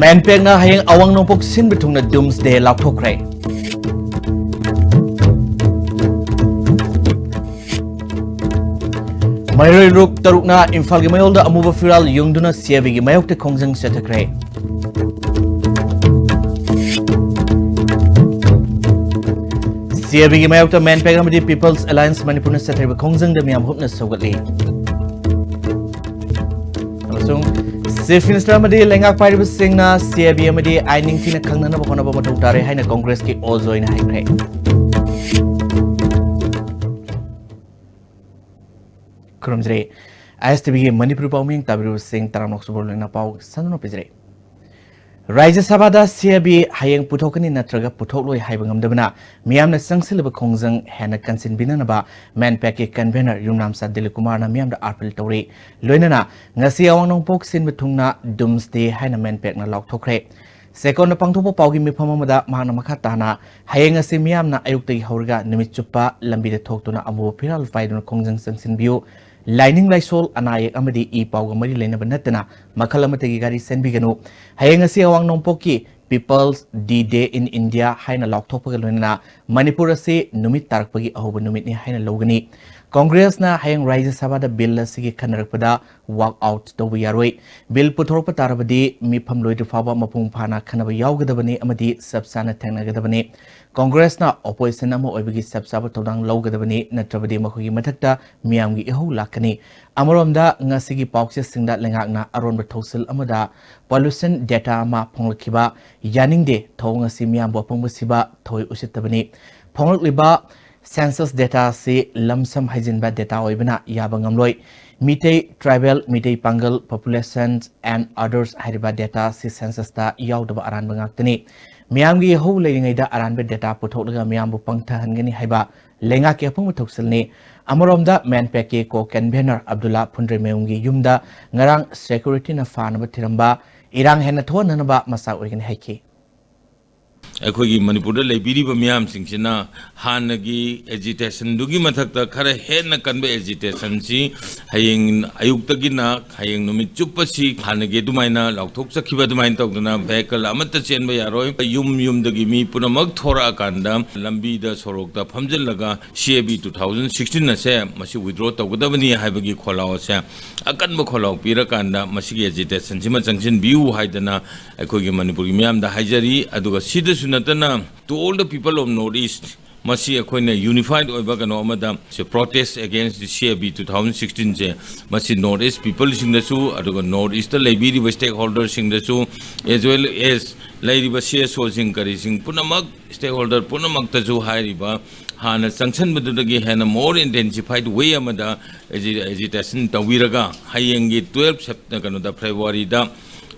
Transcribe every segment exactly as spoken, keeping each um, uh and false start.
ꯃꯦꯟꯄꯦꯛꯅ ꯍꯌꯦꯡ ꯑꯋꯥꯡ ꯅꯣꯡꯄꯣꯛ ꯁꯤꯟꯕ ꯊꯨꯡꯅ ꯗꯨꯝꯁ ꯗꯦ ꯂꯥꯎꯊꯣꯛꯈ꯭ꯔꯦ꯫ ꯃꯩꯔꯣꯏ ꯂꯨꯞ ꯇꯔꯨꯛꯅ ꯏꯝꯐꯥꯜꯒꯤ ꯃꯌꯣꯜꯗ ꯑꯃꯨꯕ ꯐꯤꯔꯥꯜ ꯌꯨꯡꯗꯨꯅ ꯁꯤ ꯑꯥꯏ ꯕꯤꯒꯤ ꯃꯥꯌꯣꯛꯇ ꯈꯣꯡꯖꯪ ꯆꯠꯊꯈ꯭ꯔꯦ꯫ ꯁꯤ ꯑꯥꯏ ꯕꯤꯒꯤ ꯃꯥꯌꯣꯛꯇ ꯃꯦꯟꯄꯦꯛ ꯑꯃꯗꯤ ꯄꯤꯄꯜꯁ ꯑꯦꯂꯥꯌꯟꯁ ꯃꯅꯤꯄꯨꯔꯅ ꯆꯠꯊꯔꯤꯕ ꯈꯣꯡꯖꯪꯗ ꯃꯤꯌꯥꯝ ꯍꯨꯞꯅ ꯁꯧꯒꯠꯂꯤ꯫ ꯑꯃꯁꯨꯡ ꯆꯤꯐ ꯃꯤꯅꯤꯁꯇꯔ ꯑꯃꯗꯤ ꯂꯩꯉꯥꯛ ꯄꯥꯏꯔꯤꯕꯁꯤꯡꯅ ꯁꯤ ꯑꯥꯏ ꯕꯤ ꯑꯃꯗꯤ ꯑꯥꯏꯟ ꯅꯤꯡꯊꯤꯅ ꯈꯪꯅꯅꯕ ꯍꯣꯠꯅꯕ ꯃꯊꯧ ꯇꯥꯔꯦ ꯍꯥꯏꯅ ꯀꯣꯡꯒ꯭ꯔꯦꯁꯀꯤ ꯑꯣ ꯖꯣꯏꯅ ꯍꯥꯏꯈ꯭ꯔꯦ꯫ ꯈꯨꯔꯨꯝꯖꯔꯤ꯫ ꯑꯥꯏ ꯑꯦꯁ ꯇꯤ ꯚꯤꯒꯤ ꯃꯅꯤꯄꯨꯔꯤ ꯄꯥꯎꯃꯤ ꯇꯥꯕꯤꯔꯤꯕꯁꯤꯡ ꯇꯔꯥꯝꯅ ꯑꯣꯛꯁꯨꯕ ꯂꯣꯏꯅ ꯄꯥꯎ ꯁꯟꯗꯣꯛꯅ ꯄꯤꯖꯔꯤ꯫ ꯔꯥꯖ꯭ꯌ ꯁꯚꯥꯗ ꯁꯤ ꯑꯥꯏ ꯕꯤ ꯍꯌꯦꯡ ꯄꯨꯊꯣꯛꯀꯅꯤ ꯅꯠꯇ꯭ꯔꯒ ꯄꯨꯊꯣꯛꯂꯣꯏ ꯍꯥꯏꯕ ꯉꯝꯗꯕꯅ ꯃꯤꯌꯥꯝꯅ ꯆꯪꯁꯤꯜꯂꯤꯕ ꯈꯣꯡꯖꯪ ꯍꯦꯟꯅ ꯀꯟꯁꯤꯟꯕꯤꯅꯅꯕ ꯃꯦꯟꯄꯦꯛꯀꯤ ꯀꯟꯚꯦꯅꯔ ꯌꯨꯝꯅꯥꯝꯆꯥ ꯗꯤꯂꯤꯞ ꯀꯨꯃꯥꯔꯅ ꯃꯤꯌꯥꯝꯗ ꯑꯥꯄꯤꯜ ꯇꯧꯔꯤ꯫ ꯂꯣꯏꯅꯅ ꯉꯁꯤ ꯑꯋꯥꯡ ꯅꯣꯡꯄꯣꯛ ꯁꯤꯟꯕ ꯊꯨꯡꯅ ꯗꯨꯝꯁ ꯗꯦ ꯍꯥꯏꯅ ꯃꯦꯟꯄꯦꯛꯅ ꯂꯥꯎꯊꯣꯛꯈ꯭ꯔꯦ꯫ ꯁꯦꯀꯣꯟꯗ ꯄꯥꯡꯊꯣꯛꯄ ꯄꯥꯎꯒꯤ ꯃꯤꯐꯝ ꯑꯃꯗ ꯃꯍꯥꯛꯅ ꯃꯈꯥ ꯇꯥꯅ, "ꯍꯌꯦꯡ ꯑꯁꯤ ꯃꯤꯌꯥꯝꯅ ꯑꯌꯨꯛꯇꯒꯤ ꯍꯧꯔꯒ ꯅꯨꯃꯤꯠ ꯆꯨꯞꯄ ꯂꯝꯕꯤꯗ ꯊꯣꯛꯇꯨꯅ ꯑꯃꯨꯕ ꯐꯤꯔꯥꯜ ꯄꯥꯏꯗꯨꯅ ꯈꯣꯡꯖꯪ ꯆꯪꯁꯤꯟꯕꯤꯌꯨ꯫ ꯂꯥꯏꯅꯤꯡ ꯂꯥꯏꯁꯣꯜ, ꯑꯅꯥ ꯑꯌꯦꯛ ꯑꯃꯗꯤ ꯏ ꯄꯥꯎꯒ ꯃꯔꯤ ꯂꯩꯅꯕ ꯅꯠꯇꯅ ꯃꯈꯜ ꯑꯃꯠꯇꯒꯤ ꯒꯥꯔꯤ ꯆꯦꯟꯕꯤꯒꯅꯨ꯫ ꯍꯌꯦꯡ ꯑꯁꯤ ꯑꯋꯥꯡ ꯅꯣꯡꯄꯣꯛꯀꯤ People's D Day in India ꯍꯥꯏꯅ ꯂꯥꯎꯊꯣꯛꯄꯒ ꯂꯣꯏꯅꯅ ꯃꯅꯤꯄꯨꯔ ꯑꯁꯤ ꯅꯨꯃꯤꯠ ꯇꯥꯔꯛꯄꯒꯤ ꯑꯍꯧꯕ ꯅꯨꯃꯤꯠꯅꯤ ꯍꯥꯏꯅ ꯂꯧꯒꯅꯤ꯫ ꯀꯣꯡꯒ꯭ꯔꯦꯁꯅ ꯍꯌꯦꯡ ꯔꯥꯖ꯭ꯌ ꯁꯚꯥꯗ ꯕꯤꯜ ꯑꯁꯤꯒꯤ ꯈꯟꯅꯔꯛꯄꯗ walk out ꯇꯧꯕ ꯌꯥꯔꯣꯏ꯫ ꯕꯤꯜ ꯄꯨꯊꯣꯔꯛꯄ ꯇꯥꯔꯕꯗꯤ ꯃꯤꯐꯝ ꯂꯣꯏꯗ꯭ꯔꯤ ꯐꯥꯎꯕ ꯃꯄꯨꯡ ꯐꯥꯅ ꯈꯟꯅꯕ ꯌꯥꯎꯒꯗꯕꯅꯤ ꯑꯃꯗꯤ ꯆꯞ ꯆꯥꯅ ꯊꯦꯡꯅꯒꯗꯕꯅꯤ꯫ ꯀꯣꯡꯒ꯭ꯔꯦꯁꯅ ꯑꯣꯄꯣꯖꯤꯁꯟ ꯑꯃ ꯑꯣꯏꯕꯒꯤ ꯆꯞ ꯆꯥꯕ ꯊꯧꯗꯥꯡ ꯂꯧꯒꯗꯕꯅꯤ, ꯅꯠꯇ꯭ꯔꯕꯗꯤ ꯃꯈꯣꯏꯒꯤ ꯃꯊꯛꯇ ꯃꯤꯌꯥꯝꯒꯤ ꯏꯍꯧ ꯂꯥꯛꯀꯅꯤ꯫ ꯑꯃꯔꯣꯝꯗ, ꯉꯁꯤꯒꯤ ꯄꯥꯎꯆꯦꯁꯤꯡꯗ ꯂꯩꯉꯥꯛꯅ ꯑꯔꯣꯟꯕ ꯊꯧꯁꯤꯜ ꯑꯃꯗ pollution data ꯑꯃ ꯐꯣꯡꯂꯛꯈꯤꯕ ꯌꯥꯅꯤꯡꯗꯦ꯫ ꯊꯧꯑꯣꯡ ꯑꯁꯤ ꯃꯤꯌꯥꯝꯕꯨ ꯑꯄꯪꯕ ꯁꯤꯕ ꯊꯑꯣꯏ ꯎꯁꯤꯠꯇꯕꯅꯤ꯫ ꯐꯣꯡꯂꯛꯂꯤꯕ census data ꯑꯁꯤ ꯂꯝꯁꯝ ꯍꯩꯖꯤꯟꯕ data ꯑꯣꯏꯕꯅ ꯌꯥꯕ ꯉꯝꯂꯣꯏ꯫ ꯃꯤꯇꯩ, tribal, ꯃꯤꯇꯩ ꯄꯥꯡꯒꯜ, population and others ꯍꯥꯏꯔꯤꯕ data ꯑꯁꯤ census ꯇ ꯌꯥꯎꯗꯕ ꯑꯔꯥꯟꯕ ꯉꯥꯛꯇꯅꯤ꯫ ꯃꯤꯌꯥꯝꯒꯤ ꯏꯍꯧ ꯂꯩꯔꯤꯉꯩꯗ ꯑꯔꯥꯟꯕ data ꯄꯨꯊꯣꯛꯂꯒ ꯃꯤꯌꯥꯝꯕꯨ ꯄꯪꯊꯍꯟꯒꯅꯤ ꯍꯥꯏꯕ ꯂꯩꯉꯥꯛꯀꯤ ꯑꯄꯪꯕ ꯊꯧꯁꯤꯜꯅꯤ꯫ ꯑꯃꯔꯣꯝꯗ, ꯃꯦꯟꯄꯦꯛꯀꯤ co convenor ꯑꯕꯗꯨꯜꯂꯥ ꯐꯨꯟꯗ꯭ꯔꯩꯃꯌꯨꯝꯒꯤ ꯌꯨꯝꯗ ꯉꯔꯥꯡ security ꯅ ꯐꯥꯅꯕ ꯊꯤꯔꯝꯕ ꯏꯔꯥꯡ ꯍꯦꯟꯅ ꯊꯣꯛꯍꯟꯅꯅꯕ ꯃꯆꯥꯛ ꯑꯣꯏꯒꯅꯤ ꯍꯥꯏꯈꯤ꯫ ꯑꯩꯈꯣꯏꯒꯤ ꯃꯅꯤꯄꯨꯔꯗ ꯂꯩꯕꯤꯔꯤꯕ ꯃꯤꯌꯥꯝꯁꯤꯡꯁꯤꯅ ꯍꯥꯟꯅꯒꯤ ꯑꯦꯖꯤꯇꯦꯁꯟꯗꯨꯒꯤ ꯃꯊꯛꯇ ꯈꯔ ꯍꯦꯟꯅ ꯀꯟꯕ ꯑꯦꯖꯤꯇꯦꯁꯟꯁꯤ ꯍꯌꯦꯡ ꯑꯌꯨꯛꯇꯒꯤꯅ ꯍꯌꯦꯡ ꯅꯨꯃꯤꯠ ꯆꯨꯞꯄꯁꯤ ꯍꯥꯟꯅꯒꯤ ꯑꯗꯨꯃꯥꯏꯅ ꯂꯥꯎꯊꯣꯛꯆꯈꯤꯕ ꯑꯗꯨꯃꯥꯏꯅ ꯇꯧꯗꯅ vehicle ꯑꯃꯠꯇ ꯆꯦꯟꯕ ꯌꯥꯔꯣꯏ꯫ ꯌꯨꯝ ꯌꯨꯝꯗꯒꯤ ꯃꯤ ꯄꯨꯝꯅꯃꯛ ꯊꯣꯔꯛꯑꯀꯥꯟꯗ ꯂꯝꯕꯤꯗ ꯁꯣꯔꯣꯛꯇ ꯐꯝꯖꯤꯜꯂꯒ C A B two thousand sixteen ꯑꯁꯦ ꯃꯁꯤ withdraw ꯇꯧꯒꯗꯕꯅꯤ ꯍꯥꯏꯕꯒꯤ ꯈꯣꯜꯂꯥꯎ ꯑꯁꯦ ꯑꯀꯟꯕ ꯈꯣꯜꯂꯥꯎ ꯄꯤꯔꯀꯥꯟꯗ ꯃꯁꯤꯒꯤ ꯑꯦꯖꯤꯇꯦꯁꯟꯁꯤꯃ ꯆꯪꯁꯤꯟꯕꯤꯌꯨ ꯍꯥꯏꯗꯅ ꯑꯩꯈꯣꯏꯒꯤ ꯃꯅꯤꯄꯨꯔꯒꯤ ꯃꯤꯌꯥꯝꯗ ꯍꯥꯏꯖꯔꯤ꯫ ꯑꯗꯨꯒ ꯁꯤꯗꯁꯨ ꯅꯠꯇꯅ, to all the people of North East, ꯃꯁꯤ ꯑꯩꯈꯣꯏꯅ unified ꯑꯣꯏꯕ ꯀꯩꯅꯣ ꯑꯃꯗ ꯁꯤ protest against the C A B two thousand sixteen ꯁꯦ ꯃꯁꯤ North East people ꯁꯤꯡꯗꯁꯨ ꯑꯗꯨꯒ North East ꯇ ꯂꯩꯕꯤꯔꯤꯕ stakeholder ꯁꯤꯡꯗꯁꯨ, as well as ꯂꯩꯔꯤꯕ C S O ꯁꯤꯡ ꯀꯔꯤꯁꯤꯡ ꯄꯨꯝꯅꯃꯛ, stakeholder ꯄꯨꯝꯅꯃꯛꯇꯁꯨ ꯍꯥꯏꯔꯤꯕ ꯍꯥꯟꯅ ꯆꯪꯁꯟꯕꯗꯨꯗꯒꯤ ꯍꯦꯟꯅ more intensified way ꯑꯃꯗ ꯑꯦꯖꯤ-, agitation ꯇꯧꯕꯤꯔꯒ ꯍꯌꯦꯡꯒꯤ twelve Sep-, ꯀꯩꯅꯣꯗ, February ꯗ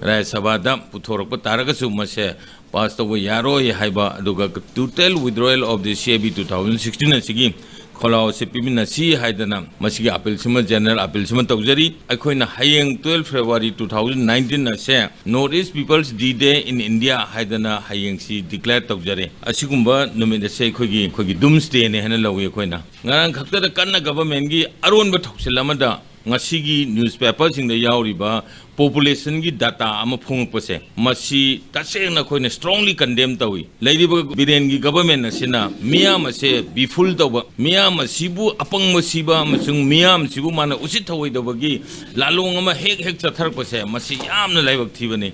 ꯔꯥꯖ꯭ꯌ ꯁꯚꯥꯗ ꯄꯨꯊꯣꯔꯛꯄ ꯇꯥꯔꯒꯁꯨ ꯃꯁꯦ pass ꯇꯧꯕ ꯌꯥꯔꯣꯏ ꯍꯥꯏꯕ, ꯑꯗꯨꯒ total withdrawal of the C A B two thousand sixteen ꯑꯁꯤꯒꯤ ꯈꯣꯜꯂꯥꯎ ꯑꯁꯤ ꯄꯤꯃꯤꯟꯅꯁꯤ ꯍꯥꯏꯗꯅ ꯃꯁꯤꯒꯤ appeal ꯁꯤꯃ, general appeal ꯁꯤꯃ ꯇꯧꯖꯔꯤ꯫ ꯑꯩꯈꯣꯏꯅ ꯍꯌꯦꯡ twelve February two thousand nineteen ꯑꯁꯦ North East People's D-Day in India ꯍꯥꯏꯗꯅ ꯍꯌꯦꯡꯁꯤ declare ꯇꯧꯖꯔꯦ꯫ ꯑꯁꯤꯒꯨꯝꯕ ꯅꯨꯃꯤꯠ ꯑꯁꯦ ꯑꯩꯈꯣꯏꯒꯤ, ꯑꯩꯈꯣꯏꯒꯤ doomsday ꯅꯦ ꯍꯥꯏꯅ ꯂꯧꯏ ꯑꯩꯈꯣꯏꯅ꯫ ꯉꯔꯥꯡ ꯈꯛꯇꯗ ꯀꯟꯅ government ꯀꯤ ꯑꯔꯣꯟꯕ ꯊꯧꯁꯤꯜ ꯑꯃꯗ ꯉꯁꯤꯒꯤ newspaper ꯁꯤꯡꯗ ꯌꯥꯎꯔꯤꯕ population ꯒꯤ data ꯑꯃ ꯐꯣꯡꯉꯛꯄꯁꯦ, ꯃꯁꯤ ꯇꯁꯦꯡꯅ ꯑꯩꯈꯣꯏꯅ strongly condemn ꯇꯧꯏ꯫ ꯂꯩꯔꯤꯕ ꯕꯤꯔꯦꯟꯒꯤ government ꯑꯁꯤꯅ ꯃꯤꯌꯥꯝ ꯑꯁꯦ be-fooled ꯇꯧꯕ, ꯃꯤꯌꯥꯝ ꯑꯁꯤꯕꯨ ꯑꯄꯪꯕ ꯁꯤꯕ ꯑꯃꯁꯨꯡ ꯃꯤꯌꯥꯝ ꯑꯁꯤꯕꯨ ꯃꯥꯅ ꯎꯁꯤꯠ ꯊꯑꯣꯏꯗꯕꯒꯤ ꯂꯥꯂꯣꯡ ꯑꯃ ꯍꯦꯛ ꯍꯦꯛ ꯆꯠꯊꯔꯛꯄꯁꯦ, ꯃꯁꯤ ꯌꯥꯝꯅ ꯂꯥꯏꯕꯛ ꯊꯤꯕꯅꯤ꯫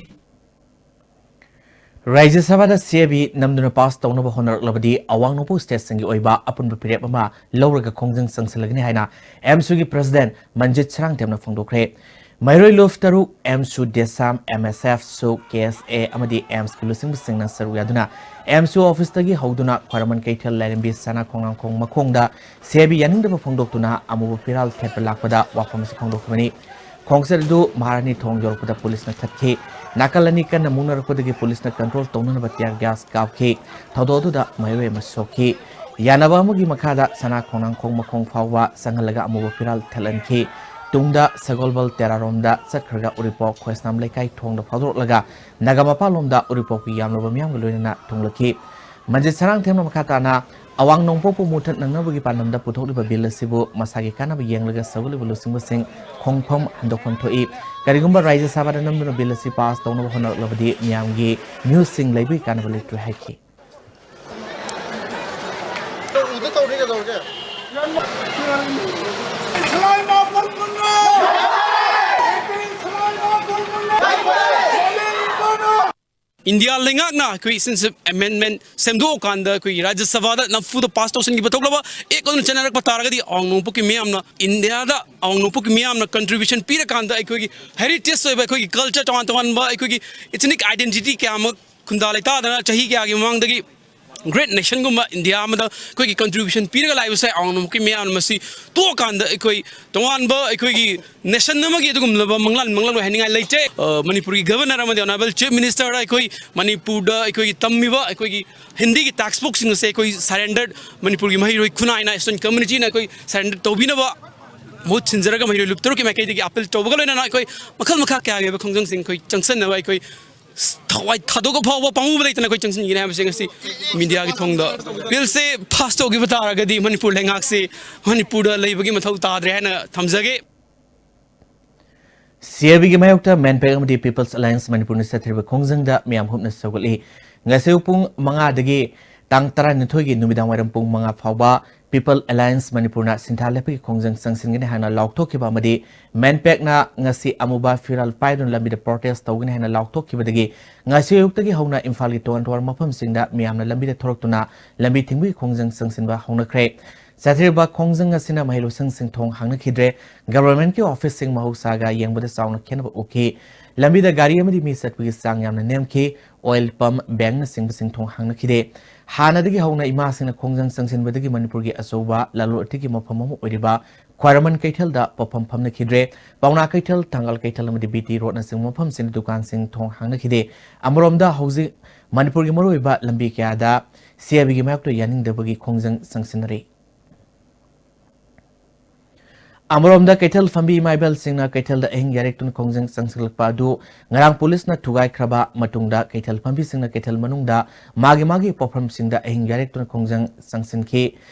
ꯔꯥꯖ꯭ꯌ ꯁꯚꯥꯗ C A B ꯅꯝꯗꯨꯅ pass ꯇꯧꯅꯕ ꯍꯣꯠꯅꯔꯛꯂꯕꯗꯤ ꯑꯋꯥꯡ ꯅꯣꯡꯄꯣꯛ state ꯁꯤꯡꯒꯤ ꯑꯣꯏꯕ ꯑꯄꯨꯟꯕ ꯐꯤꯔꯦꯞ ꯑꯃ ꯂꯧꯔꯒ ꯈꯣꯡꯖꯪ ꯆꯪꯁꯤꯜꯂꯒꯅꯤ ꯍꯥꯏꯅ AMSU ꯒꯤ president ꯃꯟꯖꯤꯠ ꯁꯔꯥꯡꯊꯦꯝꯅ ꯐꯣꯡꯗꯣꯛꯈ꯭ꯔꯦ꯫ ꯃꯩꯔꯣꯏ ꯂꯨꯞ ꯇꯔꯨꯛ, AMSU, DESAM, MSF, SoO, KSA ꯑꯃꯗꯤ AMS ꯀꯤ ꯂꯨꯆꯤꯡꯕꯁꯤꯡꯅ ꯁꯔꯨꯛ ꯌꯥꯗꯨꯅ AMSU office ꯇꯒꯤ ꯍꯧꯗꯨꯅ ꯈ꯭ꯋꯥꯏꯔꯝꯕꯟ ꯀꯩꯊꯦꯜ, ꯂꯥꯏꯔꯦꯝꯕꯤ ꯁꯅꯥ ꯈꯣꯡꯅꯥꯡꯈꯣꯡ ꯃꯈꯣꯡꯗ C A B ꯌꯥꯅꯤꯡꯗꯕ ꯐꯣꯡꯗꯣꯛꯇꯨꯅ ꯑꯃꯨꯕ ꯐꯤꯔꯥꯜ ꯊꯦꯠꯄ ꯂꯥꯛꯄꯗ ꯋꯥꯐꯝ ꯑꯁꯤ ꯐꯣꯡꯗꯣꯛꯈꯤꯕꯅꯤ꯫ ꯈꯣꯡꯆꯠ ꯑꯗꯨ ꯃꯍꯥꯔꯥꯅꯤ ꯊꯣꯡ ꯌꯧꯔꯛꯄꯗ ꯄꯨꯂꯤꯁꯅ ꯊꯠꯈꯤ꯫ ꯅꯥꯀꯜ ꯑꯅꯤ ꯀꯟꯅ ꯃꯨꯛꯅꯔꯛꯄꯗꯒꯤ ꯄꯨꯂꯤꯁꯅ control ꯇꯧꯅꯅꯕ tear gas ꯀꯥꯞꯈꯤ꯫ ꯊꯧꯗꯣꯛ ꯑꯗꯨꯗ ꯃꯩꯔꯣꯏ ꯑꯃ ꯁꯣꯛꯈꯤ꯫ ꯌꯥꯅꯕ ꯑꯃꯒꯤ ꯃꯈꯥꯗ ꯁꯅꯥ ꯈꯣꯡꯅꯥꯡꯈꯣꯡ ꯃꯈꯣꯡ ꯐꯥꯎꯕ ꯆꯪꯍꯜꯂꯒ ꯑꯃꯨꯕ ꯐꯤꯔꯥꯜ ꯊꯠꯍꯟꯈꯤ꯫ ꯇꯨꯡꯗ ꯁꯒꯣꯜꯕꯜ ꯇꯦꯔꯥꯔꯣꯝꯗ ꯆꯠꯈ꯭ꯔꯒ ꯎꯔꯤꯄꯣꯛ ꯈꯣꯏꯁꯅꯥꯝ ꯂꯩꯀꯥꯏ ꯊꯣꯡꯗ ꯐꯥꯎꯗꯣꯔꯛꯂꯒ ꯅꯥꯒꯥꯃꯄꯥꯜꯂꯣꯝꯗ ꯎꯔꯤꯄꯣꯛꯀꯤ ꯌꯥꯝꯂꯕ ꯃꯤꯌꯥꯝꯒ ꯂꯣꯏꯅꯅ ꯊꯨꯡꯂꯛꯈꯤ꯫ ꯃꯟꯖꯤꯠ ꯁꯔꯥꯡꯊꯦꯝꯅ ꯃꯈꯥ ꯇꯥꯅ ꯑꯋꯥꯡ ꯅꯣꯡꯄꯣꯛꯄꯨ ꯃꯨꯊꯠ ꯅꯪꯅꯕꯒꯤ ꯄꯥꯟꯗꯝꯗ ꯄꯨꯊꯣꯛꯂꯤꯕ ꯕꯤꯜ ꯑꯁꯤꯕꯨ ꯃꯁꯥꯒꯤ ꯀꯥꯟꯅꯕ ꯌꯦꯡꯂꯒ ꯁꯧꯒꯠꯂꯤꯕ ꯂꯨꯆꯤꯡꯕꯁꯤꯡ ꯈꯣꯡꯐꯝ ꯍꯟꯗꯣꯛꯐꯝ ꯊꯣꯛꯏ꯫ ꯀꯔꯤꯒꯨꯝꯕ ꯔꯥꯖ꯭ꯌ ꯁꯚꯥꯗ ꯅꯝꯗꯨꯅ ꯕꯤꯜ ꯑꯁꯤ ꯄꯥꯁ ꯇꯧꯅꯕ ꯍꯣꯠꯅꯔꯛꯂꯕꯗꯤ ꯃꯤꯌꯥꯝꯒꯤ ꯃꯤꯍꯨꯠꯁꯤꯡ ꯂꯩꯕꯒꯤ ꯀꯥꯟꯅꯕ ꯂꯩꯇ꯭ꯔꯦ ꯍꯥꯏꯈꯤ꯫ ꯏꯟꯗꯤꯌꯥ ꯂꯩꯉꯥꯛꯅ ꯑꯩꯈꯣꯏ ꯁꯤꯇꯤꯖꯦꯟꯁꯤꯞ ꯑꯦꯃꯦꯟꯗꯃꯦꯟꯠ ꯁꯦꯝꯗꯣꯛꯑꯀꯥꯟꯗ ꯑꯩꯈꯣꯏꯒꯤ ꯔꯥꯖ꯭ꯌ ꯁꯚꯥꯗ ꯅꯝꯐꯨꯗ ꯄꯥꯁ ꯇꯧꯁꯤꯟꯈꯤꯕ ꯊꯣꯛꯂꯕ ꯑꯦꯛ ꯑꯗꯨꯅ ꯆꯠꯅꯔꯛꯄ ꯇꯥꯔꯒꯗꯤ ꯑꯋꯥꯡ ꯅꯣꯡꯄꯣꯛꯀꯤ ꯃꯤꯌꯥꯝꯅ, ꯏꯟꯗꯤꯌꯥꯗ ꯑꯋꯥꯡ ꯅꯣꯡꯄꯣꯛꯀꯤ ꯃꯤꯌꯥꯝꯅ ꯀꯟꯇ꯭ꯔꯤꯕ꯭ꯌꯨꯁꯟ ꯄꯤꯔꯀꯥꯟꯗ ꯑꯩꯈꯣꯏꯒꯤ ꯍꯦꯔꯤꯇꯦꯖ ꯑꯣꯏꯕ, ꯑꯩꯈꯣꯏꯒꯤ ꯀꯜꯆꯔ, ꯇꯣꯉꯥꯟ ꯇꯣꯉꯥꯟꯕ ꯑꯩꯈꯣꯏꯒꯤ ꯏꯊꯅꯤꯛ ꯑꯥꯏꯗꯦꯟꯇꯤꯇꯤ ꯀꯌꯥ ꯑꯃ ꯈꯨꯟꯗꯥ ꯂꯩꯇꯥꯗꯅ ꯆꯍꯤ ꯀꯌꯥꯒꯤ ꯃꯃꯥꯡꯗꯒꯤ ꯒ꯭ꯔꯦꯠ ꯅꯦꯁꯟꯒꯨꯝꯕ ꯏꯟꯗꯤꯌꯥ ꯑꯃꯗ ꯑꯩꯈꯣꯏꯒꯤ ꯀꯟꯇ꯭ꯔꯤꯕ꯭ꯌꯨꯁꯟ ꯄꯤꯔꯒ ꯂꯥꯛꯏꯕꯁꯦ ꯑꯋꯥꯡ ꯅꯣꯡꯄꯣꯛꯀꯤ ꯃꯤꯌꯥꯝꯅ ꯃꯁꯤ ꯇꯣꯛꯑꯀꯥꯟꯗ ꯑꯩꯈꯣꯏ ꯇꯣꯉꯥꯟꯕ ꯑꯩꯈꯣꯏꯒꯤ ꯅꯦꯁꯟ ꯑꯃꯒꯤ ꯑꯗꯨꯒꯨꯝꯂꯕ ꯃꯪꯂꯥꯟ ꯃꯪꯂꯥꯛꯂꯣꯏ ꯍꯥꯏꯅꯤꯡꯉꯥꯏ ꯂꯩꯇꯦ꯫ ꯑ, ꯃꯅꯤꯄꯨꯔꯒꯤ ꯒꯕꯔꯅꯔ ꯑꯃꯗꯤ ꯑꯣꯅꯔꯦꯕꯜ ꯆꯤꯐ ꯃꯤꯅꯤꯁꯇꯔꯗ ꯑꯩꯈꯣꯏ ꯃꯅꯤꯄꯨꯔꯗ ꯑꯩꯈꯣꯏꯒꯤ ꯇꯝꯃꯤꯕ ꯑꯩꯈꯣꯏꯒꯤ ꯍꯤꯟꯗꯤꯒꯤ ꯇꯦꯛꯁ ꯕꯨꯛꯁꯤꯡ ꯑꯁꯦ ꯑꯩꯈꯣꯏ ꯁꯔꯦꯟꯗꯔ, ꯃꯅꯤꯄꯨꯔꯒꯤ ꯃꯍꯩꯔꯣꯏ ꯈꯨꯟꯅꯥꯏꯅ, ꯏꯁꯇꯨꯗꯦꯟꯠ ꯀꯝꯃ꯭ꯌꯨꯅꯤꯇꯤꯅ ꯑꯩꯈꯣꯏ ꯁꯔꯦꯟꯗꯔ ꯇꯧꯕꯤꯅꯕ ꯃꯍꯨꯠ ꯁꯤꯟꯖꯔꯒ ꯃꯍꯩꯔꯣꯏ ꯂꯨꯞ ꯇꯔꯨꯛꯀꯤ ꯃꯥꯏꯀꯩꯗꯒꯤ ꯑꯄꯤꯜ ꯇꯧꯕꯒ ꯂꯣꯏꯅꯅ ꯑꯩꯈꯣꯏ ꯃꯈꯜ ꯃꯈꯥ ꯀꯌꯥꯒꯤ ꯑꯣꯏꯕ ꯈꯣꯡꯖꯪꯁꯤꯡ ꯑꯩꯈꯣꯏ ꯆꯪꯁꯟꯅꯕ ꯑꯩꯈꯣꯏ ꯊꯋꯥꯏ ꯊꯥꯗꯣꯛꯄ ꯐꯥꯎꯕ ꯄꯥꯝꯃꯨꯕ ꯂꯩꯇꯅ ꯑꯩꯈꯣꯏ ꯆꯪꯁꯤꯟꯒꯅꯤ ꯍꯥꯏꯕꯁꯦ ꯉꯁꯤ ꯃꯤꯗꯤꯌꯥꯒꯤ ꯊꯣꯡꯗ꯫ ꯕꯤꯜꯁꯦ ꯄꯥꯁ ꯇꯧꯈꯤꯕ ꯇꯥꯔꯒꯗꯤ ꯃꯅꯤꯄꯨꯔ ꯂꯩꯉꯥꯛꯁꯤ ꯃꯅꯤꯄꯨꯔꯗ ꯂꯩꯕꯒꯤ ꯃꯊꯧ ꯇꯥꯗ꯭ꯔꯦ ꯍꯥꯏꯅ ꯊꯝꯖꯒꯦ꯫ ꯁꯤ ꯑꯦ ꯕꯤꯒꯤ ꯃꯥꯌꯣꯛꯇ ꯃꯦꯟꯄꯦꯛ ꯑꯃꯗꯤ ꯄꯤꯄꯜꯁ ꯑꯦꯂꯥꯌꯟꯁ ꯃꯅꯤꯄꯨꯔꯅ ꯆꯠꯊꯔꯤꯕ ꯈꯣꯡꯖꯪꯗ ꯃꯤꯌꯥꯝ ꯍꯨꯞꯅ ꯁꯧꯒꯠꯂꯤ꯫ ꯉꯁꯤ ꯄꯨꯡ ꯃꯉꯥꯗꯒꯤ ꯇꯥꯡ ꯇꯔꯥꯅꯤꯊꯣꯏꯒꯤ ꯅꯨꯃꯤꯗꯥꯡ ꯋꯥꯏꯔꯝ ꯄꯨꯡ ꯃꯉꯥ ꯐꯥꯎꯕ ꯄꯤꯄꯜ ꯑꯦꯂꯥꯌꯟꯁ ꯃꯅꯤꯄꯨꯔꯅ ꯁꯤꯟꯊꯥ ꯂꯦꯞꯄꯒꯤ ꯈꯣꯡꯖꯪ ꯆꯪꯁꯤꯟꯒꯅꯤ ꯍꯥꯏꯅ ꯂꯥꯎꯊꯣꯛꯈꯤꯕ ꯑꯃꯗꯤ ꯃꯦꯟꯄꯦꯛꯅ ꯉꯁꯤ ꯑꯃꯨꯕ ꯐꯤꯔꯥꯜ ꯄꯥꯏꯗꯨꯅ ꯂꯝꯕꯤꯗ ꯄ꯭ꯔꯣꯇꯦꯁ ꯇꯧꯒꯅꯤ ꯍꯥꯏꯅ ꯂꯥꯎꯊꯣꯛꯈꯤꯕꯗꯒꯤ ꯉꯁꯤ ꯑꯌꯨꯛꯇꯒꯤ ꯍꯧꯅ ꯏꯝꯐꯥꯜꯒꯤ ꯇꯣꯉꯥꯟ ꯇꯣꯉꯥꯟꯕ ꯃꯐꯝꯁꯤꯡꯗ ꯃꯤꯌꯥꯝꯅ ꯂꯝꯕꯤꯗ ꯊꯣꯔꯛꯇꯨꯅ ꯂꯝꯕꯤ ꯊꯤꯡꯕꯒꯤ ꯈꯣꯡꯖꯪ ꯆꯪꯁꯤꯟꯕ ꯍꯧꯅꯈ꯭ꯔꯦ꯫ ꯆꯠꯊꯔꯤꯕ ꯈꯣꯡꯖꯪ ꯑꯁꯤꯅ ꯃꯍꯩꯂꯣꯏꯁꯪꯁꯤꯡ ꯊꯣꯡ ꯍꯥꯡꯅꯈꯤꯗ꯭ꯔꯦ꯫ ꯒꯚꯔꯟꯃꯦꯟꯠꯀꯤ ꯑꯣꯐꯤꯁꯁꯤꯡ ꯃꯍꯧꯁꯥꯒ ꯌꯦꯡꯕꯗ ꯆꯥꯎꯅ ꯈꯦꯠꯅꯕ ꯎꯈꯤ꯫ ꯂꯝꯕꯤꯗ ꯒꯥꯔꯤ ꯑꯃꯗꯤ ꯃꯤ ꯆꯠꯄꯒꯤ ꯆꯥꯡ ꯌꯥꯝꯅ ꯅꯦꯝꯈꯤ꯫ ꯑꯣꯏꯜ ꯄꯝꯞ, ꯕꯦꯡꯛꯅꯆꯤꯡꯕꯁꯤꯡ ꯊꯣꯡ ꯍꯥꯡꯅꯈꯤꯗꯦ꯫ ꯍꯥꯟꯅꯗꯒꯤ ꯍꯧꯅ ꯏꯃꯥꯁꯤꯡꯅ ꯈꯣꯡꯖꯪ ꯆꯪꯁꯤꯟꯕꯗꯒꯤ ꯃꯅꯤꯄꯨꯔꯒꯤ ꯑꯆꯧꯕ ꯂꯂꯣꯟ ꯏꯇꯤꯛꯀꯤ ꯃꯐꯝ ꯑꯃ ꯑꯣꯏꯔꯤꯕ ꯈ꯭ꯋꯥꯏꯔꯝꯕꯟ ꯀꯩꯊꯦꯜꯗ ꯄꯣꯠꯐꯝ ꯐꯝꯅꯈꯤꯗ꯭ꯔꯦ꯫ ꯄꯥꯎꯅꯥ ꯀꯩꯊꯦꯜ, ꯊꯥꯡꯒꯥꯜ ꯀꯩꯊꯦꯜ ꯑꯃꯗꯤ ꯕꯤ ꯇꯤ ꯔꯣꯗꯅꯆꯤꯡꯕ ꯃꯐꯝꯁꯤꯡꯗ ꯗꯨꯀꯥꯟꯁꯤꯡ ꯊꯣꯡ ꯍꯥꯡꯅꯈꯤꯗꯦ꯫ ꯑꯃꯔꯣꯝꯗ ꯍꯧꯖꯤꯛ ꯃꯅꯤꯄꯨꯔꯒꯤ ꯃꯔꯨꯑꯣꯏꯕ ꯂꯝꯕꯤ ꯀꯌꯥꯗ ꯁꯤ ꯑꯥꯏ ꯕꯤꯒꯤ ꯃꯥꯌꯣꯛꯇ ꯌꯥꯅꯤꯡꯗꯕꯒꯤ ꯈꯣꯡꯖꯪ ꯆꯪꯁꯤꯟꯅꯔꯤ꯫ ꯑꯃꯔꯣꯝꯗ, ꯀꯩꯊꯦꯜ ꯐꯝꯕꯤ ꯏꯃꯥ ꯏꯕꯦꯜꯁꯤꯡꯅ ꯀꯩꯊꯦꯜꯗ ꯑꯍꯤꯡ ꯌꯥꯔꯦꯛꯇꯨꯅ ꯈꯣꯡꯖꯪ ꯆꯪꯁꯤꯜꯂꯛꯄ ꯑꯗꯨ ꯉꯔꯥꯡ ꯄꯨꯂꯤꯁꯅ ꯊꯨꯒꯥꯏꯈ꯭ꯔꯕ ꯃꯇꯨꯡꯗ, ꯀꯩꯊꯦꯜ ꯐꯝꯕꯤꯁꯤꯡꯅ ꯀꯩꯊꯦꯜ ꯃꯅꯨꯡꯗ ꯃꯥꯒꯤ ꯃꯥꯒꯤ ꯄꯣꯠꯐꯝꯁꯤꯡꯗ ꯑꯍꯤꯡ ꯌꯥꯔꯦꯛꯇꯨꯅ ꯈꯣꯡꯖꯪ ꯆꯪꯁꯤꯟꯈꯤ꯫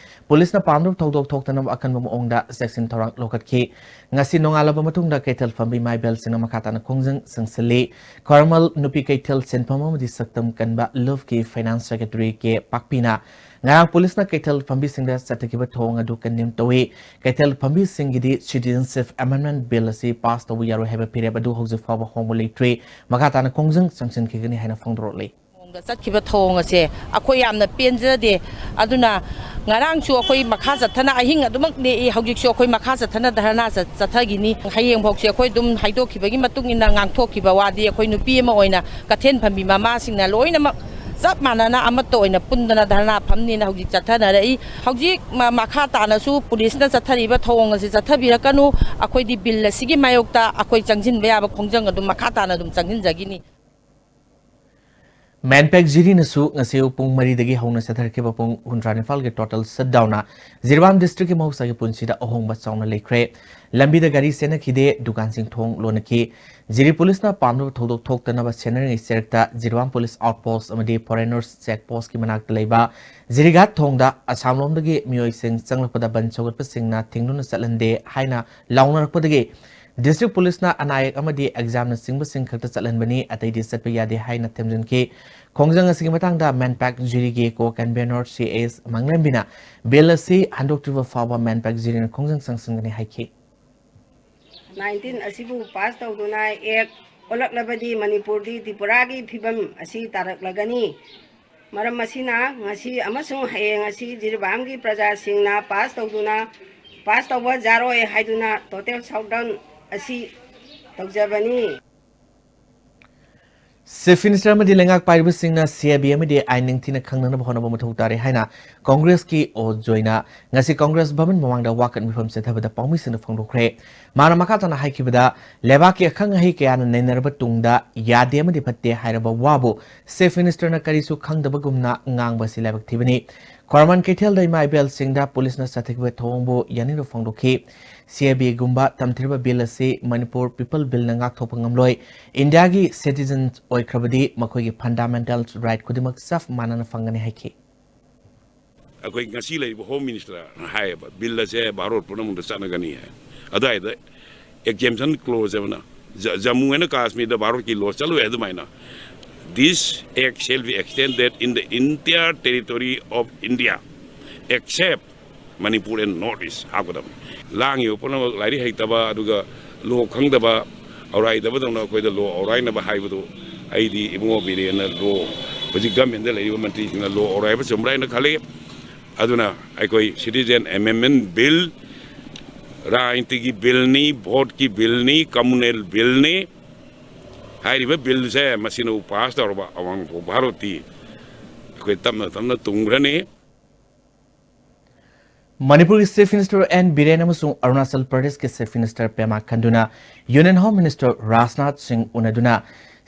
ꯄꯨꯂꯤꯁꯅ ꯄꯥꯝꯗꯕ ꯊꯧꯗꯣꯛ ꯊꯣꯛꯇꯅꯕ ꯑꯀꯟꯕ ꯃꯑꯣꯡꯗ ꯆꯦꯛꯁꯤꯟ ꯊꯧꯔꯥꯡ ꯂꯧꯈꯠꯈꯤ꯫ ꯉꯁꯤ ꯅꯣꯡꯉꯥꯜꯂꯕ ꯃꯇꯨꯡꯗ ꯀꯩꯊꯦꯜ ꯐꯝꯕꯤ ꯏꯃꯥ ꯏꯕꯦꯜꯁꯤꯡꯅ ꯃꯈꯥ ꯇꯥꯅ ꯈꯣꯡꯖꯪ ꯆꯪꯁꯤꯜꯂꯤ꯫ ꯈ꯭ꯋꯥꯏꯔꯝꯕꯟ ꯅꯨꯄꯤ ꯀꯩꯊꯦꯜ ꯁꯤꯟꯐꯝ ꯑꯃꯗꯤ ꯁꯛꯇꯝ ꯀꯟꯕ ꯂꯨꯞꯀꯤ finance secretary ꯀꯦ ꯄꯥꯛꯄꯤꯅ ꯉꯔꯥꯡ ꯄꯨꯂꯤꯁꯅ ꯀꯩꯊꯦꯜ ꯐꯝꯕꯤꯁꯤꯡꯗ ꯆꯠꯊꯈꯤꯕ ꯊꯧꯑꯣꯡ ꯑꯗꯨ condemn ꯇꯧꯏ꯫ ꯀꯩꯊꯦꯜ ꯐꯝꯕꯤꯁꯤꯡꯒꯤꯗꯤ Citizenship Amendment Bill ꯑꯁꯤ pass ꯇꯧꯕ ꯌꯥꯔꯣꯏ ꯍꯥꯏꯕ ꯐꯤꯔꯦꯞ ꯑꯗꯨ ꯍꯧꯖꯤꯛ ꯐꯥꯎꯕ ꯍꯣꯡꯕ ꯂꯩꯇ꯭ꯔꯤ꯫ ꯃꯈꯥ ꯇꯥꯅ ꯈꯣꯡꯖꯪ ꯆꯪꯁꯤꯟꯈꯤꯒꯅꯤ ꯍꯥꯏꯅ ꯐꯣꯡꯗꯣꯔꯛꯂꯤ꯫ ꯃꯑꯣꯡꯗ ꯆꯠꯈꯤꯕ ꯊꯧꯑꯣꯡ ꯑꯁꯦ ꯑꯩꯈꯣꯏ ꯌꯥꯝꯅ ꯄꯦꯟꯖꯗꯦ꯫ ꯑꯗꯨꯅ ꯉꯔꯥꯡꯁꯨ ꯑꯩꯈꯣꯏ ꯃꯈꯥ ꯆꯠꯊꯅ ꯑꯍꯤꯡ ꯑꯗꯨꯃꯛ ꯂꯦꯛꯏ꯫ ꯍꯧꯖꯤꯛꯁꯨ ꯑꯩꯈꯣꯏ ꯃꯈꯥ ꯆꯠꯊꯅ ꯙꯔꯅꯥ ꯆꯠ-, ꯆꯠꯊꯈꯤꯅꯤ꯫ ꯍꯌꯦꯡꯐꯥꯎꯁꯦ ꯑꯩꯈꯣꯏ ꯑꯗꯨꯝ ꯍꯥꯏꯗꯣꯛꯈꯤꯕꯒꯤ ꯃꯇꯨꯡ ꯏꯟꯅ ꯉꯥꯡꯊꯣꯛꯈꯤꯕ ꯋꯥꯗꯤ ꯑꯩꯈꯣꯏ ꯅꯨꯄꯤ ꯑꯃ ꯑꯣꯏꯅ ꯀꯩꯊꯦꯜ ꯐꯝꯕꯤ ꯃꯃꯥꯁꯤꯡꯅ ꯂꯣꯏꯅꯃꯛ ꯆꯞ ꯃꯥꯟꯅꯅ ꯑꯃꯠꯇ ꯑꯣꯏꯅ ꯄꯨꯟꯗꯅ ꯙꯔꯅꯥ ꯐꯝꯅꯤꯅ ꯍꯧꯖꯤꯛ ꯆꯠꯊꯅꯔꯛꯏ꯫ ꯍꯧꯖꯤꯛ ꯃ-, ꯃꯈꯥ ꯇꯥꯅꯁꯨ ꯄꯨꯂꯤꯁꯅ ꯆꯠꯊꯔꯤꯕ ꯊꯧꯑꯣꯡ ꯑꯁꯤ ꯆꯠꯊꯕꯤꯔꯛꯀꯅꯨ꯫ ꯑꯩꯈꯣꯏꯗꯤ bill ꯑꯁꯤꯒꯤ ꯃꯥꯌꯣꯛꯇ ꯑꯩꯈꯣꯏ ꯆꯪꯁꯤꯟꯕ ꯌꯥꯕ ꯈꯣꯡꯖꯪ ꯑꯗꯨꯝ ꯃꯈꯥ ꯇꯥꯅ ꯑꯗꯨꯝ ꯆꯪꯁꯤꯟꯖꯈꯤꯅꯤ꯫ ꯃꯦꯟꯄꯦꯛ ꯖꯤꯔꯤꯅꯁꯨ ꯉꯁꯤ ꯄꯨꯡ ꯃꯔꯤꯗꯒꯤ ꯍꯧꯅ ꯆꯠꯊꯔꯛꯈꯤꯕ ꯄꯨꯡ ꯍꯨꯝꯗ꯭ꯔꯥ ꯅꯤꯄꯥꯜꯒꯤ total shutdownꯅ ꯖꯤꯔꯤꯕꯥꯝ districtꯀꯤ ꯃꯍꯧꯁꯥꯒꯤ ꯄꯨꯟꯁꯤꯗ ꯑꯍꯣꯡꯕ ꯆꯥꯎꯅ ꯂꯩꯈ꯭ꯔꯦ꯫ ꯂꯝꯕꯤꯗ ꯒꯥꯔꯤ ꯆꯦꯟꯅꯈꯤꯗꯦ, ꯗꯨꯀꯥꯟꯁꯤꯡ ꯊꯣꯡ ꯂꯣꯟꯅꯈꯤ꯫ ꯖꯤꯔꯤ ꯄꯨꯂꯤꯁꯅ ꯄꯥꯝꯗꯕ ꯊꯧꯗꯣꯛ ꯊꯣꯛꯇꯅꯕ ꯁꯦꯟꯅꯔꯤꯉꯩ ꯆꯦꯔꯛꯇ ꯖꯤꯔꯤꯕꯥꯝ ꯄꯨꯂꯤꯁ outpost ꯑꯃꯗꯤ foreigners check postꯀꯤ ꯃꯅꯥꯛꯇ ꯂꯩꯕ ꯖꯤꯔꯤꯘꯥꯠ ꯊꯣꯡꯗ ꯑꯁꯥꯝꯂꯣꯝꯗꯒꯤ ꯃꯤꯑꯣꯏꯁꯤꯡ ꯆꯪꯂꯛꯄꯗ ꯕꯟ ꯁꯧꯒꯠꯄꯁꯤꯡꯅ ꯊꯤꯡꯗꯨꯅ ꯆꯠꯍꯟꯗꯦ ꯍꯥꯏꯅ ꯂꯥꯎꯅꯔꯛꯄꯗꯒꯤ district ꯄꯨꯂꯤꯁꯅ ꯑꯅꯥ ꯑꯌꯦꯛ ꯑꯃꯗꯤ examꯅꯆꯤꯡꯕꯁꯤꯡ ꯈꯛꯇ ꯆꯠꯍꯟꯕꯅꯤ, ꯑꯇꯩꯗꯤ ꯆꯠꯄ ꯌꯥꯗꯦ ꯍꯥꯏꯅ ꯊꯦꯝꯖꯤꯟꯈꯤ꯫ ꯈꯣꯡꯖꯪ ꯑꯁꯤꯒꯤ ꯃꯇꯥꯡꯗ ꯃꯦꯟꯄꯦꯛ ꯖꯤꯔꯤꯒꯤ co-convenor ꯁꯤ ꯑꯦꯁ ꯃꯪꯂꯦꯝꯕꯤꯅ bill ꯑꯁꯤ ꯍꯟꯗꯣꯛꯇ꯭ꯔꯤꯕ ꯐꯥꯎꯕ ꯃꯦꯟꯄꯦꯛ ꯖꯤꯔꯤꯅ ꯈꯣꯡꯖꯪ ꯆꯪꯁꯤꯟꯒꯅꯤ ꯍꯥꯏꯈꯤ꯫ Nineteen ꯑꯁꯤꯕꯨ pass ꯇꯧꯗꯨꯅ act ꯑꯣꯜꯂꯛꯂꯕꯗꯤ ꯃꯅꯤꯄꯨꯔꯗꯤ ꯇ꯭ꯔꯤꯄꯨꯔꯥꯒꯤ ꯐꯤꯕꯝ ꯑꯁꯤ ꯇꯥꯔꯛꯂꯒꯅꯤ꯫ ꯃꯔꯝ ꯑꯁꯤꯅ ꯉꯁꯤ ꯑꯃꯁꯨꯡ ꯍꯌꯦꯡ ꯑꯁꯤ ꯖꯤꯔꯤꯕꯥꯝꯒꯤ ꯄ꯭ꯔꯖꯥꯁꯤꯡꯅ pass ꯇꯧꯗꯨꯅ, pass ꯇꯧꯕ ꯌꯥꯔꯣꯏ ꯍꯥꯏꯗꯨꯅ total shutdown ꯑꯁꯤ ꯇꯧꯖꯕꯅꯤ꯫ Chief Minister ꯑꯃꯗꯤ ꯂꯩꯉꯥꯛ ꯄꯥꯏꯔꯤꯕꯁꯤꯡꯅ ꯁꯤ ꯑꯦ ꯕꯤ ꯑꯃꯗꯤ ꯑꯥꯏꯟ ꯅꯤꯡꯊꯤꯅ ꯈꯪꯅꯅꯕ ꯍꯣꯠꯅꯕ ꯃꯊꯧ ꯇꯥꯔꯦ ꯍꯥꯏꯅ ꯀꯣꯡꯒ꯭ꯔꯦꯁꯀꯤ ꯑꯣ ꯖꯣꯏꯅ ꯉꯁꯤ ꯀꯣꯡꯒ꯭ꯔꯦꯁ ꯚꯕꯟ ꯃꯃꯥꯡꯗ ꯋꯥꯀꯠ ꯃꯤꯐꯝ ꯆꯠꯊꯕꯗ ꯄꯥꯎꯃꯤꯁꯤꯡꯅ ꯐꯣꯡꯗꯣꯛꯈ꯭ꯔꯦ꯫ ꯃꯥꯅ ꯃꯈꯥ ꯇꯥꯅ ꯍꯥꯏꯈꯤꯕꯗ, ꯂꯩꯕꯥꯛꯀꯤ ꯑꯈꯪ ꯑꯍꯩ ꯀꯌꯥꯅ ꯅꯩꯅꯔꯕ ꯇꯨꯡꯗ ꯌꯥꯗꯦ ꯑꯃꯗꯤ ꯐꯠꯇꯦ ꯍꯥꯏꯔꯕ ꯋꯥꯕꯨ Chief Ministerꯅ ꯀꯔꯤꯁꯨ ꯈꯪꯗꯕꯒꯨꯝꯅ ꯉꯥꯡꯕ ꯑꯁꯤ ꯂꯥꯏꯕꯛ ꯊꯤꯕꯅꯤ꯫ ꯈ꯭ꯋꯥꯏꯔꯝꯕꯟ ꯀꯩꯊꯦꯜꯗ ꯏꯃꯥ ꯏꯕꯦꯜꯁꯤꯡꯗ ꯄꯨꯂꯤꯁꯅ ꯆꯠꯊꯈꯤꯕ ꯊꯧꯑꯣꯡꯕꯨ ꯌꯥꯅꯤꯡꯗꯕ ꯐꯣꯡꯗꯣꯛꯈꯤ꯫ ꯁꯤ ꯑꯦ ꯕꯤꯒꯨꯝꯕ ꯇꯝꯊꯤꯔꯕ ꯕꯤꯜ ꯑꯁꯤ ꯃꯅꯤꯄꯨꯔ ꯄꯤꯄꯜ ꯕꯤꯜꯅ ꯉꯥꯛꯊꯣꯛꯄ ꯉꯝꯂꯣꯏ꯫ ꯏꯟꯗꯤꯌꯥꯒꯤ ꯁꯤꯇꯤꯖꯟ ꯑꯣꯏꯈ꯭ꯔꯕꯗꯤ ꯃꯈꯣꯏꯒꯤ ꯐꯟꯗꯥꯃꯦꯟꯇꯦꯜ ꯔꯥꯏꯠ ꯈꯨꯗꯤꯡꯃꯛ ꯆꯞ ꯃꯥꯟꯅꯅ ꯐꯪꯒꯅꯤ ꯍꯥꯏꯈꯤ꯫ ꯑꯩꯈꯣꯏ ꯉꯁꯤ ꯂꯩꯔꯤꯕ ꯍꯣꯝ ꯃꯤꯅꯤꯁꯇꯔꯅ ꯍꯥꯏꯌꯦꯕ, ꯕꯤꯜ ꯑꯁꯦ ꯚꯥꯔꯣꯠ ꯄꯨꯝꯅꯃꯛꯇ ꯆꯠꯅꯒꯅꯤ ꯍꯥꯏ꯫ ꯑꯗꯨꯋꯥꯏꯗ ꯑꯦꯛꯖꯦꯝꯁꯟ ꯀ꯭ꯂꯣꯖ ꯑꯃꯅ ꯖ-, ꯖꯝꯃꯨ ꯑꯦꯟ ꯀꯥꯁꯃꯤꯔꯗ ꯚꯥꯔꯣꯠꯀꯤ ꯂꯣ ꯆꯠꯂꯣꯏ ꯑꯗꯨꯃꯥꯏꯅ, "This act shall be extended in the entire territory of India except Manipur and North East" ꯍꯥꯞꯀꯗꯕꯅꯤ꯫ ꯂꯥꯡꯉꯤꯕ ꯄꯨꯝꯅꯃꯛ ꯂꯥꯏꯔꯤꯛ ꯍꯩꯇꯕ, ꯑꯗꯨꯒ ꯂꯣ ꯈꯪꯗꯕ, ꯑꯧꯔꯥꯏꯗꯕꯗꯧꯅ ꯑꯩꯈꯣꯏꯗ ꯂꯣ ꯑꯧꯔꯥꯏꯅꯕ ꯍꯥꯏꯕꯗꯨ ꯑꯩꯗꯤ ꯏꯕꯨꯡꯉꯣ ꯕꯤꯔꯦꯟꯅ ꯂꯣ, ꯍꯧꯖꯤꯛ ꯒꯃꯦꯟꯗ ꯂꯩꯔꯤꯕ ꯃꯟꯇ꯭ꯔꯤꯁꯤꯡꯅ ꯂꯣ ꯑꯧꯔꯥꯏꯕ ꯆꯨꯝꯕ꯭ꯔꯥ ꯍꯥꯏꯅ ꯈꯜꯂꯤ꯫ ꯑꯗꯨꯅ ꯑꯩꯈꯣꯏ ꯁꯤꯇꯤꯖꯦꯟ ꯑꯦꯃꯦꯟꯃꯦꯟ ꯕꯤꯜ, ꯔꯥꯖꯅꯤꯇꯤꯒꯤ ꯕꯤꯜꯅꯤ, ꯚꯣꯠꯀꯤ ꯕꯤꯜꯅꯤ, ꯀꯝꯃꯨꯅꯦꯜ ꯕꯤꯜꯅꯤ꯫ ꯍꯥꯏꯔꯤꯕ ꯕꯤꯜꯁꯦ ꯃꯁꯤꯅ ꯄꯥꯁ ꯇꯧꯔꯕ ꯑꯋꯥꯡ ꯅꯣꯡꯄꯣꯛ ꯚꯥꯔꯣꯠꯇꯤ ꯑꯩꯈꯣꯏ ꯇꯞꯅ ꯇꯞꯅ ꯇꯨꯝꯈ꯭ꯔꯅꯤ꯫ ꯃꯅꯤꯄꯨꯔꯒꯤ ꯆꯤꯐ ꯃꯤꯅꯤꯁꯇꯔ ꯑꯦꯟ ꯕꯤꯔꯦꯟ ꯑꯃꯁꯨꯡ ꯑꯔꯨꯅꯥꯆꯜ ꯄ꯭ꯔꯗꯦꯁꯀꯤ ꯆꯤꯐ ꯃꯤꯅꯤꯁꯇꯔ ꯄꯦꯃꯥ ꯈꯟꯗꯨꯅ ꯌꯨꯅꯤꯌꯟ ꯍꯣꯝ ꯃꯤꯅꯤꯁꯇꯔ ꯔꯥꯖꯅꯥꯊ ꯁꯤꯡ ꯎꯅꯗꯨꯅ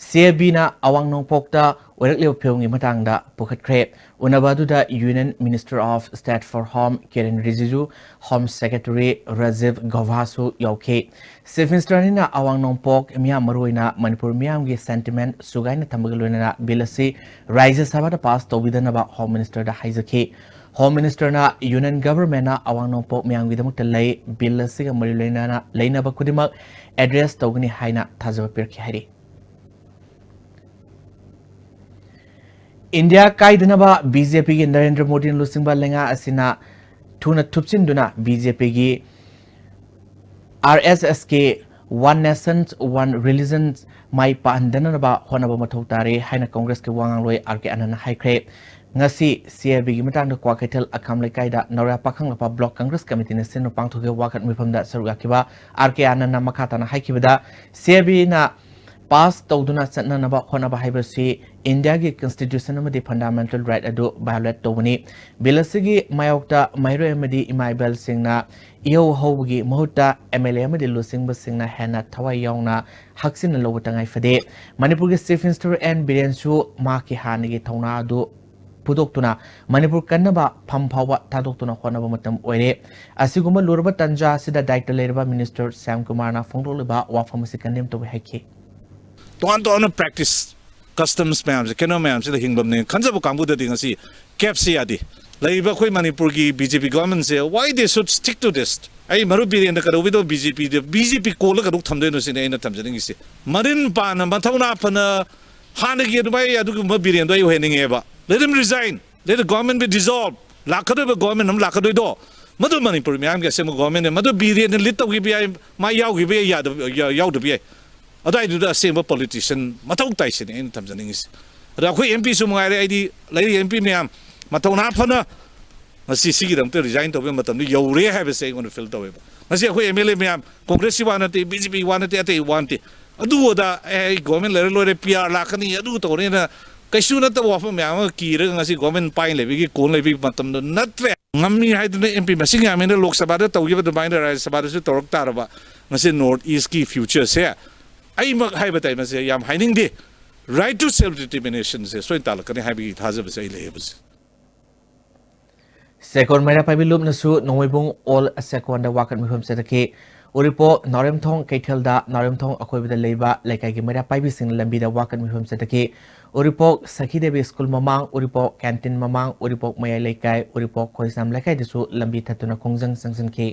ꯁꯤ ꯑꯦ ꯕꯤꯅ ꯑꯋꯥꯡ ꯅꯣꯡꯄꯣꯛꯇ ꯑꯣꯏꯔꯛꯂꯤꯕ ꯐꯤꯕꯝꯒꯤ ꯃꯇꯥꯡꯗ ꯄꯨꯈꯠꯈ꯭ꯔꯦ꯫ ꯎꯅꯕ ꯑꯗꯨꯗ union minister of state for home Kiren Rijiju, home secretary Rajiv ꯒꯧꯚꯥꯁꯨ ꯌꯥꯎꯈꯤ꯫ ꯆꯤꯐ ꯃꯤꯅꯤꯁꯇꯔ ꯑꯅꯤꯅ ꯑꯋꯥꯡ ꯅꯣꯡꯄꯣꯛ ꯃꯤꯌꯥꯝ, ꯃꯔꯨꯑꯣꯏꯅ ꯃꯅꯤꯄꯨꯔ ꯃꯤꯌꯥꯝꯒꯤ ꯁꯦꯟꯇꯤꯃꯦꯟ ꯁꯨꯒꯥꯏꯅ ꯊꯝꯕꯒ ꯂꯣꯏꯅꯅ ꯕꯤꯜ ꯑꯁꯤ ꯔꯥꯖ꯭ꯌ ꯁꯚꯥꯗ ꯄꯥꯁ ꯇꯧꯕꯤꯗꯅꯕ ꯍꯣꯝ ꯃꯤꯅꯤꯁꯇꯔꯗ ꯍꯥꯏꯖꯈꯤ꯫ ꯍꯣꯝ ꯃꯤꯅꯤꯁꯇꯔꯅ ꯌꯨꯅꯤꯌꯟ ꯒꯚꯔꯟꯃꯦꯟꯠꯅ ꯑꯋꯥꯡ ꯅꯣꯡꯄꯣꯛ ꯃꯤꯌꯥꯝꯒꯤꯗꯃꯛꯇ ꯂꯩ, ꯕꯤꯜ ꯑꯁꯤꯒ ꯃꯔꯤ ꯂꯩꯅꯅ ꯂꯩꯅꯕ ꯈꯨꯗꯤꯡꯃꯛ ꯑꯦꯗ꯭ꯔꯦꯁ ꯇꯧꯒꯅꯤ ꯍꯥꯏꯅ ꯊꯥꯖꯕ ꯄꯤꯔꯛꯈꯤ ꯍꯥꯏꯔꯤ꯫ ꯏꯟꯗꯤꯌꯥ ꯀꯥꯏꯗꯅꯕ ꯕꯤ ꯖꯦ ꯄꯤꯒꯤ ꯅꯔꯦꯟꯗ꯭ꯔ ꯃꯣꯗꯤꯅ ꯂꯨꯆꯤꯡꯕ ꯂꯩꯉꯥꯛ ꯑꯁꯤꯅ ꯊꯨꯅ ꯊꯨꯞꯆꯤꯟꯗꯨꯅ ꯕꯤ ꯖꯦ ꯄꯤꯒꯤ ꯑꯥꯔ ꯑꯦꯁ ꯑꯦꯁꯀꯤ One Nation, One Religion ꯃꯥꯏ ꯄꯥꯛꯍꯟꯗꯅꯕ ꯍꯣꯠꯅꯕ ꯃꯊꯧ ꯇꯥꯔꯦ ꯍꯥꯏꯅ ꯀꯪꯒ꯭ꯔꯦꯁꯀꯤ ꯋꯥ ꯉꯥꯡꯂꯣꯏ ꯑꯥꯔ ꯀꯦ ꯑꯅꯟꯅ ꯍꯥꯏꯈ꯭ꯔꯦ꯫ ꯉꯁꯤ ꯁꯤ ꯑꯥꯏ ꯕꯤꯒꯤ ꯃꯇꯥꯡꯗ ꯀ꯭ꯋꯥꯀꯩꯊꯦꯜ ꯑꯈꯥꯝ ꯂꯩꯀꯥꯏꯗ ꯅꯧꯔꯥ ꯄꯥꯈꯪꯂꯥꯛꯄ ꯕ꯭ꯂꯣꯛ ꯀꯪꯒ꯭ꯔꯦꯁ ꯀꯃꯤꯇꯤꯅ ꯁꯤꯟꯕ ꯄꯥꯡꯊꯣꯛꯈꯤꯕ ꯋꯥꯀꯠ ꯃꯤꯐꯝꯗ ꯁꯔꯨꯛ ꯌꯥꯈꯤꯕ ꯑꯥꯔ ꯀꯦ ꯑꯅꯟꯅ ꯃꯈꯥ ꯇꯥꯅ ꯍꯥꯏꯈꯤꯕꯗ, ꯁꯤ ꯑꯥꯏ ꯕꯤꯅ ꯄꯥꯁ ꯇꯧꯗꯨꯅ ꯆꯠꯅꯅꯕ ꯍꯣꯠꯅꯕ ꯍꯥꯏꯕꯁꯤ ꯏꯟꯗꯤꯌꯥꯒꯤ ꯀꯟꯁꯇꯤꯇ꯭ꯌꯨꯁꯟ ꯑꯃꯗꯤ ꯐꯟꯗꯥꯃꯦꯟꯇꯦꯜ ꯔꯥꯏꯠ ꯑꯗꯨ ꯚꯥꯏꯑꯣꯂꯦꯠ ꯇꯧꯕꯅꯤ꯫ ꯕꯤꯜ ꯑꯁꯤꯒꯤ ꯃꯥꯌꯣꯛꯇ ꯃꯍꯩꯔꯣꯏ ꯑꯃꯗꯤ ꯏꯃꯥ ꯏꯕꯦꯜꯁꯤꯡꯅ ꯏꯍꯧ ꯍꯧꯕꯒꯤ ꯃꯍꯨꯠꯇ ꯑꯦꯝ ꯑꯦꯜ ꯑꯦ ꯑꯃꯗꯤ ꯂꯨꯆꯤꯡꯕꯁꯤꯡꯅ ꯍꯦꯟꯅ ꯊꯋꯥꯏ ꯌꯥꯎꯅ ꯍꯛꯆꯤꯟꯅ ꯂꯧꯕ ꯇꯉꯥꯏ ꯐꯗꯦ꯫ ꯃꯅꯤꯄꯨꯔꯒꯤ ꯆꯤꯐ ꯃꯤꯅꯤꯁꯇꯔ ꯑꯦꯟ ꯕꯤꯔꯦꯟꯁꯨ ꯃꯍꯥꯛꯀꯤ ꯍꯥꯟꯅꯒꯤ ꯊꯧꯅꯥ ꯑꯗꯨ ꯄꯨꯊꯣꯛꯇꯨꯅ ꯃꯅꯤꯄꯨꯔ ꯀꯟꯅꯕ ꯐꯝ ꯐꯥꯎꯕ ꯊꯥꯗꯣꯛꯇꯨꯅ ꯍꯣꯠꯅꯕ ꯃꯇꯝ ꯑꯣꯏꯔꯦ꯫ ꯑꯁꯤꯒꯨꯝꯕ ꯂꯨꯔꯕ ꯇꯥꯟꯖꯥ ꯑꯁꯤꯗ ꯗꯥꯏꯔꯦꯛꯇꯔ ꯂꯩꯔꯕ ꯃꯤꯅꯤꯁꯇꯔ ꯁ꯭ꯌꯥꯝ ꯀꯨꯃꯥꯔꯅ ꯐꯣꯡꯗꯣꯛꯂꯤꯕ ꯋꯥꯐꯝ ꯑꯁꯤ ꯀꯟꯗꯦꯝ ꯇꯧꯏ ꯍꯥꯏꯈꯤ꯫ ꯇꯣꯉꯥꯟ ꯇꯣꯉꯥꯟꯕ practice, customs ꯃꯌꯥꯝꯁꯦ, ꯀꯩꯅꯣ ꯃꯌꯥꯝꯁꯤꯗ ꯍꯤꯡꯕꯅꯦ ꯈꯟꯖꯕ ꯀꯥꯡꯕꯨꯗꯗꯤ ꯉꯁꯤ ꯀꯦꯞꯁꯦ ꯌꯥꯗꯦ꯫ ꯂꯩꯔꯤꯕ ꯑꯩꯈꯣꯏ ꯃꯅꯤꯄꯨꯔꯒꯤ B J P government say, why they should stick to this? ꯑꯩ ꯃꯔꯨꯞ ꯕꯤꯔꯦꯟꯗ ꯀꯩꯗꯧꯕꯩꯗꯣ B J P ꯗ, B J P ꯀꯣꯜꯂ ꯀꯩꯗꯧ ꯊꯝꯗꯣꯏꯅꯣ ꯁꯤꯅꯤ ꯑꯩꯅ ꯊꯝꯖꯅꯤꯡꯉꯤꯁꯦ꯫ ꯃꯔꯤꯟ ꯄꯥꯟꯅ, ꯃꯊꯧꯅꯥ ꯐꯅ, ꯍꯥꯟꯅꯒꯤ ꯑꯗꯨꯃꯥꯏ ꯑꯗꯨꯒꯨꯝꯕ ꯕꯤꯔꯦꯟꯗꯣ ꯑꯩ ꯑꯣꯏꯍꯟꯅꯤꯡꯉꯦꯕ꯫ Let him resign. Let the government be dissolved. ꯂꯥꯛꯀꯗꯣꯏꯕ government ꯑꯃ ꯂꯥꯛꯀꯗꯣꯏꯗꯣ, ꯃꯗꯨ ꯃꯅꯤꯄꯨꯔ ꯃꯤꯌꯥꯝꯒꯤ ꯑꯁꯦꯡꯕ government ꯅꯦ꯫ ꯃꯗꯨ ꯕꯤꯔꯦꯟꯅ lead ꯇꯧꯈꯤꯕ ꯌꯥꯏ, ꯃꯥ ꯌꯥꯎꯈꯤꯕ ꯌꯥꯏ, ꯌꯥꯗꯕ, ꯌꯥ-, ꯌꯥꯎꯗꯕ ꯌꯥꯏ꯫ ꯑꯗꯨꯋꯥꯏꯗꯨꯗ ꯑꯁꯦꯡꯕ politician ꯃꯊꯧ ꯇꯥꯏꯁꯤꯅꯤ ꯑꯩꯅ ꯊꯝꯖꯅꯤꯡꯉꯤꯁꯤ꯫ ꯑꯗ ꯑꯩꯈꯣꯏ M P ꯁꯨ ꯃꯉꯥꯏꯔꯦ, ꯑꯩꯗꯤ ꯂꯩꯔꯤ M P ꯃꯌꯥꯝ ꯃꯊꯧꯅꯥ ꯐꯅ ꯉꯁꯤ ꯁꯤꯒꯤꯗꯃꯛꯇ resign ꯇꯧꯕꯒꯤ ꯃꯇꯝꯗꯨ ꯌꯧꯔꯦ ꯍꯥꯏꯕꯁꯦ ꯑꯩꯉꯣꯟꯗ feel ꯇꯧꯋꯦꯕ꯫ ꯉꯁꯤ ꯑꯩꯈꯣꯏ M L A ꯃꯌꯥꯝ, Congress ꯀꯤ ꯋꯥ ꯅꯠꯇꯦ, B J P ꯋꯥ ꯅꯠꯇꯦ, ꯑꯇꯩ ꯋꯥ ꯅꯠꯇꯦ, ꯑꯗꯨ ꯑꯗꯥ, "ꯑꯦ, ꯑꯩ government ꯂꯩꯔ ꯂꯣꯏꯔꯦ, P R ꯂꯥꯛꯀꯅꯤ, ꯑꯗꯨ ꯇꯧꯔꯦꯅ" ꯀꯩꯁꯨ ꯅꯠꯇꯕ ꯋꯥꯐꯝ ꯃꯌꯥꯝ ꯑꯃ ꯀꯤꯔꯒ ꯉꯁꯤ government ꯄꯥꯏ ꯂꯩꯕꯒꯤ, ꯀꯣꯟ ꯂꯩꯕꯒꯤ ꯃꯇꯝꯗꯣ ꯅꯠꯇ꯭ꯔꯦ꯫ ꯉꯝꯃꯤ ꯍꯥꯏꯗꯨꯅ M P ꯃꯁꯤꯡ ꯌꯥꯝꯃꯦꯅ ꯂꯣꯛ ꯁꯚꯥꯗ ꯇꯧꯈꯤꯕ ꯑꯗꯨꯃꯥꯏꯅ ꯔꯥꯖ꯭ꯌ ꯁꯚꯥꯗꯁꯨ ꯇꯧꯔꯛ ꯇꯥꯔꯕ, ꯉꯁꯤ North East ꯀꯤ future ꯁꯦ ꯑꯩꯃꯛ ꯍꯥꯏꯕ ꯇꯥꯏ, ꯃꯁꯦ ꯌꯥꯝ ꯍꯥꯏꯅꯤꯡꯗꯦ꯫ Right to self determination ꯁꯦ ꯁꯣꯏꯅ ꯇꯥꯜꯂꯛꯀꯅꯤ ꯍꯥꯏꯕꯒꯤ ꯊꯥꯖꯕꯁꯦ ꯑꯩ ꯂꯩꯌꯦꯕꯁꯦ꯫ ꯁꯦꯀꯣꯟ ꯃꯩꯔꯥ ꯄꯥꯏꯕꯤ ꯂꯨꯞꯅꯁꯨ ꯅꯣꯡꯃꯩꯕꯨꯡ ꯑꯣꯜ ꯁꯦꯀꯣꯟꯗ ꯋꯥꯀꯠ ꯃꯤꯐꯝ ꯆꯠꯊꯈꯤ꯫ ꯎꯔꯤꯄꯣꯛ ꯅꯥꯎꯔꯦꯝꯊꯣꯡ ꯀꯩꯊꯦꯜꯗ ꯅꯥꯎꯔꯦꯝꯊꯣꯡ ꯑꯀꯣꯏꯕꯗ ꯂꯩꯕ ꯂꯩꯀꯥꯏꯒꯤ ꯃꯩꯔꯥ ꯄꯥꯏꯕꯤꯁꯤꯡꯅ ꯂꯝꯕꯤꯗ ꯋꯥꯀꯠ ꯃꯤꯐꯝ ꯆꯠꯊꯈꯤ꯫ ꯎꯔꯤꯄꯣꯛ ꯁꯈꯤꯗꯦꯕꯤ ꯁ꯭ꯀꯨꯜ ꯃꯃꯥꯡ, ꯎꯔꯤꯄꯣꯛ canteen ꯃꯃꯥꯡ, ꯎꯔꯤꯄꯣꯛ ꯃꯌꯥꯏ ꯂꯩꯀꯥꯏ, ꯎꯔꯤꯄꯣꯛ ꯈꯣꯏꯖꯥꯝ ꯂꯩꯀꯥꯏꯗꯁꯨ ꯂꯝꯕꯤ ꯊꯠꯇꯨꯅ ꯈꯣꯡꯖꯪ ꯆꯪꯁꯤꯟꯈꯤ꯫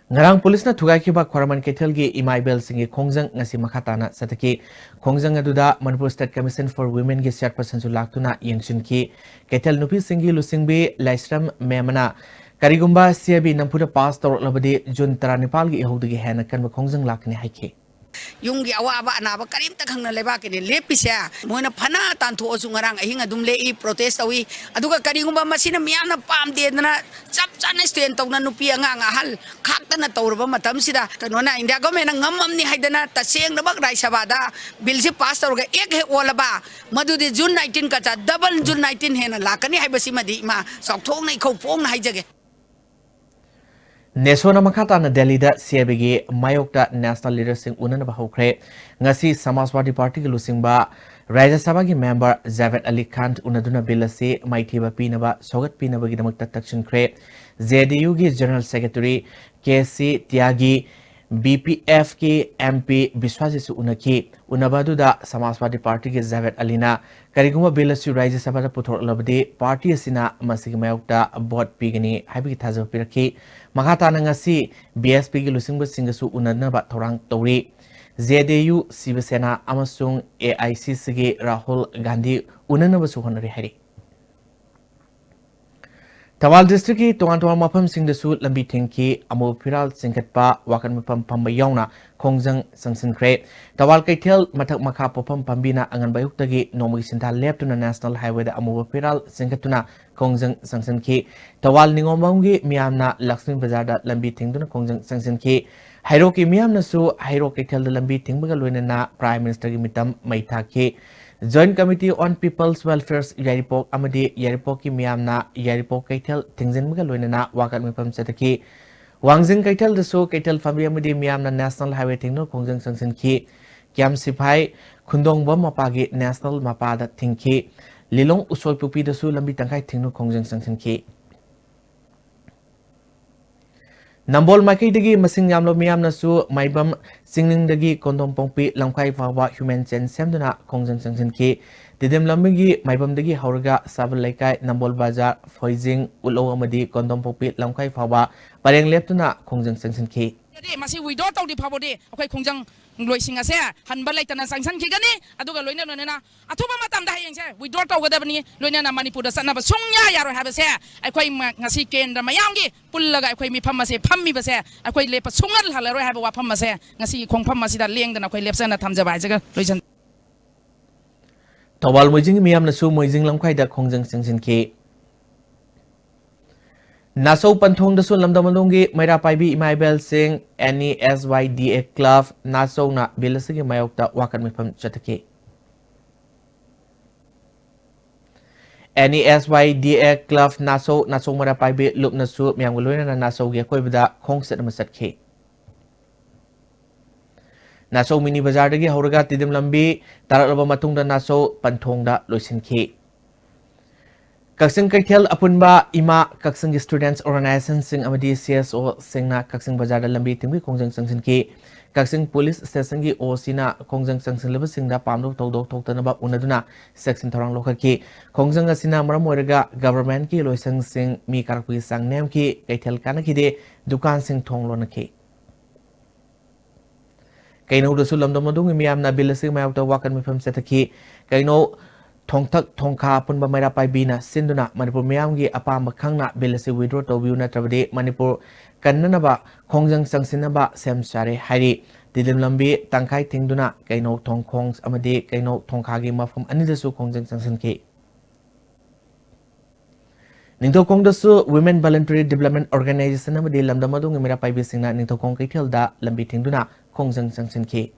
ꯉꯔꯥꯡ ꯄꯨꯂꯤꯁꯅ ꯊꯨꯒꯥꯏꯈꯤꯕ ꯈ꯭ꯋꯥꯏꯔꯝꯕꯟ ꯀꯩꯊꯦꯜꯒꯤ ꯏꯃꯥ ꯏꯕꯦꯜꯁꯤꯡꯒꯤ ꯈꯣꯡꯖꯪ ꯉꯁꯤ ꯃꯈꯥ ꯇꯥꯅ ꯆꯠꯊꯈꯤ꯫ ꯈꯣꯡꯖꯪ ꯑꯗꯨꯗ Manipur State Commission for Women ꯒꯤ chairperson ꯁꯨ ꯂꯥꯛꯇꯨꯅ ꯌꯦꯡꯁꯤꯟꯈꯤ꯫ ꯀꯩꯊꯦꯜ ꯅꯨꯄꯤꯁꯤꯡꯒꯤ ꯂꯨꯆꯤꯡꯕꯤ ꯂꯥꯏꯁ꯭ꯔꯝ ꯃꯦꯝꯃꯅ ꯀꯔꯤꯒꯨꯝꯕ C I B ꯅꯝꯐꯨꯗ pass ꯇꯧꯔꯛꯂꯕꯗꯤ June ꯇꯔꯥꯅꯤꯄꯥꯜꯒꯤ ꯏꯍꯧꯗꯒꯤ ꯍꯦꯟꯅ ꯀꯟꯕ ꯈꯣꯡꯖꯪ ꯂꯥꯛꯀꯅꯤ ꯍꯥꯏꯈꯤ꯫ ꯌꯨꯝꯒꯤ ꯑꯋꯥꯕ ꯑꯅꯥꯕ ꯀꯔꯤꯝꯇ ꯈꯪꯅ ꯂꯩꯕꯥꯛꯀꯤꯅꯦ ꯂꯦꯞꯄꯤꯁꯦ꯫ ꯃꯣꯏꯅ ꯐꯅ ꯇꯥꯟꯊꯣꯛꯑꯁꯨ ꯉꯔꯥꯡ ꯑꯍꯤꯡ ꯑꯗꯨꯝ ꯂꯦꯛꯏ, ꯄ꯭ꯔꯣꯇꯦꯁ ꯇꯧꯏ꯫ ꯑꯗꯨꯒ ꯀꯔꯤꯒꯨꯝꯕ ꯃꯁꯤꯅ ꯃꯤꯌꯥꯝꯅ ꯄꯥꯝꯗꯦꯗꯅ ꯆꯞ ꯆꯥꯅ ꯁ꯭ꯇꯦꯟ ꯇꯧꯅ ꯅꯨꯄꯤ ꯑꯉꯥꯡ ꯑꯍꯜ ꯈꯥꯛꯇꯅ ꯇꯧꯔꯕ ꯃꯇꯝꯁꯤꯗ ꯀꯩꯅꯣꯅ ꯏꯟꯗꯤꯌꯥ ꯒꯣꯔꯃꯦꯟꯅ ꯉꯝꯃꯝꯅꯤ ꯍꯥꯏꯗꯅ ꯇꯁꯦꯡꯅꯃꯛ ꯔꯥꯖ꯭ꯌ ꯁꯚꯥꯗ ꯕꯤꯜꯁꯤ ꯄꯥꯁ ꯇꯧꯔꯒ ꯑꯦꯛ ꯍꯦꯛ ꯑꯣꯜꯂꯕ ꯃꯗꯨꯗꯤ ꯖꯨꯟ ꯅꯥꯏꯟꯇꯤꯟ ꯀꯆꯥ ꯗꯕꯜ ꯖꯨꯟ ꯅꯥꯏꯟꯇꯤꯟ ꯍꯦꯟꯅ ꯂꯥꯛꯀꯅꯤ ꯍꯥꯏꯕꯁꯤꯃꯗꯤ ꯏꯃꯥ ꯆꯥꯎꯊꯣꯛꯅ ꯏꯈꯧ ꯐꯣꯡꯅ ꯍꯥꯏꯖꯒꯦ꯫ ꯅꯦꯁꯣꯅ ꯃꯈꯥ ꯇꯥꯅ ꯗꯦꯜꯂꯤꯗ ꯁꯤ ꯑꯥꯏ ꯕꯤꯒꯤ ꯃꯥꯌꯣꯛꯇ ꯅꯦꯁꯅꯦꯜ ꯂꯤꯗꯔꯁꯤꯡ ꯎꯅꯅꯕ ꯍꯧꯈ꯭ꯔꯦ꯫ ꯉꯁꯤ ꯁꯃꯥꯖꯋꯥꯗꯤ ꯄꯥꯔꯇꯤꯒꯤ ꯂꯨꯆꯤꯡꯕ ꯔꯥꯖ꯭ꯌ ꯁꯚꯥꯒꯤ ꯃꯦꯝꯕꯔ ꯖꯥꯚꯦꯗ ꯑꯂꯤ ꯈꯥꯟ ꯎꯅꯗꯨꯅ ꯕꯤꯜ ꯑꯁꯤ ꯃꯥꯏꯊꯤꯕ ꯄꯤꯅꯕ ꯁꯧꯒꯠꯄꯤꯅꯕꯒꯤꯗꯃꯛꯇ ꯇꯛꯁꯤꯟꯈ꯭ꯔꯦ꯫ ꯖꯦ ꯗꯤ ꯌꯨꯒꯤ general secretary K C ꯇ꯭ꯌꯥꯒꯤ, B P ꯑꯦꯐꯀꯤ M P ꯕꯤꯁ꯭ꯋꯥꯖꯤꯠꯁꯨ ꯎꯅꯈꯤ꯫ ꯎꯅꯕ ꯑꯗꯨꯗ ꯁꯃꯥꯖꯋꯥꯗꯤ ꯄꯥꯔꯇꯤꯒꯤ ꯖꯥꯚꯦꯗ ꯑꯂꯤꯅ ꯀꯔꯤꯒꯨꯝꯕ ꯕꯤꯜ ꯑꯁꯤ ꯔꯥꯖ꯭ꯌ ꯁꯚꯥꯗ ꯄꯨꯊꯣꯔꯛꯂꯕꯗꯤ ꯄꯥꯔꯇꯤ ꯑꯁꯤꯅ ꯃꯁꯤꯒꯤ ꯃꯥꯌꯣꯛꯇ ꯚꯣꯠ ꯄꯤꯒꯅꯤ ꯍꯥꯏꯕꯒꯤ ꯊꯥꯖꯕ ꯄꯤꯔꯛꯈꯤ꯫ ꯃꯈꯥ ꯇꯥꯅ ꯉꯁꯤ ꯕꯤ ꯑꯦꯁ ꯄꯤꯒꯤ ꯂꯨꯆꯤꯡꯕꯁꯤꯡꯒꯁꯨ ꯎꯅꯅꯕ ꯊꯧꯔꯥꯡ ꯇꯧꯔꯤ꯫ ꯖꯦ ꯗꯤ ꯌꯨ, ꯁꯤꯕ ꯁꯦꯅꯥ ꯑꯃꯁꯨꯡ ꯑꯦ ꯑꯥꯏ ꯁꯤ ꯁꯤꯒꯤ ꯔꯥꯍꯨꯜ ꯒꯥꯟꯙꯤ ꯎꯅꯅꯕꯁꯨ ꯍꯣꯠꯅꯔꯤ ꯍꯥꯏꯔꯤ꯫ ꯊꯧꯕꯥꯜ ꯗꯤꯁꯇ꯭ꯔꯤꯛꯀꯤ ꯇꯣꯉꯥꯟ ꯇꯣꯉꯥꯟꯕ ꯃꯐꯝꯁꯤꯡꯗꯁꯨ ꯂꯝꯕꯤ ꯊꯤꯡꯈꯤ꯫ ꯑꯃꯨꯕ ꯐꯤꯔꯥꯜ ꯆꯤꯡꯈꯠꯄ, ꯋꯥꯀꯠ ꯃꯤꯐꯝ ꯐꯝꯕ ꯌꯥꯎꯅ ꯈꯣꯡꯖꯪ ꯆꯪꯁꯤꯟꯈ꯭ꯔꯦ꯫ ꯊꯧꯕꯥꯜ ꯀꯩꯊꯦꯜ ꯃꯊꯛ ꯃꯈꯥ ꯄꯣꯠꯐꯝ ꯐꯝꯕꯤꯅ ꯑꯉꯟꯕ ꯑꯌꯨꯛꯇꯒꯤ ꯅꯣꯡꯃꯒꯤ ꯁꯤꯟꯊꯥ ꯂꯦꯞꯇꯨꯅ ꯅꯦꯁꯅꯦꯜ ꯍꯥꯏꯋꯦꯗ ꯑꯃꯨꯕ ꯐꯤꯔꯥꯜ ꯆꯤꯡꯈꯠꯇꯨꯅ ꯈꯣꯡꯖꯪ ꯆꯪꯁꯤꯟꯈꯤ꯫ ꯊꯧꯕꯥꯜ ꯅꯤꯉꯣꯝꯕꯝꯒꯤ ꯃꯤꯌꯥꯝꯅ ꯂꯛꯁꯃꯤ ꯕꯖꯥꯔꯗ ꯂꯝꯕꯤ ꯊꯤꯡꯗꯨꯅ ꯈꯣꯡꯖꯪ ꯆꯪꯁꯤꯟꯈꯤ꯫ ꯍꯩꯔꯣꯛꯀꯤ ꯃꯤꯌꯥꯝꯅꯁꯨ ꯍꯩꯔꯣꯛ ꯀꯩꯊꯦꯜꯗ ꯂꯝꯕꯤ ꯊꯤꯡꯕꯒ ꯂꯣꯏꯅꯅ ꯄ꯭ꯔꯥꯏꯝ ꯃꯤꯅꯤꯁꯇꯔꯒꯤ ꯃꯤꯇꯝ ꯃꯩ ꯊꯥꯈꯤ꯫ Joint Committee on People's Welfare ꯌꯥꯏꯔꯤꯄꯣꯛ ꯑꯃꯗꯤ ꯌꯥꯏꯔꯤꯄꯣꯛꯀꯤ ꯃꯤꯌꯥꯝꯅ ꯌꯥꯏꯔꯤꯄꯣꯛ ꯀꯩꯊꯦꯜ ꯊꯤꯡꯖꯤꯟꯕꯒ ꯂꯣꯏꯅꯅ ꯋꯥꯀꯠ ꯃꯤꯐꯝ ꯆꯠꯊꯈꯤ꯫ ꯋꯥꯡꯖꯤꯡ ꯀꯩꯊꯦꯜꯗꯁꯨ ꯀꯩꯊꯦꯜ ꯐꯝꯕꯤ ꯑꯃꯗꯤ ꯃꯤꯌꯥꯝꯅ ꯅꯦꯁꯅꯦꯜ ꯍꯥꯏꯋꯦ ꯊꯤꯡꯗꯨꯅ ꯈꯣꯡꯖꯪ ꯆꯪꯁꯤꯟꯈꯤ꯫ ꯀꯦꯝ ꯁꯤꯐꯥꯏ ꯈꯨꯟꯗꯣꯡꯕꯝ ꯃꯄꯥꯒꯤ ꯅꯦꯁꯅꯦꯜ ꯃꯄꯥꯗ ꯊꯤꯡꯈꯤ꯫ ꯂꯤꯂꯣꯡ ꯎꯁꯣꯏꯄꯣꯛꯄꯤꯗꯁꯨ ꯂꯝꯕꯤ ꯇꯪꯈꯥꯏ ꯊꯤꯡꯗꯨꯅ ꯈꯣꯡꯖꯪ ꯆꯪꯁꯤꯟꯈꯤ꯫ ꯅꯝꯕꯣꯜ ꯃꯥꯏꯀꯩꯗꯒꯤ ꯃꯁꯤꯡ ꯌꯥꯝꯂꯕ ꯃꯤꯌꯥꯝꯅꯁꯨ ꯃꯥꯏꯕꯝ ꯆꯤꯡꯅꯤꯡꯗꯒꯤ ꯀꯣꯟꯗꯣꯝꯄꯣꯛꯄꯤ ꯂꯝꯈꯥꯏ ꯐꯥꯎꯕ ꯍ꯭ꯌꯨꯃꯦꯟ ꯆꯦꯟ ꯁꯦꯝꯗꯨꯅ ꯈꯣꯡꯖꯪ ꯆꯪꯁꯤꯟꯈꯤ꯫ ꯇꯤꯗꯤꯝ ꯂꯝꯕꯤꯒꯤ ꯃꯥꯏꯕꯝꯗꯒꯤ ꯍꯧꯔꯒ ꯁꯥꯕꯜ ꯂꯩꯀꯥꯏ, ꯅꯝꯕꯣꯜ ꯕꯖꯥꯔ, ꯐꯣꯏꯖꯤꯡ, ꯎꯠꯂꯧ ꯑꯃꯗꯤ ꯀꯣꯟꯗꯣꯝꯄꯣꯛꯄꯤ ꯂꯝꯈꯥꯏ ꯐꯥꯎꯕ ꯄꯔꯦꯡ ꯂꯦꯞꯇꯨꯅ ꯈꯣꯡꯖꯪ ꯆꯪꯁꯤꯟꯈꯤ꯫ ꯃꯁꯤ ꯋꯤꯗ꯭ꯔꯣ ꯇꯧꯗ꯭ꯔꯤ ꯐꯥꯎꯕꯗꯤ ꯑꯩꯈꯣꯏ ꯈꯣꯡꯖꯪ ꯂꯣꯏꯁꯤꯡ ꯑꯁꯦ ꯍꯟꯕ ꯂꯩꯇꯅ ꯆꯪꯁꯤꯟꯈꯤꯒꯅꯤ꯫ ꯑꯗꯨꯒ ꯂꯣꯏꯅ ꯂꯣꯏꯅꯅ ꯑꯊꯨꯕ ꯃꯇꯝꯗ ꯍꯌꯦꯡꯁꯦ withdraw ꯇꯧꯒꯗꯕꯅꯤ꯫ ꯂꯣꯏꯅꯅ ꯃꯅꯤꯄꯨꯔꯗ ꯆꯠꯅꯕ ꯁꯨꯡꯌꯥ ꯌꯥꯔꯣꯏ ꯍꯥꯏꯕꯁꯦ ꯑꯩꯈꯣꯏ ꯃ-, ꯉꯁꯤ ꯀꯦꯟꯗ꯭ꯔ ꯃꯌꯥꯝꯒꯤ ꯄꯨꯜꯂꯒ ꯑꯩꯈꯣꯏ ꯃꯤꯐꯝ ꯑꯁꯦ ꯐꯝꯃꯤꯕꯁꯦ ꯑꯩꯈꯣꯏ ꯂꯦꯞꯄ ꯁꯨꯡꯍꯜ ꯍꯜꯂꯔꯣꯏ ꯍꯥꯏꯕ ꯋꯥꯐꯝ ꯑꯁꯦ ꯉꯁꯤꯒꯤ ꯈꯣꯡꯐꯝ ꯑꯁꯤꯗ ꯂꯦꯡꯗꯅ ꯑꯩꯈꯣꯏ ꯂꯦꯞꯆꯅ ꯊꯝꯖꯕ ꯍꯥꯏꯖꯒ ꯂꯣꯏꯁꯤꯟ꯫ ꯊꯧꯕꯥꯜ ꯃꯣꯏꯖꯤꯡꯒꯤ ꯃꯤꯌꯥꯝꯅꯁꯨ ꯃꯣꯏꯖꯤꯡ ꯂꯝꯈꯥꯏꯗ ꯈꯣꯡꯖꯪ ꯆꯪꯁꯤꯟꯈꯤ꯫ ꯅꯥꯆꯧ ꯄꯟꯊꯣꯡꯗꯁꯨ ꯂꯝꯗꯝ ꯑꯗꯣꯝꯒꯤ ꯃꯩꯔꯥ ꯄꯥꯏꯕꯤ ꯏꯃꯥ ꯏꯕꯦꯜꯁꯤꯡ N E S Y D A Club ꯅꯥꯆꯧꯅ ꯕꯤꯜ ꯑꯁꯤꯒꯤ ꯃꯥꯌꯣꯛꯇ ꯋꯥꯀꯠ ꯃꯤꯐꯝ ꯆꯠꯊꯈꯤ꯫ N E S Y D A Club ꯅꯥꯆꯧ, ꯅꯥꯆꯧ ꯃꯩꯔꯥ ꯄꯥꯏꯕꯤ ꯂꯨꯞꯅꯁꯨ ꯃꯌꯥꯝꯒ ꯂꯣꯏꯅꯅ ꯅꯥꯆꯧꯒꯤ ꯑꯀꯣꯏꯕꯗ ꯈꯣꯡꯆꯠ ꯑꯃ ꯆꯠꯈꯤ꯫ ꯅꯥꯆꯧ ꯃꯤꯅꯤ ꯕꯖꯥꯔꯗꯒꯤ ꯍꯧꯔꯒ ꯇꯤꯗꯤꯝ ꯂꯝꯕꯤ ꯇꯥꯔꯛꯂꯕ ꯃꯇꯨꯡꯗ ꯅꯥꯆꯧ ꯄꯟꯊꯣꯡꯗ ꯂꯣꯏꯁꯤꯟꯈꯤ꯫ ꯀꯛꯆꯤꯡ ꯀꯩꯊꯦꯜ ꯑꯄꯨꯟꯕ ꯏꯃꯥ ꯀꯛꯆꯤꯡꯒꯤ students organizationꯁꯤꯡ ꯑꯃꯗꯤ C S Oꯁꯤꯡꯅ ꯀꯛꯆꯤꯡ ꯕꯖꯥꯔꯗ ꯂꯝꯕꯤ ꯊꯤꯡꯕꯒꯤ ꯈꯣꯡꯖꯪ ꯆꯪꯁꯤꯟꯈꯤ꯫ ꯀꯛꯆꯤꯡ police stationꯒꯤ OCꯅ ꯈꯣꯡꯖꯪ ꯆꯪꯁꯤꯜꯂꯤꯕꯁꯤꯡꯗ ꯄꯥꯝꯗꯕ ꯊꯧꯗꯣꯛ ꯊꯣꯛꯇꯅꯕ ꯎꯅꯗꯨꯅ ꯆꯦꯛꯁꯤꯟ ꯊꯧꯔꯥꯡ ꯂꯧꯈꯠꯈꯤ꯫ ꯈꯣꯡꯖꯪ ꯑꯁꯤꯅ ꯃꯔꯝ ꯑꯣꯏꯔꯒ governmentꯀꯤ ꯂꯣꯏꯁꯪꯁꯤꯡ ꯃꯤ ꯀꯥꯔꯛꯄꯒꯤ ꯆꯥꯡ ꯅꯦꯝꯈꯤ, ꯀꯩꯊꯦꯜ ꯀꯥꯟꯅꯈꯤꯗꯦ, ꯗꯨꯀꯥꯟꯁꯤꯡ ꯊꯣꯡ ꯂꯣꯟꯅꯈꯤ꯫ ꯀꯩꯅꯧꯗꯁꯨ ꯂꯝꯗꯝ ꯑꯗꯨꯒꯤ ꯃꯤꯌꯥꯝꯅ ꯕꯤꯜ ꯑꯁꯤꯒꯤ ꯃꯥꯌꯣꯛꯇ ꯋꯥꯀꯠ ꯃꯤꯐꯝ ꯆꯠꯊꯈꯤ꯫ ꯀꯩꯅꯧ ꯊꯣꯡꯊꯛ ꯊꯣꯡꯈꯥ ꯑꯄꯨꯟꯕ ꯃꯩꯔꯥ ꯄꯥꯏꯕꯤꯅ ꯁꯤꯟꯗꯨꯅ ꯃꯅꯤꯄꯨꯔ ꯃꯤꯌꯥꯝꯒꯤ ꯑꯄꯥꯝꯕ ꯈꯪꯅ ꯕꯤꯜ ꯑꯁꯤ withdraw ꯇꯧꯕꯤꯌꯨ, ꯅꯠꯇ꯭ꯔꯕꯗꯤ ꯃꯅꯤꯄꯨꯔ ꯀꯟꯅꯅꯕ ꯈꯣꯡꯖꯪ ꯆꯪꯁꯤꯟꯅꯕ ꯁꯦꯝ ꯁꯥꯔꯦ ꯍꯥꯏꯔꯤ꯫ ꯇꯤꯗꯤꯝ ꯂꯝꯕꯤ ꯇꯪꯈꯥꯏ ꯊꯤꯡꯗꯨꯅ ꯀꯩꯅꯧ ꯊꯣꯡꯈꯣꯡ ꯑꯃꯗꯤ ꯀꯩꯅꯧ ꯊꯣꯡꯈꯥꯒꯤ ꯃꯐꯝ ꯑꯅꯤꯗꯁꯨ ꯈꯣꯡꯖꯪ ꯆꯪꯁꯤꯟꯈꯤ꯫ ꯅꯤꯡꯊꯧꯈꯣꯡꯗꯁꯨ Women Voluntary Development Organization ꯑꯃꯗꯤ ꯂꯝꯗꯝ ꯑꯗꯨꯒꯤ ꯃꯩꯔꯥ ꯄꯥꯏꯕꯤꯁꯤꯡꯅ ꯅꯤꯡꯊꯧꯈꯣꯡ ꯀꯩꯊꯦꯜꯗ ꯂꯝꯕꯤ ꯊꯤꯡꯗꯨꯅ ꯈꯣꯡꯖꯪ ꯆꯪꯁꯤꯟꯈꯤ꯫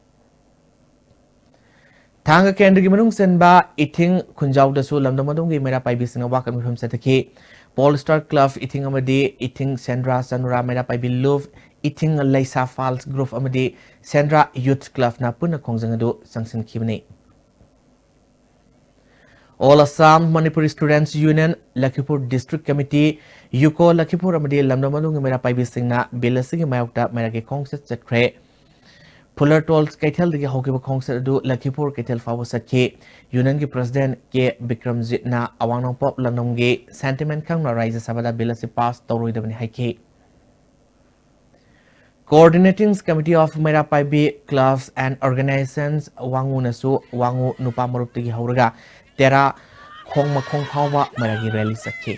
ꯊꯥꯡꯒ ꯀꯦꯟꯗ꯭ꯔꯒꯤ ꯃꯅꯨꯡ ꯆꯟꯕ ꯏꯊꯤꯡ ꯈꯨꯟꯖꯥꯎꯗꯁꯨ ꯂꯝꯗꯝ ꯑꯗꯨꯒꯤ ꯃꯩꯔꯥ ꯄꯥꯏꯕꯤꯁꯤꯡꯅ ꯋꯥꯀꯠ ꯃꯤꯐꯝ ꯆꯠꯊꯈꯤ꯫ Pole Star Club ꯏꯊꯤꯡ ꯑꯃꯗꯤ ꯏꯊꯤꯡ ꯁꯦꯟꯗ꯭ꯔꯥ ꯆꯅꯨꯔꯥ ꯃꯩꯔꯥ ꯄꯥꯏꯕꯤ ꯂꯨꯞ, ꯏꯊꯤꯡ ꯂꯩꯁꯥ Falls Group ꯑꯃꯗꯤ ꯁꯦꯟꯗ꯭ꯔꯥ Youth Clubꯅ ꯄꯨꯟꯅ ꯈꯣꯡꯖꯪ ꯑꯗꯨ ꯆꯪꯁꯤꯟꯈꯤꯕꯅꯤ꯫ All Assam Manipur Students Union, Lakhipur District Committee, UCO ꯂꯈꯤꯄꯨꯔ ꯑꯃꯗꯤ ꯂꯝꯗꯝ ꯑꯗꯨꯒꯤ ꯃꯩꯔꯥ ꯄꯥꯏꯕꯤꯁꯤꯡꯅ ꯕꯤꯜ ꯑꯁꯤꯒꯤ ꯃꯥꯌꯣꯛꯇ ꯃꯩꯔꯥꯒꯤ ꯈꯣꯡꯆꯠ ꯆꯠꯈ꯭ꯔꯦ꯫ ꯐꯨꯂꯔ ꯇꯣꯜ ꯀꯩꯊꯦꯜꯗꯒꯤ ꯍꯧꯈꯤꯕ ꯈꯣꯡꯆꯠ ꯑꯗꯨ ꯂꯈꯤꯄꯨꯔ ꯀꯩꯊꯦꯜ ꯐꯥꯎꯕ ꯆꯠꯈꯤ꯫ Unionꯒꯤ President ꯀꯦ ꯕꯤꯀ꯭ꯔꯝꯖꯤꯠꯅ ꯑꯋꯥꯡ ꯅꯣꯡꯄꯣꯛ ꯂꯝꯗꯝꯒꯤ sentiment ꯈꯪꯅ ꯔꯥꯖ꯭ꯌ ꯁꯚꯥꯗ ꯕꯤꯜ ꯑꯁꯤ pass ꯇꯧꯔꯣꯏꯗꯕꯅꯤ ꯍꯥꯏꯈꯤ꯫ Coordinating Committee of ꯃꯩꯔꯥ ꯄꯥꯏꯕꯤ Clubs and Organizations ꯋꯥꯉꯨꯅꯁꯨ ꯋꯥꯉꯨ ꯅꯨꯄꯥ ꯃꯔꯨꯞꯇꯒꯤ ꯍꯧꯔꯒ ꯇꯦꯔꯥ ꯈꯣꯡ ꯃꯈꯣꯡ ꯐꯥꯎꯕ ꯃꯩꯔꯥꯒꯤ rally ꯆꯠꯈꯤ꯫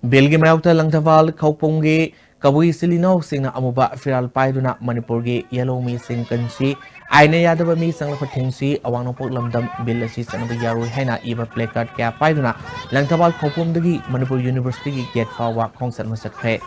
ꯕꯤꯜꯒꯤ ꯃꯥꯌꯣꯛꯇ ꯂꯪꯊꯕꯥꯜ ꯈꯧꯄꯨꯝꯒꯤ ꯀꯕꯨꯏ ꯏꯆꯤꯜ ꯏꯅꯥꯎꯁꯤꯡꯅ ꯑꯃꯨꯕ ꯐꯤꯔꯥꯜ ꯄꯥꯏꯗꯨꯅ ꯃꯅꯤꯄꯨꯔꯒꯤ ꯌꯦꯜꯍꯧꯃꯤꯁꯤꯡ ꯀꯟꯁꯤ, ꯑꯥꯏꯟꯅ ꯌꯥꯗꯕ ꯃꯤ ꯆꯪꯂꯛꯄ ꯊꯤꯡꯁꯤ, ꯑꯋꯥꯡ ꯅꯣꯡꯄꯣꯛ ꯂꯝꯗꯝ ꯕꯤꯜ ꯑꯁꯤ ꯆꯠꯅꯕ ꯌꯥꯔꯣꯏ ꯍꯥꯏꯅ ꯏꯕ placard ꯀꯌꯥ ꯄꯥꯏꯗꯨꯅ ꯂꯪꯊꯕꯥꯜ ꯈꯧꯄꯨꯝꯗꯒꯤ ꯃꯅꯤꯄꯨꯔ Universityꯒꯤ gate ꯐꯥꯎꯕ ꯈꯣꯡꯆꯠ ꯑꯃ ꯆꯠꯈ꯭ꯔꯦ꯫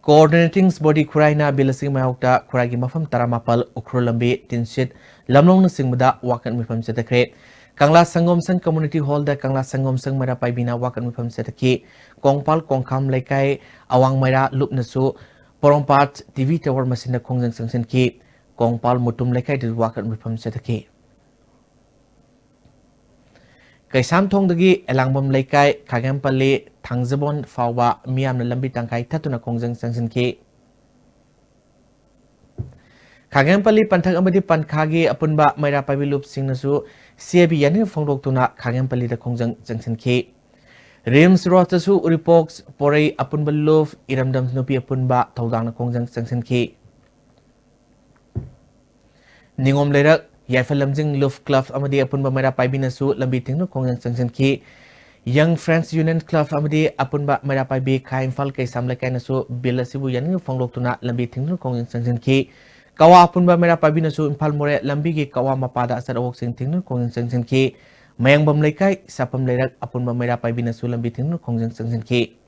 Coordinating Body ꯈꯨꯔꯥꯏꯅ ꯕꯤꯜ ꯑꯁꯤꯒꯤ ꯃꯥꯌꯣꯛꯇ ꯈꯨꯔꯥꯏꯒꯤ ꯃꯐꯝ ꯇꯔꯥꯃꯥꯄꯜ, ꯎꯈ꯭ꯔꯨꯜ ꯂꯝꯕꯤ, ꯇꯤꯟꯁꯤꯠ, ꯂꯝꯂꯣꯡꯅꯆꯤꯡꯕꯗ ꯋꯥꯀꯠ ꯃꯤꯐꯝ ꯆꯠꯊꯈ꯭ꯔꯦ꯫ ꯀꯪꯂꯥ ꯁꯪꯒꯣꯝ ꯁꯪ Community Hallꯗ ꯀꯪꯂꯥ ꯁꯪꯒꯣꯝ ꯁꯪ ꯃꯩꯔꯥ ꯄꯥꯏꯕꯤꯅ ꯋꯥꯀꯠ ꯃꯤꯐꯝ ꯆꯠꯊꯈꯤ꯫ ꯀꯣꯡꯄꯥꯜ ꯀꯣꯡꯈꯥꯝ ꯂꯩꯀꯥꯏ ꯑꯋꯥꯡ ꯃꯩꯔꯥ ꯂꯨꯞꯅꯁꯨ ꯄꯣꯔꯣꯝꯄꯥꯠ TV tower ꯃꯁꯤꯅ ꯈꯣꯡꯖꯪ ꯆꯪꯁꯤꯟꯈꯤ꯫ ꯀꯣꯡꯄꯥꯜ ꯃꯨꯇꯨꯝ ꯂꯩꯀꯥꯏꯗꯁꯨ ꯋꯥꯀꯠ ꯃꯤꯐꯝ ꯆꯠꯊꯈꯤ꯫ ꯀꯩꯁꯥꯝꯊꯣꯡꯗꯒꯤ ꯑꯦꯂꯥꯡꯕꯝ ꯂꯩꯀꯥꯏ ꯈꯥꯒꯦꯝꯄꯜꯂꯤ ꯊꯥꯡꯖꯕꯣꯟ ꯐꯥꯎꯕ ꯃꯤꯌꯥꯝꯅ ꯂꯝꯕꯤ ꯇꯪꯈꯥꯏ ꯊꯠꯇꯨꯅ ꯈꯣꯡꯖꯪ ꯆꯪꯁꯤꯟꯈꯤ꯫ ꯈꯥꯒꯦꯝꯄꯜꯂꯤ ꯄꯟꯊꯛ ꯑꯃꯗꯤ ꯄꯟꯈꯥꯒꯤ ꯑꯄꯨꯟꯕ ꯃꯩꯔꯥ ꯄꯥꯏꯕꯤ ꯂꯨꯞꯁꯤꯡꯅꯁꯨ CAB ꯌꯥꯅꯤꯡ ꯐꯣꯡꯗꯣꯛꯇꯨꯅ ꯈꯥꯒꯦꯝꯄꯜꯂꯤꯗ ꯈꯣꯡꯖꯪ ꯆꯪꯁꯤꯟꯈꯤ꯫ RIMS Roadꯇꯁꯨ ꯎꯔꯤꯄꯣꯛ, ꯄꯣꯔꯩ ꯑꯄꯨꯟꯕ ꯂꯨꯞ, ꯏꯔꯝꯗꯝ ꯅꯨꯄꯤ ꯑꯄꯨꯟꯕ ꯊꯧꯗꯥꯡꯅ ꯈꯣꯡꯖꯪ ꯆꯪꯁꯤꯟꯈꯤ꯫ ꯅꯤꯉꯣꯝ ꯂꯩꯔꯛ ꯌꯥꯏꯐ ꯂꯝꯖꯤꯡ ꯂꯨꯞ club ꯑꯃꯗꯤ ꯑꯄꯨꯟꯕ ꯃꯩꯔꯥ ꯄꯥꯏꯕꯤꯅꯁꯨ ꯂꯝꯕꯤ ꯊꯤꯡꯗꯨꯅ ꯈꯣꯡꯖꯪ ꯆꯪꯁꯤꯟꯈꯤ꯫ Young Friends Union Club ꯑꯃꯗꯤ ꯑꯄꯨꯟꯕ ꯃꯩꯔꯥ ꯄꯥꯏꯕꯤ ꯈꯥ ꯏꯝꯐꯥꯜ ꯀꯩꯁꯥꯝ ꯂꯩꯀꯥꯏꯅꯁꯨ ꯕꯤꯜ ꯑꯁꯤꯕꯨ ꯌꯥꯅꯤꯡꯕ ꯐꯣꯡꯗꯣꯛꯇꯨꯅ ꯂꯝꯕꯤ ꯊꯤꯡꯗꯨꯅ ꯈꯣꯡꯖꯪ ꯆꯪꯁꯤꯟꯈꯤ꯫ ꯀꯋꯥ ꯑꯄꯨꯟꯕ ꯃꯩꯔꯥ ꯄꯥꯏꯕꯤꯅꯁꯨ ꯏꯝꯐꯥꯜ ꯃꯣꯔꯦ ꯂꯝꯕꯤꯒꯤ ꯀꯋꯥ ꯃꯄꯥꯗ ꯑꯆꯠ ꯑꯋꯣꯛꯁꯤꯡ ꯊꯤꯡꯗꯨꯅ ꯈꯣꯡꯖꯪ ꯆꯪꯁꯤꯟꯈꯤ꯫ ꯃꯌꯥꯡꯕꯝ ꯂꯩꯀꯥꯏ ꯁꯥꯄꯝ ꯂꯩꯔꯛ ꯑꯄꯨꯟꯕ ꯃꯩꯔꯥ ꯄꯥꯏꯕꯤꯅꯁꯨ ꯂꯝꯕꯤ ꯊꯤꯡꯗꯨꯅ ꯈꯣꯡꯖꯪ ꯆꯪꯁꯤꯟꯈꯤ꯫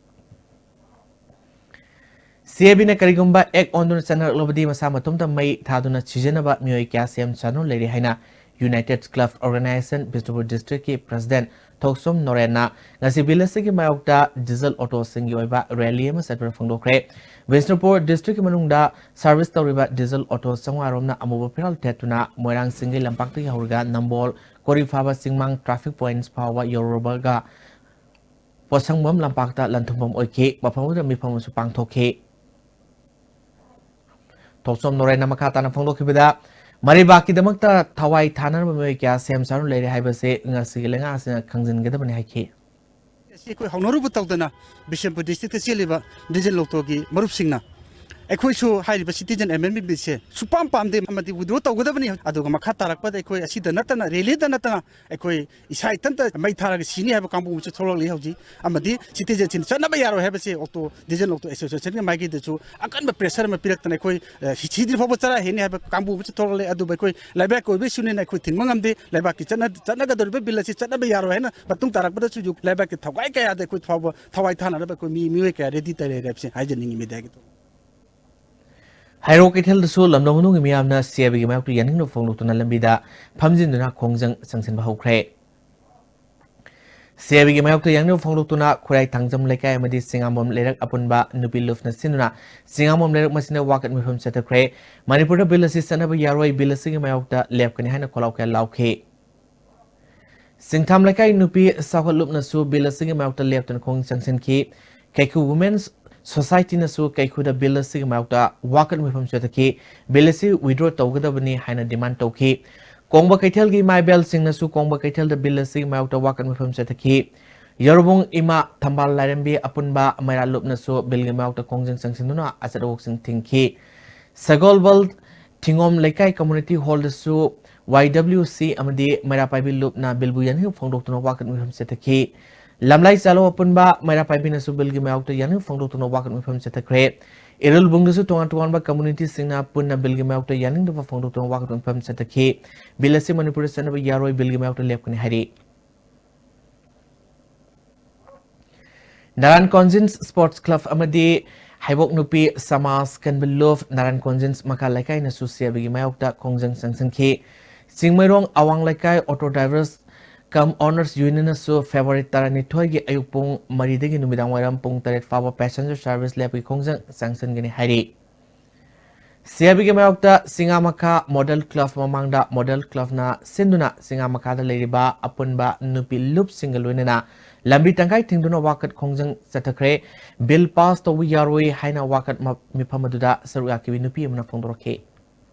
CABꯅ ꯀꯔꯤꯒꯨꯝꯕ act ꯑꯣꯟꯗꯨꯅ ꯆꯠꯅꯔꯛꯂꯕꯗꯤ ꯃꯁꯥ ꯃꯇꯣꯝꯇ ꯃꯩ ꯊꯥꯗꯨꯅ ꯁꯤꯖꯤꯟꯅꯕ ꯃꯤꯑꯣꯏ ꯀꯌꯥ ꯁꯦꯝ ꯁꯥꯗꯨꯅ ꯂꯩꯔꯦ ꯍꯥꯏꯅ United Club Organization Bishnupur districtꯀꯤ president ꯊꯣꯛꯆꯣꯝ ꯅꯣꯔꯦꯟꯅ ꯉꯁꯤ ꯕꯤꯜ ꯑꯁꯤꯒꯤ ꯃꯥꯌꯣꯛꯇ diesel autoꯁꯤꯡꯒꯤ ꯑꯣꯏꯕ rally ꯑꯃ ꯆꯠꯇꯨꯅ ꯐꯣꯡꯗꯣꯛꯈ꯭ꯔꯦ꯫ ꯕꯤꯁꯅꯨꯄꯨꯔ districtꯀꯤ ꯃꯅꯨꯡꯗ service ꯇꯧꯔꯤꯕ diesel auto ꯆꯥꯝꯃꯉꯥ ꯔꯣꯝꯅ ꯑꯃꯨꯕ ꯐꯤꯔꯥꯜ ꯊꯦꯠꯇꯨꯅ ꯃꯣꯏꯔꯥꯡ ꯆꯤꯡꯒꯤ ꯂꯝꯄꯥꯛꯇꯒꯤ ꯍꯧꯔꯒ ꯅꯝꯕꯣꯜ, ꯀꯣꯔꯤꯐꯥꯕ ꯆꯤꯡꯃꯥꯡ traffic points ꯐꯥꯎꯕ ꯌꯧꯔꯨꯔꯕꯒ ꯄꯣꯠꯁꯪꯕꯝ ꯂꯝꯄꯥꯛꯇ ꯂꯟꯊꯨꯝꯐꯝ ꯑꯣꯏꯈꯤ꯫ ꯃꯐꯝ ꯑꯗꯨꯗ ꯃꯤꯐꯝ ꯑꯃꯁꯨ ꯄꯥꯡꯊꯣꯛꯈꯤ꯫ ꯊꯣꯛꯆꯣꯝ ꯅꯣꯔꯦꯟꯅ ꯃꯈꯥ ꯇꯥꯅ ꯐꯣꯡꯗꯣꯛꯈꯤꯕꯗ, ꯃꯔꯩꯕꯥꯛꯀꯤꯗꯃꯛꯇ ꯊꯋꯥꯏ ꯊꯥꯅꯔꯕ ꯃꯤꯑꯣꯏ ꯀꯌꯥ ꯁꯦꯝ ꯁꯥꯗꯨꯅ ꯂꯩꯔꯦ ꯍꯥꯏꯕꯁꯤ ꯉꯁꯤꯒꯤ ꯂꯩꯉꯥꯛ ꯑꯁꯤꯅ ꯈꯪꯖꯤꯟꯒꯗꯕꯅꯤ ꯍꯥꯏꯈꯤ꯫ ꯑꯁꯤ ꯑꯩꯈꯣꯏ ꯍꯧꯅꯔꯨꯕ ꯇꯧꯗꯅ ꯕꯤꯁꯦꯝꯄꯨꯔ ꯗꯤꯁꯇ꯭ꯔꯤꯛꯇ ꯆꯦꯜꯂꯤꯕ ꯗꯤꯖꯟ ꯂꯣꯛꯇꯣꯒꯤ ꯃꯔꯨꯞꯁꯤꯡꯅ ꯑꯩꯈꯣꯏꯁꯨ ꯍꯥꯏꯔꯤꯕ ꯁꯤꯇꯤꯖꯟ ꯑꯦꯃꯦꯟꯃꯦꯟ ꯕꯤꯜꯁꯦ ꯁꯨꯄꯥꯝ ꯄꯥꯝꯗꯦ ꯑꯃꯗꯤ ꯋꯤꯗ꯭ꯔꯣ ꯇꯧꯒꯗꯕꯅꯤ꯫ ꯑꯗꯨꯒ ꯃꯈꯥ ꯇꯥꯔꯛꯄꯗ ꯑꯩꯈꯣꯏ ꯑꯁꯤꯗ ꯅꯠꯇꯅ, ꯔꯦꯂꯤꯗ ꯅꯠꯇꯅ, ꯑꯩꯈꯣꯏ ꯏꯁꯥ ꯏꯊꯟꯇ ꯃꯩ ꯊꯥꯔꯒ ꯁꯤꯅꯤ ꯍꯥꯏꯕ ꯀꯥꯡꯕꯨ ꯑꯃꯁꯨ ꯊꯣꯛꯂꯛꯂꯤ ꯍꯧꯖꯤꯛ꯫ ꯑꯃꯗꯤ ꯁꯤꯇꯤꯖꯟꯁꯤꯡ ꯆꯠꯅꯕ ꯌꯥꯔꯣꯏ ꯍꯥꯏꯕꯁꯦ ꯑꯣꯛꯇꯣ, ꯗꯤꯖꯟ ꯑꯣꯛꯇꯣ ꯑꯦꯁꯣꯁꯤꯌꯦꯁꯟꯒꯤ ꯃꯥꯏꯀꯩꯗꯁꯨ ꯑꯀꯟꯕ ꯄ꯭ꯔꯦꯁꯔ ꯑꯃ ꯄꯤꯔꯛꯇꯅ ꯑꯩꯈꯣꯏ, ꯑ, ꯁꯤ-, ꯁꯤꯗ꯭ꯔꯤ ꯐꯥꯎꯕ ꯆꯔꯥ ꯍꯦꯟꯅꯤ ꯍꯥꯏꯕ ꯀꯥꯡꯕꯨ ꯑꯃꯁꯨ ꯊꯣꯛꯂꯛꯂꯦ꯫ ꯑꯗꯨꯕꯨ ꯑꯩꯈꯣꯏ ꯂꯩꯕꯥꯛꯀꯤ ꯑꯣꯏꯕ ꯏꯁꯨꯅꯤꯅ ꯑꯩꯈꯣꯏ ꯊꯤꯡꯕ ꯉꯝꯗꯦ꯫ ꯂꯩꯕꯥꯛꯀꯤ ꯆꯠꯅ-, ꯆꯠꯅꯒꯗꯧꯔꯤꯕ ꯕꯤꯜ ꯑꯁꯤ ꯆꯠꯅꯕ ꯌꯥꯔꯣꯏ ꯍꯥꯏꯅ ꯃꯇꯨꯡ ꯇꯥꯔꯛꯄꯗꯁꯨ ꯌꯨ-, ꯂꯩꯕꯥꯛꯀꯤ ꯊꯧꯒꯥꯏ ꯀꯌꯥꯗ ꯑꯩꯈꯣꯏ ꯐꯥꯎꯕ ꯊꯋꯥꯏ ꯊꯥꯅꯅꯕ ꯑꯩꯈꯣꯏ ꯃꯤ, ꯃꯤꯑꯣꯏ ꯀꯌꯥ ꯔꯦꯗꯤꯗ ꯂꯩꯔꯦ ꯍꯥꯏꯕꯁꯤ ꯍꯥꯏꯖꯅꯤꯡꯉꯤ ꯃꯤꯗꯤꯌꯥꯒꯤ ꯊꯣꯡ꯫ ꯍꯩꯔꯣꯛ ꯀꯩꯊꯦꯜꯗꯁꯨ ꯂꯝꯗꯝ ꯃꯅꯨꯡꯒꯤ ꯃꯤꯌꯥꯝꯅ ꯁꯤ ꯑꯥꯏ ꯕꯤꯒꯤ ꯃꯥꯌꯣꯛꯇ ꯌꯥꯅꯤꯡꯗꯕ ꯐꯣꯡꯗꯣꯛꯇꯨꯅ ꯂꯝꯕꯤꯗ ꯐꯝꯖꯤꯟꯗꯨꯅ ꯈꯣꯡꯖꯪ ꯆꯪꯁꯤꯟꯕ ꯍꯧꯈ꯭ꯔꯦ꯫ ꯁꯤ ꯑꯥꯏ ꯕꯤꯒꯤ ꯃꯥꯌꯣꯛꯇ ꯌꯥꯅꯤꯡꯗꯕ ꯐꯣꯡꯗꯣꯛꯇꯨꯅ ꯈꯨꯔꯥꯏ ꯊꯥꯡꯖꯝ ꯂꯩꯀꯥꯏ ꯑꯃꯗꯤ ꯆꯤꯉꯥꯝꯕꯝ ꯂꯩꯔꯛ ꯑꯄꯨꯟꯕ ꯅꯨꯄꯤ ꯂꯨꯞꯅ ꯁꯤꯟꯗꯨꯅ ꯆꯤꯉꯥꯝꯕꯝ ꯂꯩꯔꯛ ꯃꯁꯤꯗ ꯋꯥꯀꯠ ꯃꯤꯐꯝ ꯆꯠꯊꯈ꯭ꯔꯦ꯫ ꯃꯅꯤꯄꯨꯔꯗ ꯕꯤꯜ ꯑꯁꯤ ꯆꯠꯅꯕ ꯌꯥꯔꯣꯏ, ꯕꯤꯜ ꯑꯁꯤꯒꯤ ꯃꯥꯌꯣꯛꯇ ꯂꯦꯞꯀꯅꯤ ꯍꯥꯏꯅ ꯈꯣꯜꯂꯥꯎ ꯀꯌꯥ ꯂꯥꯎꯈꯤ꯫ ꯁꯤꯡꯊꯥꯝ ꯂꯩꯀꯥꯏ ꯅꯨꯄꯤ ꯆꯥꯎꯈꯠꯂꯨꯞꯅꯁꯨ ꯕꯤꯜ ꯑꯁꯤꯒꯤ ꯃꯥꯌꯣꯛꯇ ꯂꯦꯞꯇꯨꯅ ꯈꯣꯡ ꯆꯪꯁꯤꯟꯈꯤ꯫ ꯀꯩꯈꯨ ꯋꯨꯃꯦꯟꯁ ꯁꯣꯁꯥꯏꯇꯤꯅꯁꯨ ꯀꯩꯈꯨꯗ ꯕꯤꯜ ꯑꯁꯤꯒꯤ ꯃꯥꯌꯣꯛꯇ ꯋꯥꯀꯠ ꯃꯤꯐꯝ ꯆꯠꯊꯈꯤ꯫ ꯕꯤꯜ ꯑꯁꯤ ꯋꯤꯗ꯭ꯔꯣ ꯇꯧꯒꯗꯕꯅꯤ ꯍꯥꯏꯅ ꯗꯤꯃꯥꯟ ꯇꯧꯈꯤ꯫ ꯀꯣꯡꯕ ꯀꯩꯊꯦꯜꯒꯤ ꯏꯃꯥ ꯏꯕꯦꯜꯁꯤꯡꯅꯁꯨ ꯀꯣꯡꯕ ꯀꯩꯊꯦꯜꯗ ꯕꯤꯜ ꯑꯁꯤꯒꯤ ꯃꯥꯌꯣꯛꯇ ꯋꯥꯀꯠ ꯃꯤꯐꯝ ꯆꯠꯊꯈꯤ꯫ ꯌꯥꯔꯨꯕꯨꯡ ꯏꯃꯥ ꯊꯝꯕꯥꯜ ꯂꯥꯏꯔꯦꯝꯕꯤ ꯑꯄꯨꯟꯕ ꯃꯩꯔꯥ ꯂꯨꯞꯅꯁꯨ ꯕꯤꯜꯒꯤ ꯃꯥꯌꯣꯛꯇ ꯈꯣꯡꯖꯪ ꯆꯪꯁꯤꯟꯗꯨꯅ ꯑꯆꯠ ꯑꯋꯣꯛꯁꯤꯡ ꯊꯤꯡꯈꯤ꯫ ꯁꯒꯣꯜꯕꯜ ꯊꯤꯉꯣꯝ ꯂꯩꯀꯥꯏ ꯀꯝꯃ꯭ꯌꯨꯅꯤꯇꯤ ꯍꯣꯜꯗꯁꯨ ꯋꯥꯏ ꯗꯕ꯭ꯂꯤꯎ ꯁꯤ ꯑꯃꯗꯤ ꯃꯩꯔꯥ ꯄꯥꯏꯕꯤ ꯂꯨꯞꯅ ꯕꯤꯜꯕꯨ ꯌꯥꯅꯤꯡꯗꯕ ꯐꯣꯡꯗꯣꯛꯇꯨꯅ ꯋꯥꯀꯠ ꯃꯤꯐꯝ ꯆꯠꯊꯈꯤ꯫ ꯂꯝꯂꯥꯏ ꯆꯥꯂꯧ ꯑꯄꯨꯟꯕ ꯃꯩꯔꯥ ꯄꯥꯏꯕꯤꯅꯁꯨ ꯕꯤꯜꯒꯤ ꯃꯥꯌꯣꯛꯇ ꯌꯥꯅꯤꯡꯗꯕ ꯐꯣꯡꯗꯣꯛꯇꯨꯅ ꯋꯥꯀꯠ ꯃꯤꯐꯝ ꯆꯠꯊꯈ꯭ꯔꯦ꯫ ꯏꯔꯨꯜꯕꯨꯡꯗꯁꯨ ꯇꯣꯉꯥꯟ ꯇꯣꯉꯥꯟꯕ ꯀꯝꯃ꯭ꯌꯨꯅꯤꯇꯤꯁꯤꯡꯅ ꯄꯨꯟꯅ ꯕꯤꯜꯒꯤ ꯃꯥꯌꯣꯛꯇ ꯌꯥꯅꯤꯡꯗꯕ ꯐꯣꯡꯗꯣꯛꯇꯨꯅ ꯋꯥꯀꯠ ꯃꯤꯐꯝ ꯆꯠꯊꯈꯤ꯫ ꯕꯤꯜ ꯑꯁꯤ ꯃꯅꯤꯄꯨꯔꯗ ꯆꯠꯅꯕ ꯌꯥꯔꯣꯏ, ꯕꯤꯜꯒꯤ ꯃꯥꯌꯣꯛꯇ ꯂꯦꯞꯀꯅꯤ ꯍꯥꯏꯔꯤ꯫ ꯅꯥꯔꯥꯌꯟ ꯀꯣꯟꯖꯤꯟꯁ ꯁ꯭ꯄꯣꯔꯠꯁ ꯀ꯭ꯂꯕ ꯑꯃꯗꯤ ꯍꯩꯕꯣꯛ ꯅꯨꯄꯤ ꯁꯃꯥꯖ ꯀꯟꯕ ꯂꯨꯞ ꯅꯥꯔꯥꯌꯟ ꯀꯣꯟꯖꯤꯟꯁ ꯃꯈꯥ ꯂꯩꯀꯥꯏꯅꯁꯨ ꯁꯤ ꯑꯥꯏ ꯕꯤꯒꯤ ꯃꯥꯌꯣꯛꯇ ꯈꯣꯡꯖꯪ ꯆꯪꯁꯤꯟꯈꯤ꯫ ꯆꯤꯡꯃꯩꯔꯣꯡ ꯑꯋꯥꯡ ꯂꯩꯀꯥꯏ ꯑꯣꯇꯣ ꯗ꯭ꯔꯥꯏꯚꯔꯁ ꯀꯝ ꯑꯣꯅꯔꯁ ꯌꯨꯅꯤꯌꯟꯅꯁꯨ ꯐꯦꯕ꯭ꯔꯨꯋꯥꯔꯤ ꯇꯔꯥꯅꯤꯊꯣꯏꯒꯤ ꯑꯌꯨꯛ ꯄꯨꯡ ꯃꯔꯤꯗꯒꯤ ꯅꯨꯃꯤꯗꯥꯡ ꯋꯥꯏꯔꯝ ꯄꯨꯡ ꯇꯔꯦꯠ ꯐꯥꯎꯕ ꯄꯦꯁꯦꯟꯖꯔ ꯁꯥꯔꯚꯤꯁ ꯂꯦꯞꯀꯤ ꯈꯣꯡꯖꯪ ꯆꯪꯁꯤꯟꯒꯅꯤ ꯍꯥꯏꯔꯤ꯫ ꯁꯤ ꯑꯥꯏ ꯕꯤꯒꯤ ꯃꯥꯌꯣꯛꯇ ꯆꯤꯡꯉꯥꯃꯈꯥ ꯃꯣꯗꯦꯜ ꯀ꯭ꯂꯕ ꯃꯃꯥꯡꯗ ꯃꯣꯗꯦꯜ ꯀ꯭ꯂꯕꯅ ꯁꯤꯟꯗꯨꯅ ꯆꯤꯡꯉꯥꯃꯈꯥꯗ ꯂꯩꯔꯤꯕ ꯑꯄꯨꯟꯕ ꯅꯨꯄꯤ ꯂꯨꯞꯁꯤꯡꯒ ꯂꯣꯏꯅꯅ ꯂꯝꯕꯤ ꯇꯪꯈꯥꯏ ꯊꯤꯡꯗꯨꯅ ꯋꯥꯀꯠ ꯈꯣꯡꯖꯪ ꯆꯠꯊꯈ꯭ꯔꯦ꯫ ꯕꯤꯜ ꯄꯥꯁ ꯇꯧꯕ ꯌꯥꯔꯣꯏ ꯍꯥꯏꯅ ꯋꯥꯀꯠ ꯃ-, ꯃꯤꯐꯝ ꯑꯗꯨꯗ ꯁꯔꯨꯛ ꯌꯥꯈꯤꯕ ꯅꯨꯄꯤ ꯑꯃꯅ ꯐꯣꯡꯗꯣꯔꯛꯈꯤ꯫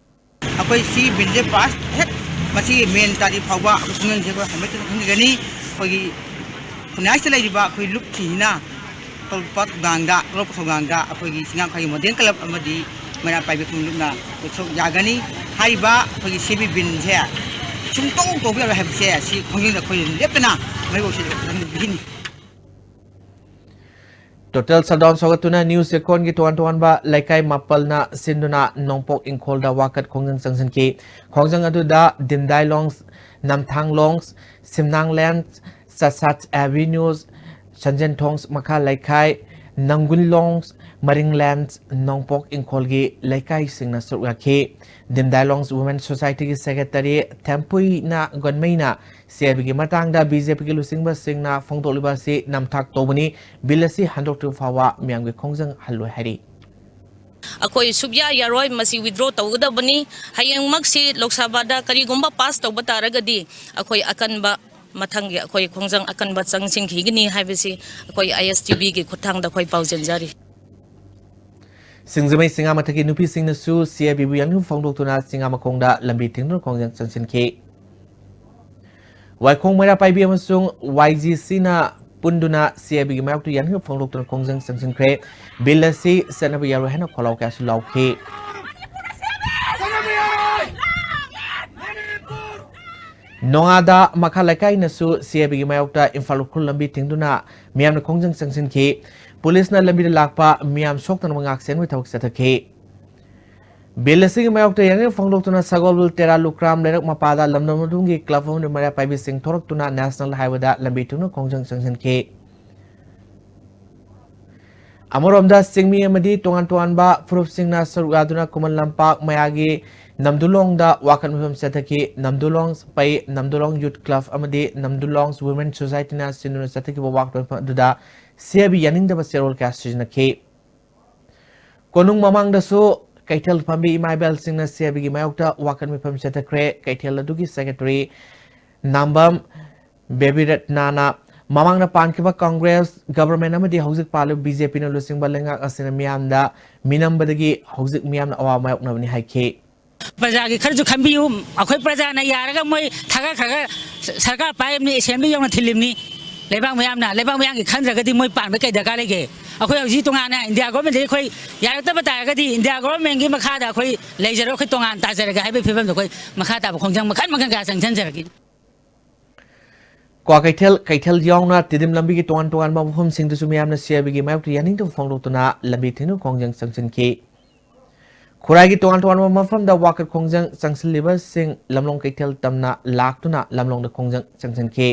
ꯑꯩꯈꯣꯏ ꯁꯤ ꯕꯤꯜꯁꯦ ꯄꯥꯁ ꯍꯦꯛ ꯃꯁꯤꯒꯤ ꯃꯦꯟ ꯇꯥꯔꯤꯛ ꯐꯥꯎꯕ ꯑꯩꯈꯣꯏ ꯈꯣꯡꯖꯪꯁꯦ ꯑꯩꯈꯣꯏ ꯍꯟꯕ ꯊꯨꯡꯅ ꯈꯪꯖꯒꯅꯤ꯫ ꯑꯩꯈꯣꯏꯒꯤ ꯈꯨꯟꯅꯥꯏꯁꯤꯗ ꯂꯩꯔꯤꯕ ꯑꯩꯈꯣꯏ ꯂꯨꯞꯁꯤꯡꯁꯤꯅ ꯇꯧꯔꯛꯄ ꯊꯧꯗꯥꯡꯗ, ꯇꯧꯔꯛꯄ ꯊꯧꯗꯥꯡꯗ ꯑꯩꯈꯣꯏꯒꯤ ꯆꯤꯡꯉꯥꯃꯈꯥꯒꯤ ꯃꯣꯗꯦꯜ ꯀ꯭ꯂꯕ ꯑꯃꯗꯤ ꯃꯩꯔꯥ ꯄꯥꯏꯕꯤ ꯈꯣꯡꯂꯨꯞꯅ ꯑꯩꯈꯣꯏ ꯁꯔꯨꯛ ꯌꯥꯒꯅꯤ꯫ ꯍꯥꯏꯔꯤꯕ ꯑꯩꯈꯣꯏꯒꯤ ꯁꯤ ꯑꯥꯏ ꯕꯤ ꯕꯤꯜꯁꯦ ꯁꯨꯡꯇꯧ ꯇꯧꯕ ꯌꯥꯔꯣꯏ ꯍꯥꯏꯕꯁꯦ ꯁꯤ ꯈꯣꯡꯖꯪꯗ ꯑꯩꯈꯣꯏ ꯂꯦꯞꯇꯅ ꯃꯔꯨ ꯑꯁꯤ ꯈꯪꯍꯟꯕꯤꯒꯅꯤ꯫ ꯇꯣꯇꯦꯜ ꯁꯠꯗꯥꯎꯟ ꯁꯧꯒꯠꯇꯨꯅ ꯅ꯭ꯌꯨ ꯆꯦꯛꯀꯣꯟꯒꯤ ꯇꯣꯉꯥꯟ ꯇꯣꯉꯥꯟꯕ ꯂꯩꯀꯥꯏ ꯃꯥꯄꯜꯅ ꯁꯤꯟꯗꯨꯅ ꯅꯣꯡꯄꯣꯛ ꯏꯪꯈꯣꯜꯗ ꯋꯥꯀꯠ ꯈꯣꯡꯖꯪ ꯆꯪꯁꯤꯟꯈꯤ꯫ ꯈꯣꯡꯖꯪ ꯑꯗꯨꯗ ꯗꯤꯝꯗꯥꯏꯂꯣꯡꯁ, ꯅꯝꯊꯥꯡꯂꯣꯡꯁ, ꯁꯤꯝꯅꯥꯡꯂꯦꯟꯁ, ꯆꯁꯥꯠ ꯑꯦꯚꯤꯅ꯭ꯌꯨꯁ, ꯁꯟꯖꯦꯟꯊꯣꯡꯁ ꯃꯈꯥ ꯂꯩꯀꯥꯏ, ꯅꯪꯒꯨꯟꯂꯣꯡꯁ, ꯃꯔꯤꯡꯂꯦꯟꯁ, ꯅꯣꯡꯄꯣꯛ ꯏꯪꯈꯣꯜꯒꯤ ꯂꯩꯀꯥꯏꯁꯤꯡꯅ ꯁꯔꯨꯛ ꯌꯥꯈꯤ꯫ ꯗꯤꯝꯗꯥꯏꯂꯣꯡꯁ ꯋꯨꯃꯦꯟ ꯁꯣꯁꯥꯏꯇꯤꯒꯤ ꯁꯦꯀ꯭ꯔꯦꯇꯔꯤ ꯊꯦꯝꯄꯨꯏꯅ ꯒꯣꯟꯃꯩꯅ ꯁꯤ ꯑꯥꯏ ꯕꯤꯒꯤ ꯃꯇꯥꯡꯗ ꯕꯤ ꯖꯦ ꯄꯤꯒꯤ ꯂꯨꯆꯤꯡꯕꯁꯤꯡꯅ ꯐꯣꯡꯗꯣꯛꯂꯤꯕ ꯑꯁꯤ ꯅꯝꯊꯥꯛ ꯇꯧꯕꯅꯤ꯫ ꯕꯤꯜ ꯑꯁꯤ ꯍꯟꯗꯣꯛꯇ꯭ꯔꯤꯕ ꯐꯥꯎꯕ ꯃꯤꯌꯥꯝꯒꯤ ꯈꯣꯡꯖꯪ ꯍꯜꯂꯣꯏ ꯍꯥꯏꯔꯤ꯫ ꯑꯩꯈꯣꯏ ꯁꯨꯛꯌꯥ ꯌꯥꯔꯣꯏ, ꯃꯁꯤ withdraw ꯇꯧꯒꯗꯕꯅꯤ꯫ ꯍꯌꯦꯡꯃꯛꯁꯤ ꯂꯣꯛ ꯁꯚꯥꯗ ꯀꯔꯤꯒꯨꯝꯕ ꯄꯥꯁ ꯇꯧꯕ ꯇꯥꯔꯒꯗꯤ ꯑꯩꯈꯣꯏ ꯑꯀꯟꯕ, ꯃꯊꯪꯒꯤ ꯑꯩꯈꯣꯏ ꯈꯣꯡꯖꯪ ꯑꯀꯟꯕ ꯆꯪꯁꯤꯟꯈꯤꯒꯅꯤ ꯍꯥꯏꯕꯁꯤ ꯑꯩꯈꯣꯏ ꯑꯥꯏ ꯑꯦꯁ ꯇꯤ ꯚꯤꯒꯤ ꯈꯨꯠꯊꯥꯡꯗ ꯑꯩꯈꯣꯏ ꯄꯥꯎꯖꯦꯟꯖꯔꯤ꯫ ꯁꯤꯡꯖꯃꯩ ꯆꯤꯡꯉꯥꯃꯊꯛꯀꯤ ꯅꯨꯄꯤꯁꯤꯡꯅꯁꯨ ꯁꯤ ꯑꯥꯏ ꯕꯤꯕꯨ ꯌꯥꯅꯤꯡꯕ ꯐꯣꯡꯗꯣꯛꯇꯨꯅ ꯆꯤꯡꯉꯥꯃꯈꯣꯡꯗ ꯂꯝꯕꯤ ꯊꯤꯡꯗꯨꯅ ꯈꯣꯡꯖꯪ ꯆꯪꯁꯤꯟꯈꯤ꯫ ꯋꯥꯏꯈꯣꯡ ꯃꯩꯔꯥ ꯄꯥꯏꯕꯤ ꯑꯃꯁꯨꯡ ꯋꯥꯏ ꯖꯤ ꯁꯤꯅ ꯄꯨꯟꯗꯨꯅ ꯁꯤ ꯑꯥꯏ ꯕꯤꯒꯤ ꯃꯥꯌꯣꯛꯇ ꯌꯥꯅꯤꯡꯕ ꯐꯣꯡꯗꯣꯛꯇꯨꯅ ꯈꯣꯡꯖꯪ ꯆꯪꯁꯤꯟꯈ꯭ꯔꯦ꯫ ꯕꯤꯜ ꯑꯁꯤ ꯆꯠꯅꯕ ꯌꯥꯔꯣꯏ ꯍꯥꯏꯅ ꯈꯣꯜꯂꯥꯎ ꯀꯌꯥꯁꯨ ꯂꯥꯎꯈꯤ꯫ ꯅꯣꯉꯥꯗ ꯃꯈꯥ ꯂꯩꯀꯥꯏꯅꯁꯨ ꯁꯤ ꯑꯥꯏ ꯕꯤꯒꯤ ꯃꯥꯌꯣꯛꯇ ꯏꯝꯐꯥꯜ ꯎꯈ꯭ꯔꯨꯜ ꯂꯝꯕꯤ ꯊꯤꯡꯗꯨꯅ ꯃꯤꯌꯥꯝꯅ ꯈꯣꯡꯖꯪ ꯆꯪꯁꯤꯟꯈꯤ꯫ ꯄꯨꯂꯤꯁꯅ ꯂꯝꯕꯤꯗ ꯂꯥꯛꯄ ꯃꯤꯌꯥꯝ ꯁꯣꯛꯇꯅꯕ ꯉꯥꯛ ꯁꯦꯟꯕꯒꯤ ꯊꯕꯛ ꯆꯠꯊꯈꯤ꯫ ꯕꯤꯜ ꯑꯁꯤꯒꯤ ꯃꯥꯌꯣꯛꯇ ꯌꯥꯅꯤꯡꯕ ꯐꯣꯡꯗꯣꯛꯇꯨꯅ ꯁꯒꯣꯜꯕꯜ ꯇꯦꯔꯥ ꯂꯨꯀ꯭ꯔꯥꯝ ꯂꯩꯔꯛ ꯃꯄꯥꯗ ꯂꯝꯗꯝ ꯑꯗꯨꯒꯤ ꯀ꯭ꯂꯕ ꯑꯃꯗꯤ ꯃꯩꯔꯥ ꯄꯥꯏꯕꯤꯁꯤꯡ ꯊꯣꯔꯛꯇꯨꯅ ꯅꯦꯁꯅꯦꯜ ꯍꯥꯏꯋꯦꯗ ꯂꯝꯕꯤ ꯊꯤꯡꯗꯨꯅ ꯈꯣꯡꯖꯪ ꯆꯪꯁꯤꯟꯈꯤ꯫ ꯑꯃꯔꯣꯝꯗ ꯆꯤꯡꯃꯤ ꯑꯃꯗꯤ ꯇꯣꯉꯥꯟ ꯇꯣꯉꯥꯟꯕ ꯐꯨꯔꯨꯞꯁꯤꯡꯅ ꯁꯔꯨꯛ ꯌꯥꯗꯨꯅ ꯈꯨꯃꯟ ꯂꯝꯄꯥꯛ ꯃꯌꯥꯒꯤ ꯅꯝꯗꯨꯂꯣꯡꯗ ꯋꯥꯀꯠ ꯃꯤꯐꯝ ꯆꯠꯊꯈꯤ꯫ ꯅꯝꯗꯨꯂꯣꯡ ꯄꯩ ꯅꯝꯗꯨꯂꯣꯡ ꯌꯨꯠ ꯀ꯭ꯂꯕ ꯑꯃꯗꯤ ꯅꯝꯗꯨꯂꯣꯡ ꯋꯨꯃꯦꯟ ꯁꯣꯁꯥꯏꯇꯤꯅ ꯁꯤꯟꯗꯨꯅ ꯆꯠꯊꯈꯤꯕ ꯋꯥꯀꯠ ꯃꯤꯐꯝ ꯑꯗꯨꯗ ꯁꯤ ꯑꯥꯏ ꯕꯤ ꯌꯥꯅꯤꯡꯗꯕ ꯆꯦꯔꯣꯜ ꯀꯌꯥ ꯁꯤꯖꯤꯟꯅꯈꯤ꯫ ꯀꯣꯅꯨꯡ ꯃꯃꯥꯡꯗꯁꯨ ꯀꯩꯊꯦꯜ ꯐꯝꯕꯤ ꯏꯃꯥ ꯏꯕꯦꯜꯁꯤꯡꯅ ꯁꯤ ꯑꯥꯏ ꯕꯤꯒꯤ ꯃꯥꯌꯣꯛꯇ ꯋꯥꯀꯠ ꯃꯤꯐꯝ ꯆꯠꯊꯈ꯭ꯔꯦ꯫ ꯀꯩꯊꯦꯜ ꯑꯗꯨꯒꯤ ꯁꯦꯀ꯭ꯔꯦꯇꯔꯤ ꯅꯥꯝꯕꯝ ꯕꯦꯕꯤꯔꯠꯅꯥꯅ ꯃꯃꯥꯡꯗ ꯄꯥꯟꯈꯤꯕ ꯀꯪꯒ꯭ꯔꯦꯁ ꯒꯚꯔꯟꯃꯦꯟꯠ ꯑꯃꯗꯤ ꯍꯧꯖꯤꯛ ꯄꯥꯜꯂꯤꯕ ꯕꯤ ꯖꯦ ꯄꯤꯅ ꯂꯨꯆꯤꯡꯕ ꯂꯩꯉꯥꯛ ꯑꯁꯤꯅ ꯃꯤꯌꯥꯝꯗ ꯃꯤꯅꯝꯕꯗꯒꯤ ꯍꯧꯖꯤꯛ ꯃꯤꯌꯥꯝꯅ ꯑꯋꯥꯕ ꯃꯥꯌꯣꯛꯅꯕꯅꯤ ꯍꯥꯏꯈꯤ꯫ ꯄ꯭ꯔꯖꯥꯒꯤ ꯈꯔꯁꯨ ꯈꯟꯕꯤꯌꯨ꯫ ꯑꯩꯈꯣꯏ ꯄ꯭ꯔꯖꯥꯅ ꯌꯥꯔꯒ ꯃꯣꯏ ꯊꯥꯒꯠꯈ꯭ꯔꯒ ꯁꯔꯀꯥꯔ ꯄꯥꯏꯔꯤꯕꯅꯤ, ꯑꯦꯁꯦꯝꯕ꯭ꯂꯤ ꯌꯧꯅ ꯊꯤꯜꯂꯤꯕꯅꯤ꯫ ꯂꯩꯕꯥꯛ ꯃꯌꯥꯝꯅ, ꯂꯩꯕꯥꯛ ꯃꯌꯥꯝꯒꯤ ꯈꯟꯗ꯭ꯔꯒꯗꯤ ꯃꯣꯏ ꯄꯥꯟꯕ ꯀꯩ ꯗꯔꯀꯥꯔ ꯂꯩꯒꯦ? ꯑꯩꯈꯣꯏ ꯍꯧꯖꯤꯛ ꯇꯣꯉꯥꯟꯅ ꯏꯟꯗꯤꯌꯥ ꯒꯣꯔꯃꯦꯟꯗꯒꯤ ꯑꯩꯈꯣꯏ ꯌꯥꯔꯛꯇꯕ ꯇꯥꯔꯒꯗꯤ ꯏꯟꯗꯤꯌꯥ ꯒꯣꯔꯃꯦꯟꯒꯤ ꯃꯈꯥꯗ ꯑꯩꯈꯣꯏ ꯂꯩꯖꯔꯣꯏ, ꯑꯩꯈꯣꯏ ꯇꯣꯉꯥꯟ ꯇꯥꯖꯔꯒꯦ ꯍꯥꯏꯕꯒꯤ ꯐꯤꯕꯝꯗ ꯑꯩꯈꯣꯏ ꯃꯈꯥ ꯇꯥꯕ ꯈꯣꯡꯖꯪ ꯃꯈꯜ ꯃꯈꯜ ꯀꯌꯥ ꯆꯪꯁꯤꯟꯖꯔꯛꯈꯤꯅꯤ꯫ ꯀ꯭ꯋꯥꯀꯩꯊꯦꯜ, ꯀꯩꯊꯦꯜ ꯌꯥꯎꯅ ꯇꯤꯗꯤꯝ ꯂꯝꯕꯤꯒꯤ ꯇꯣꯉꯥꯟ ꯇꯣꯉꯥꯟꯕ ꯃꯐꯝꯁꯤꯡꯗꯁꯨ ꯃꯤꯌꯥꯝꯅ ꯁꯤ ꯑꯥꯏ ꯕꯤꯒꯤ ꯃꯥꯌꯣꯛꯇ ꯌꯥꯅꯤꯡꯗꯕ ꯐꯣꯡꯗꯣꯛꯇꯨꯅ ꯂꯝꯕꯤ ꯊꯤꯡꯅ ꯈꯣꯡꯖꯪ ꯆꯪꯁꯤꯟꯈꯤ꯫ ꯈꯨꯔꯥꯏꯒꯤ ꯇꯣꯉꯥꯟ ꯇꯣꯉꯥꯟꯕ ꯃꯐꯝꯗ ꯋꯥꯀꯠ ꯈꯣꯡꯖꯪ ꯆꯪꯁꯤꯜꯂꯤꯕꯁꯤꯡ ꯂꯝꯂꯣꯡ ꯀꯩꯊꯦꯜ ꯇꯝꯅ ꯂꯥꯛꯇꯨꯅ ꯂꯝꯂꯣꯡꯗ ꯈꯣꯡꯖꯪ ꯆꯪꯁꯤꯟꯈꯤ꯫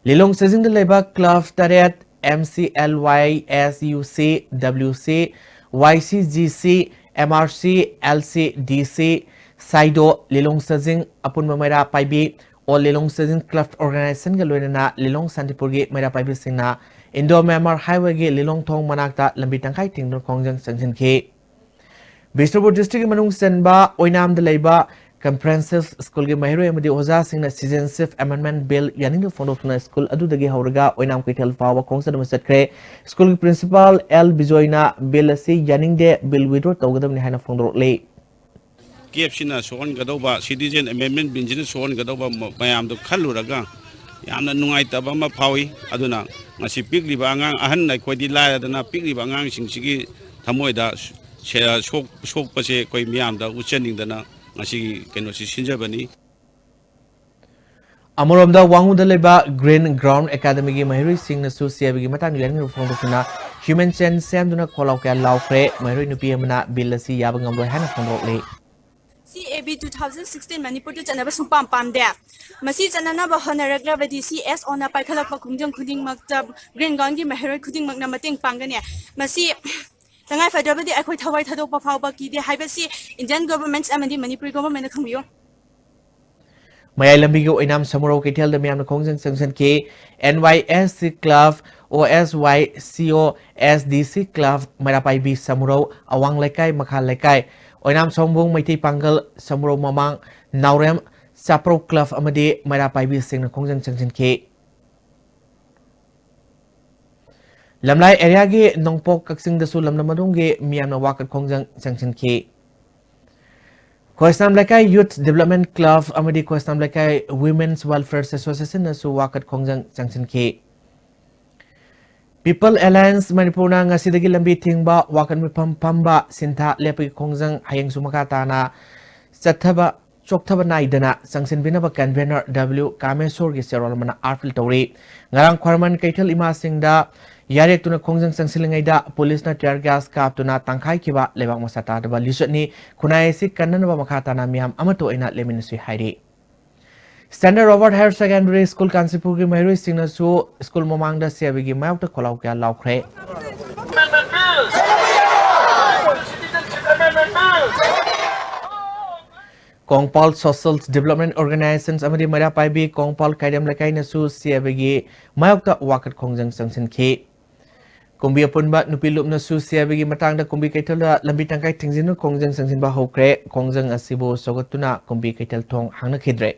ꯂꯤꯂꯣꯡ ꯁꯖꯤꯡꯗ ꯂꯩꯕ ꯀ꯭ꯂꯕ ꯇꯔꯦꯠ, M C L Y S U ꯁꯤ, ꯗꯕ꯭ꯂꯤꯎ ꯁꯤ, ꯋꯥꯏ C G C, M R C, L C ꯗꯤ ꯁꯤ, ꯁꯥꯏꯗꯣ, ꯂꯤꯂꯣꯡ ꯁꯖꯤꯡ ꯑꯄꯨꯟꯕ ꯃꯩꯔꯥ ꯄꯥꯏꯕꯤ, ꯑꯣꯜ ꯂꯤꯂꯣꯡ ꯁꯖꯤꯡ ꯀ꯭ꯂꯕ ꯑꯣꯔꯒꯅꯥꯏꯖꯦꯁꯟꯒ ꯂꯣꯏꯅꯅ ꯂꯤꯂꯣꯡ ꯁꯥꯟꯇꯤꯄꯨꯔꯒꯤ ꯃꯩꯔꯥ ꯄꯥꯏꯕꯤꯁꯤꯡꯅ ꯏꯟꯗꯣ ꯃ꯭ꯌꯥꯟꯃꯥꯔ ꯍꯥꯏꯋꯦꯒꯤ ꯂꯤꯂꯣꯡ ꯊꯣꯡ ꯃꯅꯥꯛꯇ ꯂꯝꯕꯤ ꯇꯪꯈꯥꯏ ꯊꯤꯡꯗꯨꯅ ꯈꯣꯡꯖꯪ ꯆꯪꯁꯤꯟꯈꯤ꯫ ꯕꯤꯁꯅꯨꯄꯨꯔ ꯗꯤꯁꯇ꯭ꯔꯤꯛꯀꯤ ꯃꯅꯨꯡ ꯆꯟꯕ ꯑꯣꯏꯅꯥꯝꯗ ꯂꯩꯕ ꯀꯝꯄ꯭ꯔꯦꯍꯦꯟꯁꯤꯚ ꯁ꯭ꯀꯨꯜꯒꯤ ꯃꯍꯩꯔꯣꯏ ꯑꯃꯗꯤ ꯑꯣꯖꯥꯁꯤꯡꯅ ꯁꯤꯇꯤꯖꯦꯟꯁꯤꯞ ꯑꯦꯃꯦꯟꯗꯃꯦꯟꯠ ꯕꯤꯜ ꯌꯥꯅꯤꯡꯗꯕ ꯐꯣꯡꯗꯣꯛꯇꯨꯅ ꯁ꯭ꯀꯨꯜ ꯑꯗꯨꯗꯒꯤ ꯍꯧꯔꯒ ꯑꯣꯏꯅꯥꯝ ꯀꯩꯊꯦꯜ ꯐꯥꯎꯕ ꯈꯣꯡꯆꯠ ꯑꯃ ꯆꯠꯈ꯭ꯔꯦ꯫ ꯁ꯭ꯀꯨꯜꯒꯤ ꯄ꯭ꯔꯤꯟꯁꯤꯄꯥꯜ ꯑꯦꯜ ꯕꯤꯖꯣꯏꯅ ꯕꯤꯜ ꯑꯁꯤ ꯌꯥꯅꯤꯡꯗꯦ, ꯕꯤꯜ ꯋꯤꯗ꯭ꯔꯣ ꯇꯧꯒꯗꯕꯅꯤ ꯍꯥꯏꯅ ꯐꯣꯡꯗꯣꯔꯛꯂꯤ꯫ ꯀꯦꯞꯁꯤꯅ ꯁꯣꯛꯍꯟꯒꯗꯧꯕ, ꯁꯤꯇꯤꯖꯦꯟ ꯑꯦꯃꯦꯟꯗꯃꯦꯟꯠ ꯕꯤꯜꯁꯤꯅ ꯁꯣꯛꯍꯟꯒꯗꯧꯕ ꯃ-, ꯃꯌꯥꯝꯗꯣ ꯈꯜꯂꯨꯔꯒ ꯌꯥꯝꯅ ꯅꯨꯡꯉꯥꯏꯇꯕ ꯑꯃ ꯐꯥꯎꯏ꯫ ꯑꯗꯨꯅ ꯉꯁꯤ ꯄꯤꯛꯂꯤꯕ ꯑꯉꯥꯡ, ꯑꯍꯟ ꯑꯩꯈꯣꯏꯗꯤ ꯂꯥꯏꯔꯗꯅ, ꯄꯤꯛꯂꯤꯕ ꯑꯉꯥꯡꯁꯤꯡꯁꯤꯒꯤ ꯊꯃꯣꯏꯗ ꯁꯦ-, ꯁꯣꯛ-, ꯁꯣꯛꯄꯁꯦ ꯑꯩꯈꯣꯏ ꯃꯤꯌꯥꯝꯗ ꯎꯠꯆꯅꯤꯡꯗꯅ ꯉꯁꯤꯒꯤ ꯀꯩꯅꯣꯁꯤ ꯁꯤꯟꯖꯕꯅꯤ꯫ ꯑꯃꯔꯣꯝꯗ ꯋꯥꯉꯨꯗ ꯂꯩꯕ ꯒ꯭ꯔꯤꯟ ꯒ꯭ꯔꯥꯎꯟ ꯑꯦꯀꯥꯗꯃꯤꯒꯤ ꯃꯍꯩꯔꯣꯏꯁꯤꯡꯅꯁꯨ ꯁꯤ ꯑꯥꯏ ꯕꯤꯒꯤ ꯃꯇꯥꯡꯗ ꯌꯥꯅꯤꯡꯗꯕ ꯐꯣꯡꯗꯣꯛꯇꯨꯅ ꯍ꯭ꯌꯨꯃꯦꯟ ꯆꯦꯟ ꯁꯦꯝꯗꯨꯅ ꯈꯣꯜꯂꯥꯎ ꯀꯌꯥ ꯂꯥꯎꯈ꯭ꯔꯦ꯫ ꯃꯍꯩꯔꯣꯏ ꯅꯨꯄꯤ ꯑꯃꯅ ꯕꯤꯜ ꯑꯁꯤ ꯌꯥꯕ ꯉꯝꯂꯣꯏ ꯍꯥꯏꯅ ꯐꯣꯡꯗꯣꯔꯛꯂꯤ꯫ ꯁꯤ A B two thousand sixteen ꯃꯅꯤꯄꯨꯔꯗ ꯆꯠꯅꯕ ꯁꯨꯡꯄꯥꯝ ꯄꯥꯝꯗꯦ꯫ ꯃꯁꯤ ꯆꯠꯅꯅꯕ ꯍꯣꯠꯅꯔꯛꯂꯕꯗꯤ ꯁꯤ ꯑꯦꯁ ꯑꯣꯅ ꯄꯥꯏꯈꯠꯂꯛꯄ ꯈꯣꯡꯖꯪ ꯈꯨꯗꯤꯡꯃꯛꯇ ꯒ꯭ꯔꯤꯟ ꯒ꯭ꯔꯥꯎꯟꯒꯤ ꯃꯍꯩꯔꯣꯏ ꯈꯨꯗꯤꯡꯃꯛꯅ ꯃꯇꯦꯡ ꯄꯥꯡꯒꯅꯤ꯫ ꯃꯁꯤ ꯇꯉꯥꯏꯐꯗ꯭ꯔꯕꯗꯤ ꯑꯩꯈꯣꯏ ꯊꯋꯥꯏ ꯊꯥꯗꯣꯛꯄ ꯐꯥꯎꯕ ꯀꯤꯗꯦ ꯍꯥꯏꯕꯁꯤ ꯏꯟꯗꯤꯌꯟ ꯒꯣꯚꯔꯟꯃꯦꯟꯠ ꯑꯃꯗꯤ ꯃꯅꯤꯄꯨꯔꯤ ꯒꯣꯚꯔꯟꯃꯦꯟꯠꯅ ꯈꯪꯕꯤꯌꯨ꯫ ꯃꯌꯥꯏ ꯂꯝꯕꯤꯒꯤ ꯑꯣꯏꯅꯥꯝ ꯁꯃꯨꯔꯧ ꯀꯩꯊꯦꯜꯗ ꯃꯤꯌꯥꯝꯅ ꯈꯣꯡꯖꯪ ꯆꯪꯁꯤꯟꯈꯤ꯫ N Y S C Club, O S Y C O, S D C Club, ꯃꯩꯔꯥ ꯄꯥꯏꯕꯤ Samurou, ꯑꯋꯥꯡ ꯂꯩꯀꯥꯏ, ꯃꯈꯥ ꯂꯩꯀꯥꯏ, ꯑꯣꯏꯅꯥꯝ ꯁꯣꯝꯕꯨꯡ ꯃꯩꯇꯩ ꯄꯥꯡꯒꯜ ꯁꯃꯨꯔꯧ ꯃꯃꯥꯡ, ꯅꯥꯎꯔꯦꯝ ꯆꯥꯄ꯭ꯔꯧ Club ꯑꯃꯗꯤ ꯃꯩꯔꯥ ꯄꯥꯏꯕꯤꯁꯤꯡꯅ ꯈꯣꯡꯖꯪ ꯆꯪꯁꯤꯟꯈꯤ꯫ ꯂꯝꯂꯥꯏ ꯑꯦꯔꯤꯌꯥꯒꯤ ꯅꯣꯡꯄꯣꯛ ꯀꯛꯆꯤꯡꯗꯁꯨ ꯂꯝꯗꯝ ꯑꯗꯣꯝꯒꯤ ꯃꯤꯌꯥꯝꯅ ꯋꯥꯀꯠ ꯈꯣꯡꯖꯪ ꯆꯪꯁꯤꯟꯈꯤ꯫ ꯈꯣꯏꯁꯅꯥꯝ ꯂꯩꯀꯥꯏ Youth Development Club ꯑꯃꯗꯤ ꯈꯣꯏꯁꯅꯥꯝ ꯂꯩꯀꯥꯏ Women's Welfare Associationꯅꯁꯨ ꯋꯥꯀꯠ ꯈꯣꯡꯖꯪ ꯆꯪꯁꯤꯟꯈꯤ꯫ People Alliance ꯃꯅꯤꯄꯨꯔꯅ ꯉꯁꯤꯗꯒꯤ ꯂꯝꯕꯤ ꯊꯤꯡꯕ, ꯋꯥꯀꯠ ꯃꯤꯐꯝ ꯐꯝꯕ, ꯁꯤꯟꯊꯥ ꯂꯦꯞꯄꯒꯤ ꯈꯣꯡꯖꯪ ꯍꯌꯦꯡꯁꯨ ꯃꯈꯥ ꯇꯥꯅ ꯆꯠꯊꯕ ꯆꯣꯛꯊꯕ ꯅꯥꯏꯗꯅ ꯆꯪꯁꯤꯟꯕꯤꯅꯕ convener W ꯀꯥꯃꯦꯁꯣꯔꯒꯤ ꯆꯦꯔꯣꯜ ꯑꯃꯅ ꯑꯥꯔꯄꯤꯜ ꯇꯧꯔꯤ꯫ ꯉꯔꯥꯡ ꯈ꯭ꯋꯥꯏꯔꯝꯕꯟ ꯀꯩꯊꯦꯜ ꯏꯃꯥꯁꯤꯡꯗ ꯌꯥꯔꯦꯛꯇꯨꯅ ꯈꯣꯡꯖꯪ ꯆꯪꯁꯤꯜꯂꯤꯉꯩꯗ ꯄꯨꯂꯤꯁꯅ tear gas ꯀꯥꯞꯇꯨꯅ ꯇꯥꯡꯈꯥꯏꯈꯤꯕ ꯂꯩꯕꯥꯛ ꯃꯁꯥ ꯇꯥꯗꯕ ꯂꯤꯆꯠꯅꯤ꯫ ꯈꯨꯟꯅꯥꯏ ꯑꯁꯤ ꯀꯟꯅꯅꯕ ꯃꯈꯥ ꯇꯥꯅ ꯃꯤꯌꯥꯝ ꯑꯃꯠꯇ ꯑꯣꯏꯅ ꯂꯦꯞꯃꯤꯟꯅꯁꯤ ꯍꯥꯏꯔꯤ꯫ Standard Robert Higher Secondary School ꯀꯥꯟꯆꯤꯄꯨꯔꯒꯤ ꯃꯍꯩꯔꯣꯏꯁꯤꯡꯅꯁꯨ ꯁ꯭ꯀꯨꯜ ꯃꯃꯥꯡꯗ ꯁꯤ ꯑꯥꯏ ꯕꯤꯒꯤ ꯃꯥꯌꯣꯛꯇ ꯈꯣꯜꯂꯥꯎ ꯀꯌꯥ ꯂꯥꯎꯈ꯭ꯔꯦ꯫ ꯀꯣꯡꯄꯥꯜ Social Development Organizations ꯑꯃꯗꯤ ꯃꯩꯔꯥ ꯄꯥꯏꯕꯤ ꯀꯣꯡꯄꯥꯜ ꯀꯥꯏꯔꯦꯝ ꯂꯩꯀꯥꯏꯅꯁꯨ ꯁꯤ ꯑꯥꯏ ꯕꯤꯒꯤ ꯃꯥꯌꯣꯛꯇ ꯋꯥꯀꯠ ꯈꯣꯡꯖꯪ ꯆꯪꯁꯤꯟꯈꯤ꯫ ꯀꯨꯝꯕꯤ ꯑꯄꯨꯟꯕ ꯅꯨꯄꯤ ꯂꯨꯞꯅꯁꯨ ꯁꯤ ꯑꯥꯏ ꯕꯤꯒꯤ ꯃꯇꯥꯡꯗ ꯀꯨꯝꯕꯤ ꯀꯩꯊꯦꯜꯗ ꯂꯝꯕꯤ ꯇꯪꯈꯥꯏ ꯊꯤꯡꯖꯤꯟꯗꯨꯅ ꯈꯣꯡꯖꯪ ꯆꯪꯁꯤꯟꯕ ꯍꯧꯈ꯭ꯔꯦ꯫ ꯈꯣꯡꯖꯪ ꯑꯁꯤꯕꯨ ꯁꯧꯒꯠꯇꯨꯅ ꯀꯨꯝꯕꯤ ꯀꯩꯊꯦꯜ ꯊꯣꯡ ꯍꯥꯡꯅꯈꯤꯗ꯭ꯔꯦ꯫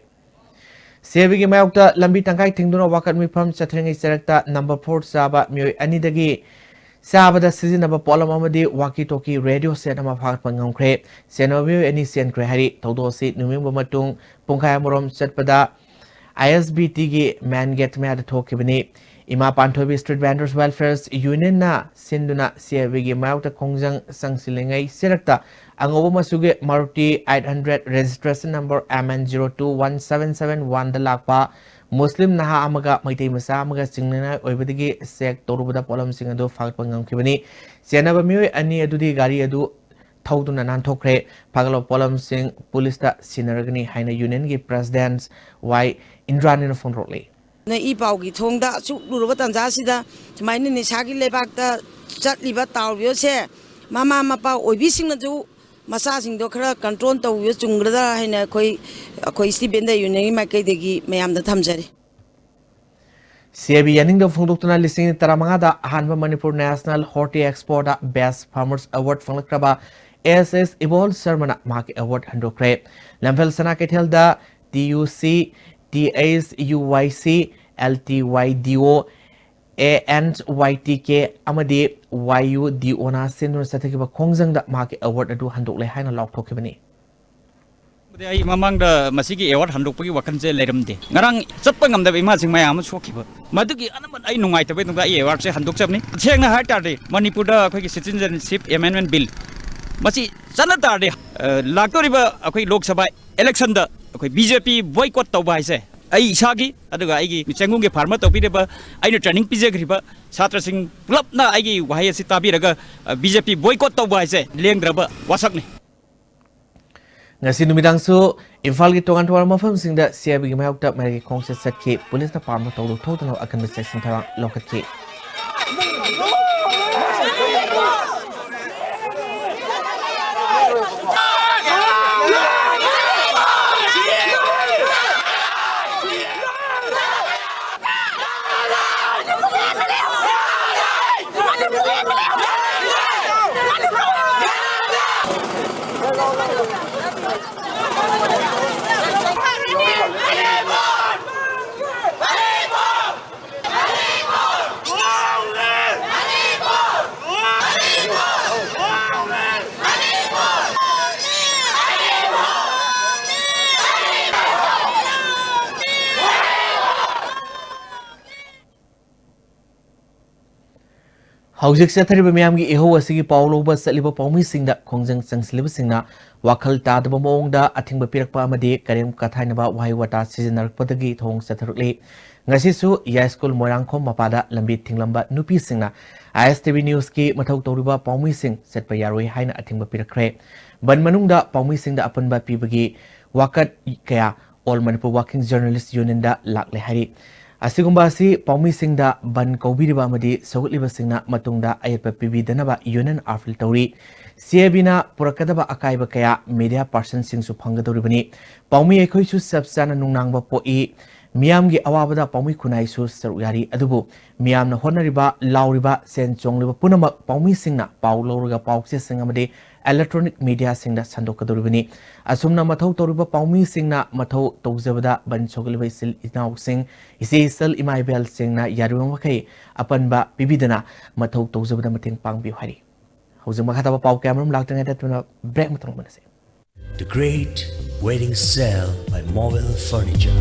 ꯁꯤ ꯑꯥꯏ ꯕꯤꯒꯤ ꯃꯥꯌꯣꯛꯇ ꯂꯝꯕꯤ ꯇꯪꯈꯥꯏ ꯊꯤꯡꯗꯨꯅ ꯋꯥꯀꯠ ꯃꯤꯐꯝ ꯆꯠꯊꯔꯤꯉꯩ ꯆꯔꯛꯇ number four ꯆꯥꯕ ꯃꯤꯑꯣꯏ ꯑꯅꯤꯗꯒꯤ ꯆꯥꯕꯗ ꯁꯤꯖꯤꯟꯅꯕ ꯄꯣꯠꯂꯝ ꯑꯃꯗꯤ walkie talkie radio set ꯑꯃ ꯐꯥꯒꯠꯄ ꯉꯝꯈ꯭ꯔꯦ꯫ ꯁꯦꯟꯅꯕ ꯃꯤꯑꯣꯏ ꯑꯅꯤ ꯆꯦꯟꯈ꯭ꯔꯦ ꯍꯥꯏꯔꯤ꯫ ꯊꯧꯗꯣꯛ ꯑꯁꯤ ꯅꯨꯃꯤꯠ ꯌꯨꯡꯕ ꯃꯇꯨꯡ ꯄꯨꯡꯈꯥꯏ ꯑꯃꯔꯣꯝ ꯆꯠꯄꯗ I S B T ꯒꯤ main gate ꯃꯌꯥꯗ ꯊꯣꯛꯈꯤꯕꯅꯤ꯫ ꯏꯃꯥ ꯄꯥꯟꯊꯣꯏꯕꯤ Street Vendors Welfare Union ꯅ ꯁꯤꯟꯗꯨꯅ ꯁꯤ ꯑꯥꯏ ꯕꯤꯒꯤ ꯃꯥꯌꯣꯛꯇ ꯈꯣꯡꯖꯪ ꯆꯪꯁꯤꯜꯂꯤꯉꯩ ꯆꯔꯛꯇ ꯑꯉꯧꯕ ꯃꯆꯨꯒꯤ Maruti eight hundred registration number M N zero two one seven seven one ꯗ ꯂꯥꯛꯄ ꯃꯨꯁꯂꯤꯝ ꯅꯍꯥ ꯑꯃꯒ ꯃꯩꯇꯩ ꯃꯆꯥ ꯑꯃꯒ ꯆꯤꯡꯅꯅꯤꯡꯉꯥꯏ ꯑꯣꯏꯕꯗꯒꯤ check ꯇꯧꯔꯨꯕꯗ ꯄꯣꯠꯂꯝꯁꯤꯡ ꯑꯗꯨ ꯐꯥꯒꯠꯄ ꯉꯝꯈꯤꯕꯅꯤ꯫ ꯆꯦꯟꯅꯕ ꯃꯤꯑꯣꯏ ꯑꯅꯤ ꯑꯗꯨꯗꯤ ꯒꯥꯔꯤ ꯑꯗꯨ ꯊꯧꯗꯨꯅ ꯅꯥꯟꯊꯣꯛꯈ꯭ꯔꯦ꯫ ꯐꯥꯒꯠꯂꯕ ꯄꯣꯠꯂꯝꯁꯤꯡ ꯄꯨꯂꯤꯁꯇ ꯁꯤꯟꯅꯔꯒꯅꯤ ꯍꯥꯏꯅ unionꯒꯤ president ꯋꯥꯏ ꯏꯟꯗ꯭ꯔꯥꯅꯤꯅ ꯐꯣꯡꯗꯣꯔꯛꯂꯤ꯫ ꯅ ꯏ ꯄꯥꯎꯒꯤ ꯊꯣꯡꯗ ꯆꯨꯛꯂꯨꯔꯕ ꯇꯥꯟꯖꯥꯁꯤꯗ ꯁꯨꯃꯥꯏꯅ ꯅꯤꯁꯥꯒꯤ ꯂꯩꯕꯥꯛꯇ ꯆꯠꯂꯤꯕ ꯇꯥꯎꯔꯤꯕꯁꯦ ꯃꯃꯥ ꯃꯄꯥ ꯑꯣꯏꯕꯤꯁꯤꯡꯅꯁꯨ ꯃꯆꯥꯁꯤꯡꯗꯣ ꯈꯔ ꯀꯟꯇ꯭ꯔꯣꯜ ꯇꯧꯕꯤꯕ ꯆꯨꯝꯒꯗ꯭ꯔꯥ ꯍꯥꯏꯅ ꯑꯩꯈꯣꯏ ꯑꯩꯈꯣꯏ ꯁꯤꯇꯤ ꯚꯦꯟꯗꯔ ꯌꯨꯅꯤꯌꯟꯒꯤ ꯃꯥꯏꯀꯩꯗꯒꯤ ꯃꯌꯥꯝꯗ ꯊꯝꯖꯔꯤ꯫ ꯁꯤ ꯑꯥꯏ ꯕꯤ ꯌꯥꯅꯤꯡꯗꯕ ꯐꯣꯡꯗꯣꯛꯇꯨꯅ ꯂꯤꯁꯤꯡ ꯑꯅꯤ ꯇꯔꯥꯃꯉꯥꯗ ꯑꯍꯥꯟꯕ ꯃꯅꯤꯄꯨꯔ ꯅꯦꯁꯅꯦꯜ ꯍꯣꯔꯇꯤ ꯑꯦꯛꯁꯄꯣꯗ ꯕꯦꯁ ꯐꯥꯔꯃꯔꯁ ꯑꯦꯋꯥꯔꯗ ꯐꯪꯂꯛꯈ꯭ꯔꯕ ꯑꯦꯁ ꯑꯦꯁ ꯏꯕꯣꯜ ꯁꯔꯃꯅ ꯃꯍꯥꯛꯀꯤ ꯑꯦꯋꯥꯔꯗ ꯍꯟꯗꯣꯛꯈ꯭ꯔꯦ꯫ ꯂꯝꯐꯦꯜ ꯁꯅꯥ ꯀꯩꯊꯦꯜꯗ ꯇꯤ ꯌꯨ ꯁꯤ, ꯇꯤ ꯑꯩꯆ ꯌꯨ ꯋꯥꯏ ꯁꯤ, ꯑꯦꯜ ꯇꯤ ꯋꯥꯏ ꯗꯤ ꯑꯣ, ꯑꯦ ꯑꯦꯟ ꯋꯥꯏ ꯇꯤ ꯀꯦ ꯑꯃꯗꯤ ꯋꯥꯏ ꯌꯨ ꯗꯤ ꯑꯣꯅ ꯁꯤꯟꯗꯨꯅ ꯆꯠꯊꯈꯤꯕ ꯈꯣꯡꯖꯪꯗ ꯃꯍꯥꯛꯀꯤ ꯑꯦꯋꯥꯔꯗ ꯑꯗꯨ ꯍꯟꯗꯣꯛꯂꯦ ꯍꯥꯏꯅ ꯂꯥꯎꯊꯣꯛꯈꯤꯕꯅꯤ꯫ ꯑꯩ ꯃꯃꯥꯡꯗ ꯃꯁꯤꯒꯤ ꯑꯦꯋꯥꯔꯗ ꯍꯟꯗꯣꯛꯄꯒꯤ ꯋꯥꯈꯜꯁꯦ ꯂꯩꯔꯝꯗꯦ꯫ ꯉꯔꯥꯡ ꯆꯠꯄ ꯉꯝꯗꯕ ꯏꯃꯥꯁꯤꯡ ꯃꯌꯥꯝ ꯑꯃ ꯁꯣꯛꯈꯤꯕ, ꯃꯗꯨꯒꯤ ꯑꯅꯝꯕ ꯑꯩ ꯅꯨꯡꯉꯥꯏꯇꯕꯩ ꯇꯨꯡꯗ ꯑꯩ ꯑꯦꯋꯥꯔꯗꯁꯦ ꯍꯟꯗꯣꯛꯆꯕꯅꯤ꯫ ꯁꯦꯡꯅ ꯍꯥꯏ ꯇꯥꯔꯗꯤ, ꯃꯅꯤꯄꯨꯔꯗ ꯑꯩꯈꯣꯏꯒꯤ ꯁꯤꯇꯤꯖꯦꯟꯁꯤꯞ ꯑꯦꯃꯦꯟꯗꯃꯦꯟ ꯕꯤꯜ ꯃꯁꯤ ꯆꯠꯅ ꯇꯥꯔꯗꯤ, ꯑ, ꯂꯥꯛꯇꯧꯔꯤꯕ ꯑꯩꯈꯣꯏ ꯂꯣꯛ ꯁꯚꯥ ꯏꯂꯦꯛꯁꯟꯗ ꯑꯩꯈꯣꯏ ꯕꯤ ꯖꯦ ꯄꯤ ꯕꯣꯏꯀꯣꯠ ꯇꯧꯕ ꯍꯥꯏꯁꯦ, ꯑꯩ ꯏꯁꯥꯒꯤ, ꯑꯗꯨꯒ ꯑꯩꯒꯤ ꯆꯦꯡꯒꯨꯝꯒꯤ ꯐꯥꯔꯃꯔ ꯇꯧꯕꯤꯔꯤꯕ, ꯑꯩꯅ ꯇ꯭ꯔꯦꯅꯤꯡ ꯄꯤꯖꯈ꯭ꯔꯤꯕ ꯁꯥꯇ꯭ꯔꯁꯤꯡ ꯄꯨꯂꯞꯅ ꯑꯩꯒꯤ ꯋꯥꯍꯩ ꯑꯁꯤ ꯇꯥꯕꯤꯔꯒ, ꯑ, ꯕꯤ ꯖꯦ ꯄꯤ ꯕꯣꯏꯀꯣꯠ ꯇꯧꯕ ꯍꯥꯏꯁꯦ ꯂꯦꯡꯗ꯭ꯔꯕ ꯋꯥꯁꯛꯅꯤ꯫ ꯉꯁꯤ ꯅꯨꯃꯤꯗꯥꯡꯁꯨ ꯏꯝꯐꯥꯜꯒꯤ ꯇꯣꯉꯥꯟ ꯇꯣꯉꯥꯟꯕ ꯃꯐꯝꯁꯤꯡꯗ ꯁꯤ ꯑꯥꯏ ꯕꯤꯒꯤ ꯃꯥꯌꯣꯛꯇ ꯃꯔꯩꯒꯤ ꯈꯣꯡꯆꯠ ꯆꯠꯈꯤ꯫ ꯄꯨꯂꯤꯁꯅ ꯄꯥꯝꯕ ꯊꯧꯗꯣꯛ ꯊꯣꯛꯇꯅꯕ ꯑꯀꯟꯕ ꯆꯦꯛꯁꯤꯟ ꯊꯧꯔꯥꯡ ꯂꯧꯈꯠꯈꯤ꯫ ꯍꯧꯖꯤꯛ ꯆꯠꯊꯔꯤꯕ ꯃꯤꯌꯥꯝꯒꯤ ꯏꯍꯧ ꯑꯁꯤꯒꯤ ꯄꯥꯎ ꯂꯧꯕ ꯆꯠꯂꯤꯕ ꯄꯥꯎꯃꯤꯁꯤꯡꯗ ꯈꯣꯡꯖꯪ ꯆꯪꯁꯤꯜꯂꯤꯕꯁꯤꯡꯅ ꯋꯥꯈꯜ ꯇꯥꯗꯕ ꯃꯑꯣꯡꯗ ꯑꯊꯤꯡꯕ ꯄꯤꯔꯛꯄ ꯑꯃꯗꯤ ꯀꯔꯦꯝ ꯀꯊꯥꯏꯅꯕ ꯋꯥꯍꯩ ꯋꯥꯇꯥ ꯁꯤꯖꯤꯟꯅꯔꯛꯄꯗꯒꯤ ꯊꯧꯑꯣꯡ ꯆꯠꯊꯔꯛꯂꯤ꯫ ꯉꯁꯤꯁꯨ ꯌꯥꯏꯁ꯭ꯀꯨꯜ ꯃꯣꯏꯔꯥꯡꯈꯣꯝ ꯃꯄꯥꯗ ꯂꯝꯕꯤ ꯊꯤꯡꯂꯝꯕ ꯅꯨꯄꯤꯁꯤꯡꯅ ꯑꯥꯏ ꯑꯦꯁ ꯇꯤ ꯚꯤ ꯅ꯭ꯌꯨꯁꯀꯤ ꯃꯊꯧ ꯇꯧꯔꯤꯕ ꯄꯥꯎꯃꯤꯁꯤꯡ ꯆꯠꯄ ꯌꯥꯔꯣꯏ ꯍꯥꯏꯅ ꯑꯊꯤꯡꯕ ꯄꯤꯔꯛꯈ꯭ꯔꯦ꯫ ꯕꯟ ꯃꯅꯨꯡꯗ ꯄꯥꯎꯃꯤꯁꯤꯡꯗ ꯑꯄꯟꯕ ꯄꯤꯕꯒꯤ ꯋꯥꯀꯠ ꯀꯌꯥ ꯑꯣꯜ ꯃꯅꯤꯄꯨꯔ ꯋꯥꯔꯀꯤꯡ ꯖꯔꯅꯦꯂꯤꯁ ꯌꯨꯅꯤꯌꯟꯗ ꯂꯥꯛꯂꯦ ꯍꯥꯏꯔꯤ꯫ ꯑꯁꯤꯒꯨꯝꯕ ꯑꯁꯤ ꯄꯥꯎꯃꯤꯁꯤꯡꯗ ꯕꯟ ꯀꯧꯕꯤꯔꯤꯕ ꯑꯃꯗꯤ ꯁꯧꯒꯠꯂꯤꯕꯁꯤꯡꯅ ꯃꯇꯨꯡꯗ ꯑꯌꯦꯠꯄ ꯄꯤꯕꯤꯗꯅꯕ ꯌꯨꯅꯤꯌꯟ ꯑꯥꯔꯐꯤꯜ ꯇꯧꯔꯤ꯫ ꯁꯤ ꯑꯦ ꯕꯤꯅ ꯄꯨꯔꯛꯀꯗꯕ ꯑꯀꯥꯏꯕ ꯀꯌꯥ ꯃꯤꯗꯤꯌꯥ ꯄꯥꯔꯁꯟꯁꯤꯡꯁꯨ ꯐꯪꯒꯗꯧꯔꯤꯕꯅꯤ꯫ ꯄꯥꯎꯃꯤ ꯑꯩꯈꯣꯏꯁꯨ ꯆꯞ ꯆꯥꯅ ꯅꯨꯡꯅꯥꯡꯕ ꯄꯣꯛꯏ꯫ ꯃꯤꯌꯥꯝꯒꯤ ꯑꯋꯥꯕꯗ ꯄꯥꯎꯃꯤ ꯈꯨꯟꯅꯥꯏꯁꯨ ꯁꯔꯨꯛ ꯌꯥꯔꯤ꯫ ꯑꯗꯨꯕꯨ ꯃꯤꯌꯥꯝꯅ ꯍꯣꯠꯅꯔꯤꯕ, ꯂꯥꯎꯔꯤꯕ, ꯁꯦꯟ ꯆꯣꯡꯂꯤꯕ ꯄꯨꯝꯅꯃꯛ ꯄꯥꯎꯃꯤꯁꯤꯡꯅ ꯄꯥꯎ ꯂꯧꯔꯒ ꯄꯥꯎꯆꯦꯁꯤꯡ ꯑꯃꯗꯤ ꯏꯂꯦꯛꯇ꯭ꯔꯣꯅꯤꯛ ꯃꯤꯗꯤꯌꯥꯁꯤꯡꯗ ꯁꯟꯗꯣꯛꯀꯗꯧꯔꯤꯕꯅꯤ꯫ ꯑꯁꯨꯝꯅ ꯃꯊꯧ ꯇꯧꯔꯤꯕ ꯄꯥꯎꯃꯤꯁꯤꯡꯅ ꯃꯊꯧ ꯇꯧꯖꯕꯗ ꯕꯟ ꯁꯧꯒꯠꯂꯤꯕ ꯏꯆꯤꯜ ꯏꯅꯥꯎꯁꯤꯡ, ꯏꯆꯦ ꯏꯆꯜ ꯏꯃꯥ ꯏꯕꯦꯜꯁꯤꯡꯅ ꯌꯥꯔꯤꯕ ꯃꯈꯩ ꯑꯄꯟꯕ ꯄꯤꯕꯤꯗꯅ ꯃꯊꯧ ꯇꯧꯖꯕꯗ ꯃꯇꯦꯡ ꯄꯥꯡꯕꯤꯌꯨ ꯍꯥꯏꯔꯤ꯫ ꯍꯧꯖꯤꯛ ꯃꯈꯥ ꯇꯥꯕ ꯄꯥꯎ ꯀꯌꯥꯃꯔꯨꯝ ꯂꯥꯛꯇ꯭ꯔꯤꯉꯩꯗ ꯊꯨꯅ ꯕ꯭ꯔꯦꯛ ꯑꯃꯇꯪ ꯂꯧꯃꯤꯟꯅꯁꯤ꯫ The Great Wedding Sale by Mobile Furniture.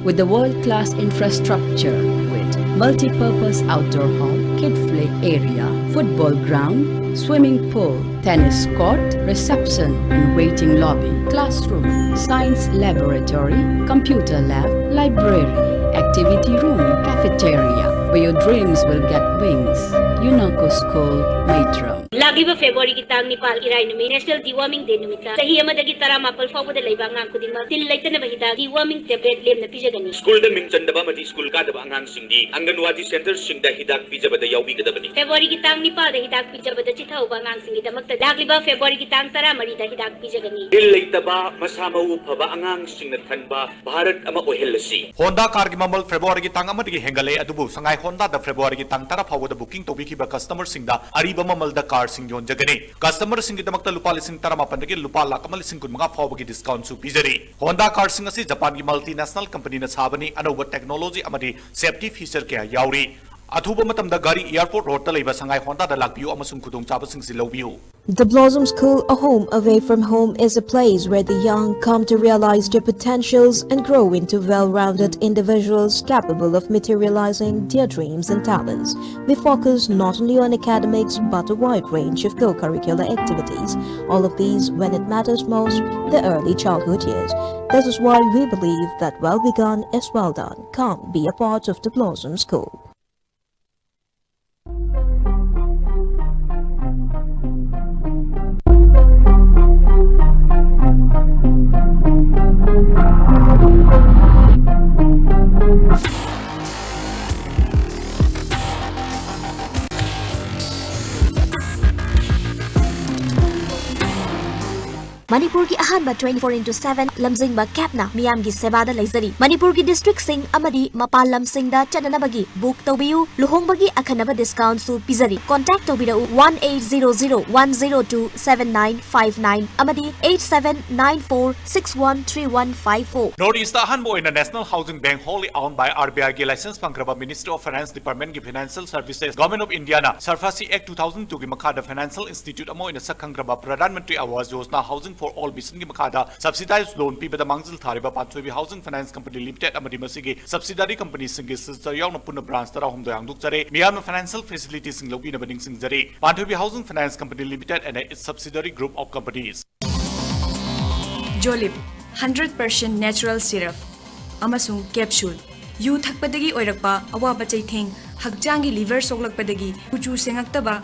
With the world-class infrastructure with multi-purpose outdoor hall, kid play area, football ground, swimming pool, tennis court, reception and waiting lobby, classroom, science laboratory, computer lab, library, activity room, cafeteria, where your dreams will get wings. Unako School, Maitram. ꯂꯥꯛꯂꯤꯕ ꯐꯦꯕ꯭ꯔꯨꯋꯥꯔꯤꯒꯤ ꯇꯥꯡ ꯅꯤꯄꯥꯜ, ꯏꯔꯥꯏ ꯅꯨꯃꯤꯠ, National Deworming Day ꯅꯨꯃꯤꯠꯇ ꯆꯍꯤ ꯑꯃꯗꯒꯤ ꯇꯔꯥꯃꯥꯄꯜ ꯐꯥꯎꯕꯗ ꯂꯩꯕ ꯑꯉꯥꯡ ꯈꯨꯗꯤꯡꯃꯛ ꯇꯤꯜ ꯂꯩꯇꯅꯕ ꯍꯤꯗꯥꯛ Deworming Tablet ꯂꯦꯝꯅ ꯄꯤꯖꯒꯅꯤ꯫ ꯁ꯭ꯀꯨꯜꯗ ꯃꯤꯡ ꯆꯟꯗꯕ ꯑꯃꯗꯤ ꯁ꯭ꯀꯨꯜ ꯀꯥꯗꯕ ꯑꯉꯥꯡꯁꯤꯡꯗꯤ ꯑꯪꯒꯟꯋꯥꯗꯤ ꯁꯦꯟꯇꯔꯁꯤꯡꯗ ꯍꯤꯗꯥꯛ ꯄꯤꯖꯕꯗ ꯌꯥꯎꯕꯤꯒꯗꯕꯅꯤ꯫ ꯐꯦꯕ꯭ꯔꯨꯋꯥꯔꯤꯒꯤ ꯇꯥꯡ ꯅꯤꯄꯥꯜꯗ ꯍꯤꯗꯥꯛ ꯄꯤꯖꯕꯗ ꯆꯤꯊꯍꯧꯕ ꯑꯉꯥꯡꯁꯤꯡꯒꯤꯗꯃꯛꯇ ꯂꯥꯛꯂꯤꯕ ꯐꯦꯕ꯭ꯔꯨꯋꯥꯔꯤꯒꯤ ꯇꯥꯡ ꯇꯔꯥꯃꯔꯤꯗ ꯍꯤꯗꯥꯛ ꯄꯤꯖꯒꯅꯤ꯫ ꯇꯤꯜ ꯂꯩꯇꯕ, ꯃꯁꯥ ꯃꯎ ꯐꯕ ꯑꯉꯥꯡꯁꯤꯡꯅ ꯊꯟꯕ ꯚꯥꯔꯠ ꯑꯃ ꯑꯣꯏꯍꯜꯂꯁꯤ꯫ ꯍꯣꯟꯗꯥ ꯀꯥꯔꯒꯤ ꯃꯃꯜ ꯐꯦꯕ꯭ꯔꯨꯋꯥꯔꯤꯒꯤ ꯇꯥꯡ ꯑꯃꯗꯒꯤ ꯍꯦꯟꯒꯠꯂꯦ, ꯑꯗꯨꯕꯨ ꯁꯉꯥꯏ ꯍꯣꯟꯗꯥꯗ ꯐꯦꯕ꯭ꯔꯨꯋꯥꯔꯤꯒꯤ ꯇꯥꯡ ꯇꯔꯥ ꯐꯥꯎꯕꯗ ꯕꯨꯀꯤꯡ ꯇꯧꯕꯤꯈꯤꯕ ꯀꯁꯇꯃꯔꯁꯤꯡꯗ ꯑꯔꯤꯕ ꯃꯃꯜꯗ ꯀꯥꯔꯁꯤꯡ ꯌꯣꯟꯖꯒꯅꯤ꯫ ꯀꯁꯇꯃꯔꯁꯤꯡꯒꯤꯗꯃꯛꯇ ꯂꯨꯄꯥ ꯂꯤꯁꯤꯡ ꯇꯔꯥꯃꯥꯄꯟꯗꯒꯤ ꯂꯨꯄꯥ ꯂꯥꯈ ꯑꯃ ꯂꯤꯁꯤꯡ ꯀꯨꯟꯃꯉꯥ ꯐꯥꯎꯕꯒꯤ ꯗꯤꯁꯀꯥꯎꯟꯁꯨ ꯄꯤꯖꯔꯤ꯫ ꯍꯣꯟꯗꯥ ꯀꯥꯔꯁꯤꯡ ꯑꯁꯤ ꯖꯄꯥꯟꯒꯤ ꯃꯜꯇꯤꯅꯦꯁꯅꯦꯜ ꯀꯝꯄꯅꯤꯅ ꯁꯥꯕꯅꯤ꯫ ꯑꯅꯧꯕ ꯇꯦꯛꯅꯣꯂꯣꯖꯤ ꯑꯃꯗꯤ ꯁꯦꯐꯇꯤ ꯐꯤꯆꯔ ꯀꯌꯥ ꯌꯥꯎꯔꯤ꯫ ꯑꯊꯨꯕ ꯃꯇꯝꯗ ꯒꯥꯔꯤ ꯑꯦꯌꯔꯄꯣꯔꯠ ꯔꯣꯗꯇ ꯂꯩꯕ ꯁꯉꯥꯏ ꯍꯣꯟꯗꯥꯗ ꯂꯥꯛꯄꯤꯌꯨ ꯑꯃꯁꯨꯡ ꯈꯨꯗꯣꯡꯆꯥꯕꯁꯤꯡꯁꯤ ꯂꯧꯕꯤꯌꯨ꯫ The Blossom School, a home away from home, is a place where the young come to realize their potentials and grow into well-rounded individuals capable of materializing their dreams and talents. We focus not only on academics but a wide range of co-curricular activities. All of these when it matters most, the early childhood years. This is why we believe that well begun is well done. Come be a part of the Blossom School. ꯃꯅꯤꯄꯨꯔꯒꯤ ꯑꯍꯥꯟꯕ twenty four into seven ꯂꯝꯖꯤꯡꯕ ꯀꯦꯞꯅ ꯃꯤꯌꯥꯝꯒꯤ ꯁꯦꯕꯥꯗ ꯂꯩꯖꯔꯤ꯫ ꯃꯅꯤꯄꯨꯔꯒꯤ ꯗꯤꯁꯇ꯭ꯔꯤꯛꯁꯤꯡ ꯑꯃꯗꯤ ꯃꯄꯥꯟ ꯂꯝꯁꯤꯡꯗ ꯆꯠꯅꯅꯕꯒꯤ book ꯇꯧꯕꯤꯌꯨ꯫ ꯂꯨꯍꯣꯡꯕꯒꯤ ꯑꯈꯟꯅꯕ ꯗꯤꯁꯀꯥꯎꯟꯁꯨ ꯄꯤꯖꯔꯤ꯫ ꯀꯣꯟꯇꯦꯛ ꯇꯧꯕꯤꯔꯛꯎ one eight zero zero one zero two seven nine five nine ꯑꯃꯗꯤ eight seven nine four six one three one five four꯫ North East ꯑꯍꯥꯟꯕ ꯑꯣꯏꯅ National Housing Bank, wholly owned by RBI ꯒꯤ license ꯐꯪꯈ꯭ꯔꯕ Ministry of Finance Department ꯒꯤ Financial Services, Government of India ꯅ SARFAESI Act two thousand two ꯒꯤ ꯃꯈꯥꯗ financial institute ꯑꯃ ꯑꯣꯏꯅ ꯁꯛ ꯈꯪꯈ꯭ꯔꯕ Pradhan Mantri Awas Yojana Housing for All mission ꯒꯤ ꯃꯈꯥꯗ subsidized loan ꯄꯤꯕꯗ ꯃꯥꯡꯖꯤꯜ ꯊꯥꯔꯤꯕ ꯄꯥꯟꯊꯣꯏꯕꯤ Housing Finance Company Limited ꯑꯃꯗꯤ ꯃꯁꯤꯒꯤ subsidiary company ꯁꯤꯡꯒꯤ sister ꯌꯥꯎꯅ ꯄꯨꯟꯅ branch ꯇꯔꯥꯍꯨꯝꯗꯣꯏ ꯍꯥꯡꯗꯣꯛꯆꯔꯦ꯫ ꯃꯤꯌꯥꯝꯅ financial facility ꯁꯤꯡ ꯂꯧꯕꯤꯅꯕ ꯅꯤꯡꯁꯤꯡꯖꯔꯤ꯫ ꯄꯥꯟꯊꯣꯏꯕꯤ Housing Finance Company Limited and its subsidiary group of companies꯫ Jolib, hundred percent natural syrup ꯑꯃꯁꯨꯡ capsule꯫ ꯌꯨ ꯊꯛꯄꯗꯒꯤ ꯑꯣꯏꯔꯛꯄ ꯑꯋꯥꯕ ꯆꯩꯊꯦꯡ, ꯍꯛꯆꯥꯡꯒꯤ liver ꯁꯣꯛꯂꯛꯄꯗꯒꯤ ꯀꯨꯆꯨ ꯁꯦꯡꯉꯛꯇꯕ,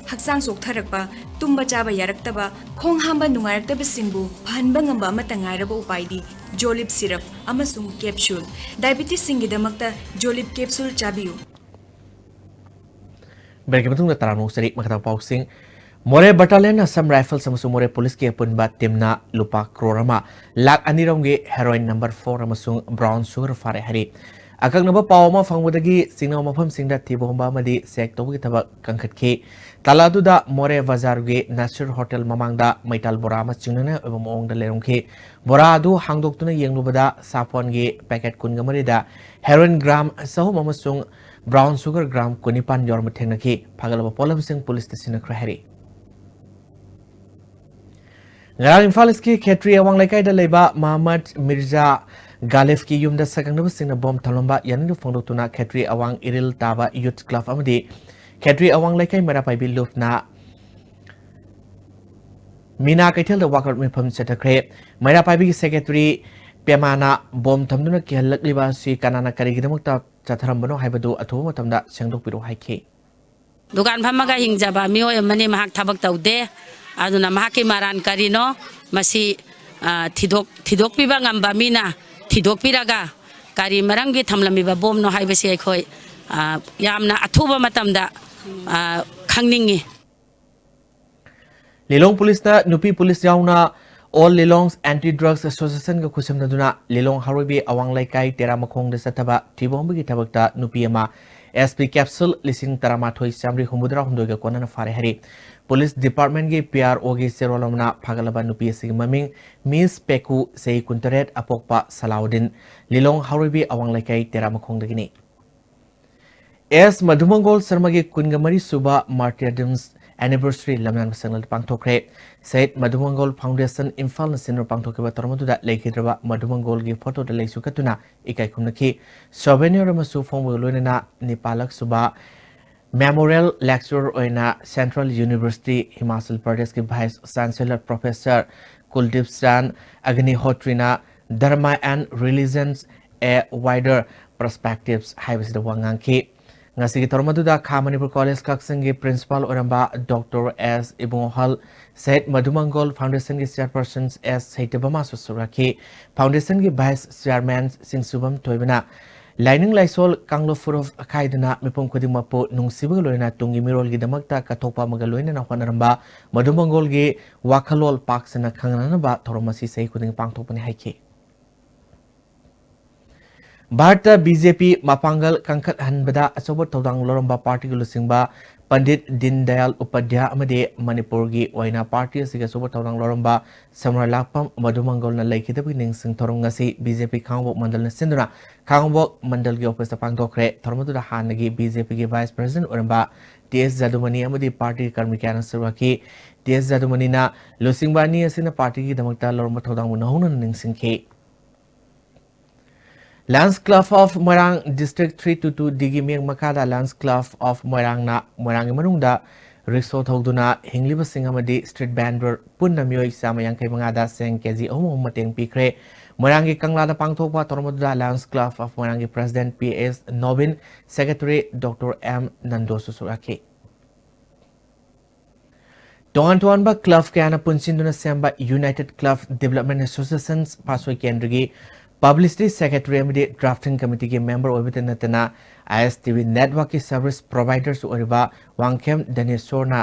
ꯍꯛꯆꯥꯡ ꯆꯣꯛꯊꯔꯛꯄ, ꯇꯨꯝꯕ ꯆꯥꯕ ꯌꯥꯔꯛꯇꯕ, ꯈꯣꯡ ꯍꯥꯝꯕ ꯅꯨꯡꯉꯥꯏꯔꯛꯇꯕꯁꯤꯡꯕꯨ ꯐꯍꯟꯕ ꯉꯝꯕ ꯑꯃꯠꯇ ꯉꯥꯏꯔꯕ ꯎꯄꯥꯏꯗꯤ Jolib syrup ꯑꯃꯁꯨꯡ capsule꯫ Diabetes ꯁꯤꯡꯒꯤꯗꯃꯛꯇ Jolib capsule ꯆꯥꯕꯤꯌꯨ꯫ ꯕ꯭ꯔꯦꯛꯀꯤ ꯃꯇꯨꯡꯗ ꯇꯔꯥꯝꯅ ꯑꯣꯛꯆꯔꯤ꯫ ꯃꯈꯥ ꯇꯥꯕ ꯄꯥꯎꯁꯤꯡ꯫ ꯃꯣꯔꯦ ꯕꯠꯇꯥꯂꯤꯌꯟ, ꯑꯁꯥꯝ ꯔꯥꯏꯐꯜꯁ ꯑꯃꯁꯨꯡ ꯃꯣꯔꯦ ꯄꯨꯂꯤꯁꯀꯤ ꯑꯄꯨꯟꯕ ꯇꯤꯝꯅ ꯂꯨꯄꯥ ꯀ꯭ꯔꯣꯔ ꯑꯃ ꯂꯥꯈ ꯑꯅꯤꯔꯣꯝꯒꯤ ꯍꯦꯔꯣꯏꯟ ꯅꯝꯕꯔ ꯐꯣꯔ ꯑꯃꯁꯨꯡ ꯕ꯭ꯔꯥꯎꯟ ꯁꯨꯒꯔ ꯐꯥꯔꯦ ꯍꯥꯏꯔꯤ꯫ ꯑꯀꯛꯅꯕ ꯄꯥꯎ ꯑꯃ ꯐꯪꯕꯗꯒꯤ ꯆꯤꯡꯅꯕ ꯃꯐꯝꯁꯤꯡꯗ ꯊꯤꯕ ꯍꯨꯝꯕ ꯑꯃꯗꯤ ꯆꯦꯛ ꯇꯧꯕꯒꯤ ꯊꯕꯛ ꯀꯟꯈꯠꯈꯤ꯫ ꯇꯥꯂꯥ ꯑꯗꯨꯗ ꯃꯣꯔꯦ ꯕꯖꯥꯔꯒꯤ ꯅꯥꯁꯤꯔ ꯍꯣꯇꯦꯜ ꯃꯃꯥꯡꯗ ꯃꯩꯇꯥꯜ ꯕꯣꯔꯥ ꯑꯃ ꯆꯤꯡꯅꯅꯤꯡꯉꯥꯏ ꯑꯣꯏꯕ ꯃꯑꯣꯡꯗ ꯂꯩꯔꯝꯈꯤ꯫ ꯕꯣꯔꯥ ꯑꯗꯨ ꯍꯥꯡꯗꯣꯛꯇꯨꯅ ꯌꯦꯡꯂꯨꯕꯗ ꯁꯥꯄꯣꯟꯒꯤ ꯄꯦꯀꯦꯠ ꯀꯨꯟꯒ ꯃꯔꯤꯗ ꯍꯦꯔꯣꯏꯟ ꯒ꯭ꯔꯥꯝ ꯆꯍꯨꯝ ꯑꯃꯁꯨꯡ brown sugar gram ꯀꯨꯟꯅꯤꯄꯥꯟ ꯌꯥꯎꯔꯝꯕ ꯊꯦꯡꯅꯈꯤ꯫ ꯐꯥꯒꯠꯂꯕ ꯄꯣꯠꯂꯝꯁꯤꯡ ꯄꯨꯂꯤꯁꯇ ꯁꯤꯟꯅꯈ꯭ꯔꯦ ꯍꯥꯏꯔꯤ꯫ ꯉꯔꯥꯡ ꯏꯝꯐꯥꯜ ꯏꯁꯀꯤ ꯈꯦꯇ꯭ꯔꯤ ꯑꯋꯥꯡ ꯂꯩꯀꯥꯏꯗ ꯂꯩꯕ ꯃꯍꯃꯗ ꯃꯤꯔꯖꯥ ꯒꯥꯂꯤꯐꯀꯤ ꯌꯨꯝꯗ ꯁꯛꯈꯪꯅꯕꯁꯤꯡꯅ ꯕꯣꯝ ꯊꯝꯂꯝꯕ ꯌꯥꯅꯤꯡꯗꯕ ꯐꯣꯡꯗꯣꯛꯇꯨꯅ ꯈꯦꯇ꯭ꯔꯤ ꯑꯋꯥꯡ ꯏꯔꯤꯜ ꯇꯥꯕ ꯌꯨꯊ ꯀ꯭ꯂꯕ ꯑꯃꯗꯤ ꯈꯦꯇ꯭ꯔꯤ ꯑꯋꯥꯡ ꯂꯩꯀꯥꯏ ꯃꯩꯔꯥ ꯄꯥꯏꯕꯤ ꯂꯨꯞꯅ ꯃꯤꯅꯥ ꯀꯩꯊꯦꯜꯗ ꯋꯥꯀꯠ ꯃꯤꯐꯝ ꯆꯠꯊꯈ꯭ꯔꯦ꯫ ꯃꯩꯔꯥ ꯄꯥꯏꯕꯤꯒꯤ ꯁꯦꯀ꯭ꯔꯦꯇꯔꯤ ꯄꯦꯃꯥꯅ ꯕꯣꯝ ꯊꯝꯗꯨꯅ ꯀꯤꯍꯜꯂꯛꯂꯤꯕ ꯑꯁꯤ ꯀꯅꯥꯅ ꯀꯔꯤꯒꯤꯗꯃꯛꯇ ꯆꯠꯊꯔꯝꯕꯅꯣ ꯍꯥꯏꯕꯗꯨ ꯑꯊꯨꯕ ꯃꯇꯝꯗ ꯁꯦꯡꯗꯣꯛꯄꯤꯔꯣ ꯍꯥꯏꯈꯤ꯫ ꯗꯨꯀꯥꯟ ꯐꯝꯃꯒ ꯍꯤꯡꯖꯕ ꯃꯤꯑꯣꯏ ꯑꯃꯅꯤ, ꯃꯍꯥꯛ ꯊꯕꯛ ꯇꯧꯗꯦ꯫ ꯑꯗꯨꯅ ꯃꯍꯥꯛꯀꯤ ꯃꯔꯥꯟ ꯀꯔꯤꯅꯣ, ꯃꯁꯤ, ꯑ, ꯊꯤꯗꯣꯛ-, ꯊꯤꯗꯣꯛꯄꯤꯕ ꯉꯝꯕ ꯃꯤꯅ ꯊꯤꯗꯣꯛꯄꯤꯔꯒ ꯀꯔꯤ ꯃꯔꯝꯒꯤ ꯊꯝꯂꯝꯃꯤꯕ ꯕꯣꯝꯅꯣ ꯍꯥꯏꯕꯁꯤ ꯑꯩꯈꯣꯏ, ꯑ, ꯌꯥꯝꯅ ꯑꯊꯨꯕ ꯃꯇꯝꯗ, ꯑ, ꯈꯪꯅꯤꯡꯉꯤ꯫ ꯂꯤꯂꯣꯡ ꯄꯨꯂꯤꯁꯅ ꯅꯨꯄꯤ ꯄꯨꯂꯤꯁ ꯌꯥꯎꯅ All Lilong's Anti Drugs Associationꯒ ꯈꯨꯠꯁꯝꯅꯗꯨꯅ ꯂꯤꯂꯣꯡ ꯍꯥꯔꯣꯏꯕꯤ ꯑꯋꯥꯡ ꯂꯩꯀꯥꯏ ꯇꯦꯔꯥ ꯃꯈꯣꯡꯗ ꯆꯠꯊꯕ ꯊꯤꯕ ꯍꯨꯝꯕꯒꯤ ꯊꯕꯛꯇ ꯅꯨꯄꯤ ꯑꯃ S P capsule ꯂꯤꯁꯤꯡ ꯇꯔꯥꯃꯥꯊꯣꯏ ꯆꯥꯃꯔꯤ ꯍꯨꯝꯐꯨꯇꯔꯥ ꯍꯨꯝꯗꯣꯏꯒ ꯀꯣꯟꯅꯅ ꯐꯥꯔꯦ ꯍꯥꯏꯔꯤ꯫ ꯄꯨꯂꯤꯁ ꯗꯤꯄꯥꯔꯠꯃꯦꯟꯒꯤ P R Oꯒꯤ ꯆꯦꯔꯣꯜ ꯑꯃꯅ ꯐꯥꯒꯠꯂꯕ ꯅꯨꯄꯤ ꯑꯁꯤꯒꯤ ꯃꯃꯤꯡ ꯃꯤꯁ ꯄꯦꯀꯨ, ꯆꯍꯤ ꯀꯨꯟꯇꯔꯦꯠ, ꯑꯄꯣꯛꯄ ꯁꯂꯥꯎꯗꯤꯟ, ꯂꯤꯂꯣꯡ ꯍꯥꯔꯣꯏꯕꯤ ꯑꯋꯥꯡ ꯂꯩꯀꯥꯏ ꯇꯦꯔꯥ ꯃꯈꯣꯡꯗꯒꯤꯅꯤ꯫ ꯑꯦꯁ ꯃꯙꯨꯃꯪꯒꯣꯜ ꯁꯔꯃꯒꯤ ꯀꯨꯟꯒ ꯃꯔꯤ ꯁꯨꯕ martyrdom's anniversary ꯂꯝꯌꯥꯟꯕ ꯁꯪꯂꯗ ꯄꯥꯡꯊꯣꯛꯈ꯭ꯔꯦ꯫ ꯁꯍꯤꯗ ꯃꯙꯨꯃꯪꯒꯣꯜ ꯐꯥꯎꯟꯗꯦꯁꯟ ꯏꯝꯐꯥꯜꯅ ꯁꯤꯟꯗꯨꯅ ꯄꯥꯡꯊꯣꯛꯈꯤꯕ ꯊꯧꯔꯝ ꯑꯗꯨꯗ ꯂꯩꯈꯤꯗ꯭ꯔꯕ ꯃꯙꯨꯃꯪꯒꯣꯜꯒꯤ ꯐꯣꯇꯣꯗ ꯂꯩꯁꯨ ꯀꯠꯇꯨꯅ ꯏꯀꯥꯏ ꯈꯨꯝꯅꯈꯤ꯫ Souvenir ꯑꯃꯁꯨ ꯐꯣꯡꯕꯒ ꯂꯣꯏꯅꯅ ꯅꯤꯄꯥꯜꯂꯛ ꯁꯨꯕ memorial lecturer ꯑꯣꯏꯅ Central University ꯍꯤꯃꯥꯆꯜ ꯄ꯭ꯔꯗꯦꯁꯀꯤ Vice Chancellor Professor ꯀꯨꯜꯗꯤꯞ ꯆꯥꯟ ꯑꯒꯅꯤꯍꯣꯇ꯭ꯔꯤꯅ Dharma and Religions, A Wider Perspectives ꯍꯥꯏꯕꯁꯤꯗ ꯋꯥ ꯉꯥꯡꯈꯤ꯫ ꯉꯁꯤꯒꯤ ꯊꯧꯔꯝ ꯑꯗꯨꯗ ꯈꯥ ꯃꯅꯤꯄꯨꯔ ꯀꯣꯂꯦꯖ ꯀꯛꯆꯤꯡꯒꯤ ꯄ꯭ꯔꯤꯟꯁꯤꯄꯥꯜ ꯑꯣꯏꯔꯝꯕ ꯗꯣꯛꯇꯔ ꯑꯦꯁ ꯏꯕꯨꯡꯉꯣꯍꯜ, ꯁꯍꯤꯗ ꯃꯙꯨꯃꯪꯒꯣꯜ ꯐꯥꯎꯟꯗꯦꯁꯟꯒꯤ ꯆꯦꯌꯔꯄꯔꯁꯟ ꯑꯦꯁ ꯁꯩꯇꯕꯃꯥꯁꯨ ꯁꯔꯨꯛ ꯌꯥꯈꯤ꯫ ꯐꯥꯎꯟꯗꯦꯁꯟꯒꯤ ꯚꯥꯏꯁ ꯆꯦꯌꯔꯃꯦꯟ ꯁꯤꯡꯁꯨꯕꯝ ꯊꯣꯏꯕꯅ ꯂꯥꯏꯅꯤꯡ ꯂꯥꯏꯁꯣꯜ ꯀꯥꯡꯂꯨꯞ ꯐꯨꯔꯨꯞ ꯑꯈꯥꯏꯗꯨꯅ ꯃꯤꯄꯨꯝ ꯈꯨꯗꯤꯡꯃꯛꯄꯨ ꯅꯨꯡꯁꯤꯕꯒ ꯂꯣꯏꯅꯅ ꯇꯨꯡꯒꯤ ꯃꯤꯔꯣꯜꯒꯤꯗꯃꯛꯇ ꯀꯠꯊꯣꯛꯄ ꯑꯃꯒ ꯂꯣꯏꯅꯅ ꯍꯣꯠꯅꯔꯝꯕ ꯃꯙꯨꯃꯪꯒꯣꯜꯒꯤ ꯋꯥꯈꯜꯂꯣꯟ ꯄꯥꯛ ꯁꯟꯅ ꯈꯪꯅꯅꯕ ꯊꯧꯔꯝ ꯑꯁꯤ ꯆꯍꯤ ꯈꯨꯗꯤꯡꯒꯤ ꯄꯥꯡꯊꯣꯛꯄꯅꯤ ꯍꯥꯏꯈꯤ꯫ ꯚꯥꯔꯠꯇ B J P ꯃꯄꯥꯡꯒꯜ ꯀꯟꯈꯠꯍꯟꯕꯗ ꯑꯆꯧꯕ ꯊꯧꯗꯥꯡ ꯂꯧꯔꯝꯕ ꯄꯥꯔꯇꯤꯒꯤ ꯂꯨꯆꯤꯡꯕ ꯄꯟꯗꯤꯠ ꯗꯤꯟ ꯗꯌꯥꯜ ꯎꯄꯥꯙ꯭ꯌꯥ ꯑꯃꯗꯤ ꯃꯅꯤꯄꯨꯔꯒꯤ ꯑꯣꯏꯅ ꯄꯥꯔꯇꯤ ꯑꯁꯤꯒꯤ ꯑꯆꯧꯕ ꯊꯧꯗꯥꯡ ꯂꯧꯔꯝꯕ ꯁꯝꯔꯥꯏ ꯂꯥꯛꯄꯝ ꯃꯙꯨ ꯃꯪꯒꯣꯜꯅ ꯂꯩꯈꯤꯗꯕꯒꯤ ꯅꯤꯡꯁꯤꯡ ꯊꯧꯔꯝ ꯉꯁꯤ ꯕꯤ ꯖꯦ ꯄꯤ ꯈꯥꯉꯕꯣꯛ ꯃꯟꯗꯜꯅ ꯁꯤꯟꯗꯨꯅ ꯈꯥꯉꯕꯣꯛ ꯃꯟꯗꯜꯒꯤ ꯑꯣꯐꯤꯁꯇ ꯄꯥꯡꯊꯣꯛꯈ꯭ꯔꯦ꯫ ꯊꯧꯔꯝ ꯑꯗꯨꯗ ꯍꯥꯟꯅꯒꯤ ꯕꯤ ꯖꯦ ꯄꯤꯒꯤ ꯚꯥꯏꯁ ꯄ꯭ꯔꯁꯤꯗꯦꯟꯠ ꯑꯣꯏꯔꯝꯕ ꯇꯤ ꯑꯦꯁ ꯖꯥꯗꯨꯃꯅꯤ ꯑꯃꯗꯤ ꯄꯥꯔꯇꯤꯒꯤ ꯀꯔꯃꯤ ꯀꯌꯥꯅ ꯁꯔꯨꯛ ꯌꯥꯈꯤ꯫ ꯇꯤ ꯑꯦꯁ ꯖꯥꯗꯨꯃꯅꯤꯅ ꯂꯨꯆꯤꯡꯕ ꯑꯅꯤ ꯑꯁꯤꯅ ꯄꯥꯔꯇꯤꯒꯤꯗꯃꯛꯇ ꯂꯧꯔꯝꯕ ꯊꯧꯗꯥꯡꯕꯨ ꯅꯧꯍꯧꯅꯅ ꯅꯤꯡꯁꯤꯡꯈꯤ꯫ Lions Club of Moirang District three two two D ꯒꯤ ꯃꯤꯠꯌꯦꯡ ꯃꯈꯥꯗ Lions Club of ꯃꯣꯏꯔꯥꯡꯅ ꯃꯣꯏꯔꯥꯡꯒꯤ ꯃꯅꯨꯡꯗ ꯔꯤꯛꯁꯣ ꯊꯧꯗꯨꯅ ꯍꯤꯡꯂꯤꯕꯁꯤꯡ ꯑꯃꯗꯤ ꯁ꯭ꯇ꯭ꯔꯤꯠ ꯚꯦꯟꯗꯔ ꯄꯨꯟꯅ ꯃꯤꯑꯣꯏ ꯆꯥꯝꯃ ꯌꯥꯡꯈꯩ ꯃꯉꯥꯗ ꯆꯦꯡ ꯀꯦ ꯖꯤ ꯑꯍꯨꯝ ꯑꯍꯨꯝ ꯃꯇꯦꯡ ꯄꯤꯈ꯭ꯔꯦ꯫ ꯃꯣꯏꯔꯥꯡꯒꯤ ꯀꯪꯂꯥꯗ ꯄꯥꯡꯊꯣꯛꯄ ꯊꯧꯔꯝ ꯑꯗꯨꯗ Lions Club of ꯃꯣꯏꯔꯥꯡꯒꯤ president P S Nobin, secretary doctor M ꯅꯟꯗꯣꯁꯨ ꯁꯔꯨꯛ ꯌꯥꯈꯤ꯫ ꯇꯣꯉꯥꯟ ꯇꯣꯉꯥꯟꯕ ꯀ꯭ꯂꯕ ꯀꯌꯥꯅ ꯄꯨꯟꯁꯤꯟꯗꯨꯅ ꯁꯦꯝꯕ United Club Development Association ꯄꯥꯠꯁꯣꯏ ꯀꯦꯟꯗ꯭ꯔꯒꯤ ꯄꯕ꯭ꯂꯤꯁꯤꯇꯤ ꯁꯦꯀ꯭ꯔꯦꯇꯔꯤ ꯑꯃꯗꯤ ꯗ꯭ꯔꯥꯐꯇꯤꯡ ꯀꯃꯤꯇꯤꯒꯤ ꯃꯦꯝꯕꯔ ꯑꯣꯏꯕꯇ ꯅꯠꯇꯅ ꯑꯥꯏ ꯑꯦꯁ ꯇꯤ ꯚꯤ ꯅꯦꯠꯋꯥꯔꯛꯀꯤ ꯁꯔꯚꯤꯁ ꯄ꯭ꯔꯣꯚꯥꯏꯗꯔꯁꯨ ꯑꯣꯏꯔꯤꯕ ꯋꯥꯡꯈꯦꯝ ꯙꯅꯦꯁꯣꯔꯅ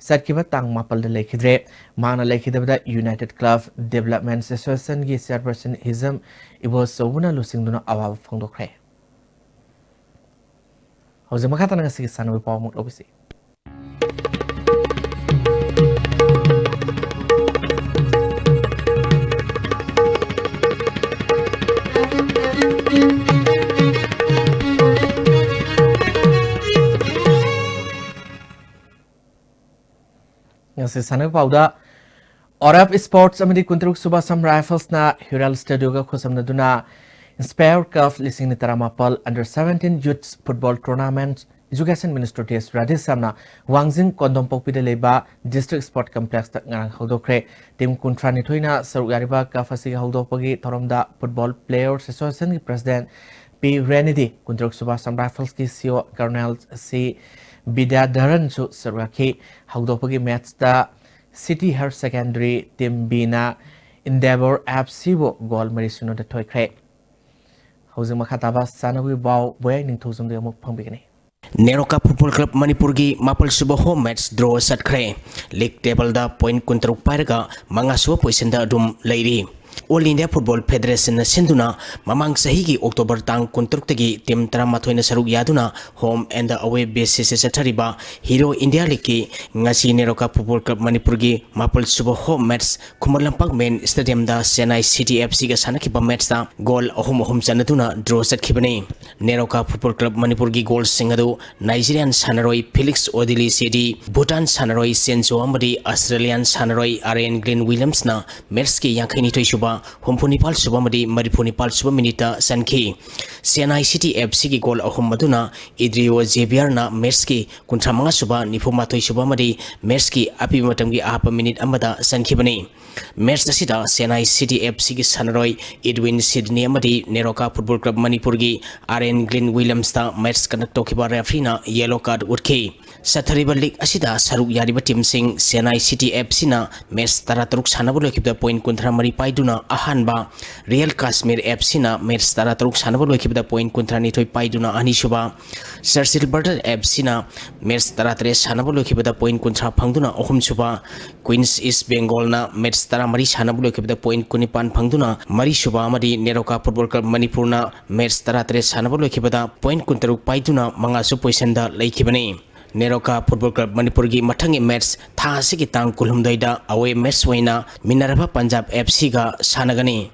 ꯆꯠꯈꯤꯕ ꯇꯥꯡ ꯃꯥꯄꯜꯗ ꯂꯩꯈꯤꯗ꯭ꯔꯦ꯫ ꯃꯍꯥꯛꯅ ꯂꯩꯈꯤꯗꯕꯗ United Club Development Associationꯒꯤ ꯆꯦꯌꯔꯄꯔꯁꯟ ꯍꯤꯖꯝ ꯏꯕꯣꯆꯧꯕꯅ ꯂꯨꯆꯤꯡꯗꯨꯅ ꯑꯋꯥꯕ ꯐꯣꯡꯗꯣꯛꯈ꯭ꯔꯦ꯫ ꯍꯧꯖꯤꯛ ꯃꯈꯥ ꯇꯥꯅ ꯉꯁꯤꯒꯤ ꯁꯥꯟꯅꯕꯒꯤ ꯄꯥꯎ ꯑꯃꯨꯛ ꯂꯧꯕꯤꯁꯤ꯫ ꯉꯁꯤ ꯁꯥꯟꯅꯕ ꯄꯥꯎꯗ ꯑꯣꯔꯦꯞ ꯁ꯭ꯄꯣꯔꯠꯁ ꯑꯃꯗꯤ ꯀꯨꯟꯇꯔꯨꯛ ꯁꯨꯕ ꯑꯁꯥꯝ ꯔꯥꯏꯐꯜꯁꯅ ꯍ꯭ꯌꯨꯔꯦꯜ ꯁ꯭ꯇꯦꯗꯤꯌꯝꯒ ꯈꯨꯠꯁꯝꯅꯗꯨꯅ ꯏꯟꯁꯄꯥꯌꯔ ꯀꯞ ꯂꯤꯁꯤꯡ ꯑꯅꯤ ꯇꯔꯥꯃꯥꯄꯜ Under seventeen Youth Football Tournament Education Minister T S ꯔꯥꯙꯦꯁ꯭ꯌꯥꯝꯅ ꯋꯥꯡꯖꯤꯡ ꯀꯣꯟꯗꯣꯝꯄꯣꯛꯄꯤꯗ ꯂꯩꯕ ꯗꯤꯁꯇ꯭ꯔꯤꯛ ꯁ꯭ꯄꯣꯔꯠ ꯀꯝꯄ꯭ꯂꯦꯛꯁꯇ ꯉꯔꯥꯡ ꯍꯧꯗꯣꯛꯈ꯭ꯔꯦ꯫ ꯇꯤꯝ ꯀꯨꯟꯊ꯭ꯔꯥꯅꯤꯊꯣꯏꯅ ꯁꯔꯨꯛ ꯌꯥꯔꯤꯕ ꯀꯞ ꯑꯁꯤꯒꯤ ꯍꯧꯗꯣꯛꯄꯒꯤ ꯊꯧꯔꯝꯗ ꯐꯨꯠꯕꯣꯜ ꯄ꯭ꯂꯦꯌꯔꯁ ꯑꯦꯁꯣꯁꯤꯌꯦꯁꯟꯒꯤ ꯄ꯭ꯔꯁꯤꯗꯦꯟꯠ ꯄꯤ ꯔꯦꯅꯤꯗꯤ, ꯀꯨꯟꯇꯔꯨꯛ ꯁꯨꯕ ꯑꯁꯥꯝ ꯔꯥꯏꯐꯜꯁꯀꯤ ꯁꯤ ꯏ ꯑꯣ ꯀꯔꯅꯦꯜ ꯁꯤ ꯕꯤꯗ꯭ꯌꯥꯙꯔꯟꯁꯨ ꯁꯔꯨꯛ ꯌꯥꯈꯤ꯫ ꯍꯧꯗꯣꯛꯄꯒꯤ ꯃꯦꯠꯆꯇ ꯁꯤꯇꯤ ꯍꯥꯌꯔ ꯁꯦꯀꯦꯟꯗꯔꯤ ꯇꯤꯝ ꯕꯤꯅ ꯏꯟꯗꯦꯚꯔ ꯑꯦꯐ ꯁꯤꯕꯨ ꯒꯣꯜ ꯃꯔꯤ ꯁꯨꯞꯅꯗ ꯊꯣꯏꯈ꯭ꯔꯦ꯫ ꯍꯧꯖꯤꯛ ꯃꯈꯥ ꯇꯥꯕ ꯁꯥꯟꯅꯕꯒꯤ ꯄꯥꯎ ꯕꯣꯌꯥꯏ ꯅꯤꯡꯊꯧꯖꯝꯗꯒꯤ ꯑꯃꯨꯛ ꯐꯪꯕꯤꯒꯅꯤ꯫ ꯅꯦꯔꯣꯀꯥ ꯐꯨꯠꯕꯣꯜ ꯀ꯭ꯂꯕ ꯃꯅꯤꯄꯨꯔꯒꯤ ꯃꯥꯄꯜ ꯁꯨꯕ ꯍꯣꯝ ꯃꯦꯠꯆ ꯗ꯭ꯔꯣ ꯆꯠꯈ꯭ꯔꯦ꯫ ꯂꯤꯒ ꯇꯦꯕꯜꯗ ꯄꯣꯏꯟꯠ ꯀꯨꯟꯇꯔꯨꯛ ꯄꯥꯏꯔꯒ ꯃꯉꯥ ꯁꯨꯕ ꯄꯣꯖꯤꯁꯟꯗ ꯑꯗꯨꯝ ꯂꯩꯔꯤ꯫ All India Football Federation ꯅ ꯁꯤꯟꯗꯨꯅ ꯃꯃꯥꯡ ꯆꯍꯤꯒꯤ October ꯇꯥꯡ ꯀꯨꯟꯇꯔꯨꯛꯇꯒꯤ team ꯇꯔꯥꯃꯥꯊꯣꯏꯅ ꯁꯔꯨꯛ ꯌꯥꯗꯨꯅ home and away basis ꯇ ꯆꯠꯊꯔꯤꯕ Hero India League ꯀꯤ ꯉꯁꯤ ꯅꯦꯔꯣꯀꯥ Football Club ꯃꯅꯤꯄꯨꯔꯒꯤ ꯃꯥꯄꯜ ꯁꯨꯕ home match Khuman Lampak main stadium ꯗ Chennai City F C ꯒ ꯁꯥꯟꯅꯈꯤꯕ match ꯇ goal ꯑꯍꯨꯝ ꯑꯍꯨꯝ ꯆꯟꯅꯗꯨꯅ draw ꯆꯠꯈꯤꯕꯅꯤ꯫ ꯅꯦꯔꯣꯀꯥ Football Club ꯃꯅꯤꯄꯨꯔꯒꯤ goal ꯁꯤꯡ ꯑꯗꯨ Nigerian ꯁꯥꯟꯅꯔꯣꯏ Felix Odili Sedi, Bhutan ꯁꯥꯟꯅꯔꯣꯏ Senzo ꯑꯃꯗꯤ Australian ꯁꯥꯟꯅꯔꯣꯏ Aaron Glenn Williams ꯅ match ꯀꯤ ꯌꯥꯡꯈꯩꯅꯤꯊꯣꯏ ꯁꯨꯕ, ꯍꯨꯝꯐꯨ ꯅꯤꯄꯥꯜ ꯁꯨꯕ ꯑꯃꯗꯤ ꯃꯔꯤꯐꯨ ꯅꯤꯄꯥꯜ ꯁꯨꯕ minute ꯇ ꯆꯟꯈꯤ꯫ Chennai City F C ꯒꯤ goal ꯑꯍꯨꯝ ꯑꯗꯨꯅ Idrio Xavier ꯅ match ꯀꯤ ꯀꯨꯟꯊ꯭ꯔꯥ ꯃꯉꯥ ꯁꯨꯕ, ꯅꯤꯐꯨ ꯃꯥꯊꯣꯏ ꯁꯨꯕ ꯑꯃꯗꯤ match ꯀꯤ ꯑꯄꯤꯕ ꯃꯇꯝꯒꯤ ꯑꯍꯥꯞꯄ minute ꯑꯃꯗ ꯆꯟꯈꯤꯕꯅꯤ꯫ Match ꯑꯁꯤꯗ Chennai City F C ꯒꯤ ꯁꯥꯟꯅꯔꯣꯏ Edwin Sydney ꯑꯃꯗꯤ ꯅꯦꯔꯣꯀꯥ Football Club ꯃꯅꯤꯄꯨꯔꯒꯤ Aaron Glenn Williams ꯇ match conduct ꯇꯧꯈꯤꯕ referee ꯅ yellow card ꯎꯠꯈꯤ꯫ ꯆꯠꯊꯔꯤꯕ league ꯑꯁꯤꯗ ꯁꯔꯨꯛ ꯌꯥꯔꯤꯕ team ꯁꯤꯡ Chennai City F C ꯅ match ꯇꯔꯥꯇꯔꯨꯛ ꯁꯥꯟꯅꯕ ꯂꯣꯏꯈꯤꯕꯗ point ꯀꯨꯟꯊ꯭ꯔꯥ ꯃꯔꯤ ꯄꯥꯏꯗꯨꯅ ꯑꯍꯥꯟꯕ, Real Kashmir F C ꯅ match ꯇꯔꯥꯇꯔꯨꯛ ꯁꯥꯟꯅꯕ ꯂꯣꯏꯈꯤꯕꯗ point ꯀꯨꯟꯊ꯭ꯔꯥ ꯅꯤꯊꯣꯏ ꯄꯥꯏꯗꯨꯅ ꯑꯅꯤꯁꯨꯕ, Churchill Brother F C ꯅ match ꯇꯔꯥꯇꯔꯦꯠ ꯁꯥꯟꯅꯕ ꯂꯣꯏꯈꯤꯕꯗ point ꯀꯨꯟꯊ꯭ꯔꯥ ꯐꯪꯗꯨꯅ ꯑꯍꯨꯝꯁꯨꯕ, Queens East Bengal ꯅ match ꯇꯔꯥꯃꯔꯤ ꯁꯥꯟꯅꯕ ꯂꯣꯏꯈꯤꯕꯗ point ꯀꯨꯟꯅꯤꯄꯥꯟ ꯐꯪꯗꯨꯅ ꯃꯔꯤꯁꯨꯕ ꯑꯃꯗꯤ ꯅꯦꯔꯣꯀꯥ Football Club ꯃꯅꯤꯄꯨꯔꯅ match ꯇꯔꯥꯇꯔꯦꯠ ꯁꯥꯟꯅꯕ ꯂꯣꯏꯈꯤꯕꯗ point ꯀꯨꯟꯇꯔꯨꯛ ꯄꯥꯏꯗꯨꯅ ꯃꯉꯥꯁꯨ position ꯗ ꯂꯩꯈꯤꯕꯅꯤ꯫ ꯅꯦꯔꯣꯀꯥ Football Club ꯃꯅꯤꯄꯨꯔꯒꯤ ꯃꯊꯪꯒꯤ match ꯊꯥ ꯑꯁꯤꯒꯤ ꯇꯥꯡ ꯀꯨꯟꯍꯨꯝꯗꯣꯏꯗ away match ꯑꯣꯏꯅ Minerva Punjab F C ꯒ ꯁꯥꯟꯅꯒꯅꯤ꯫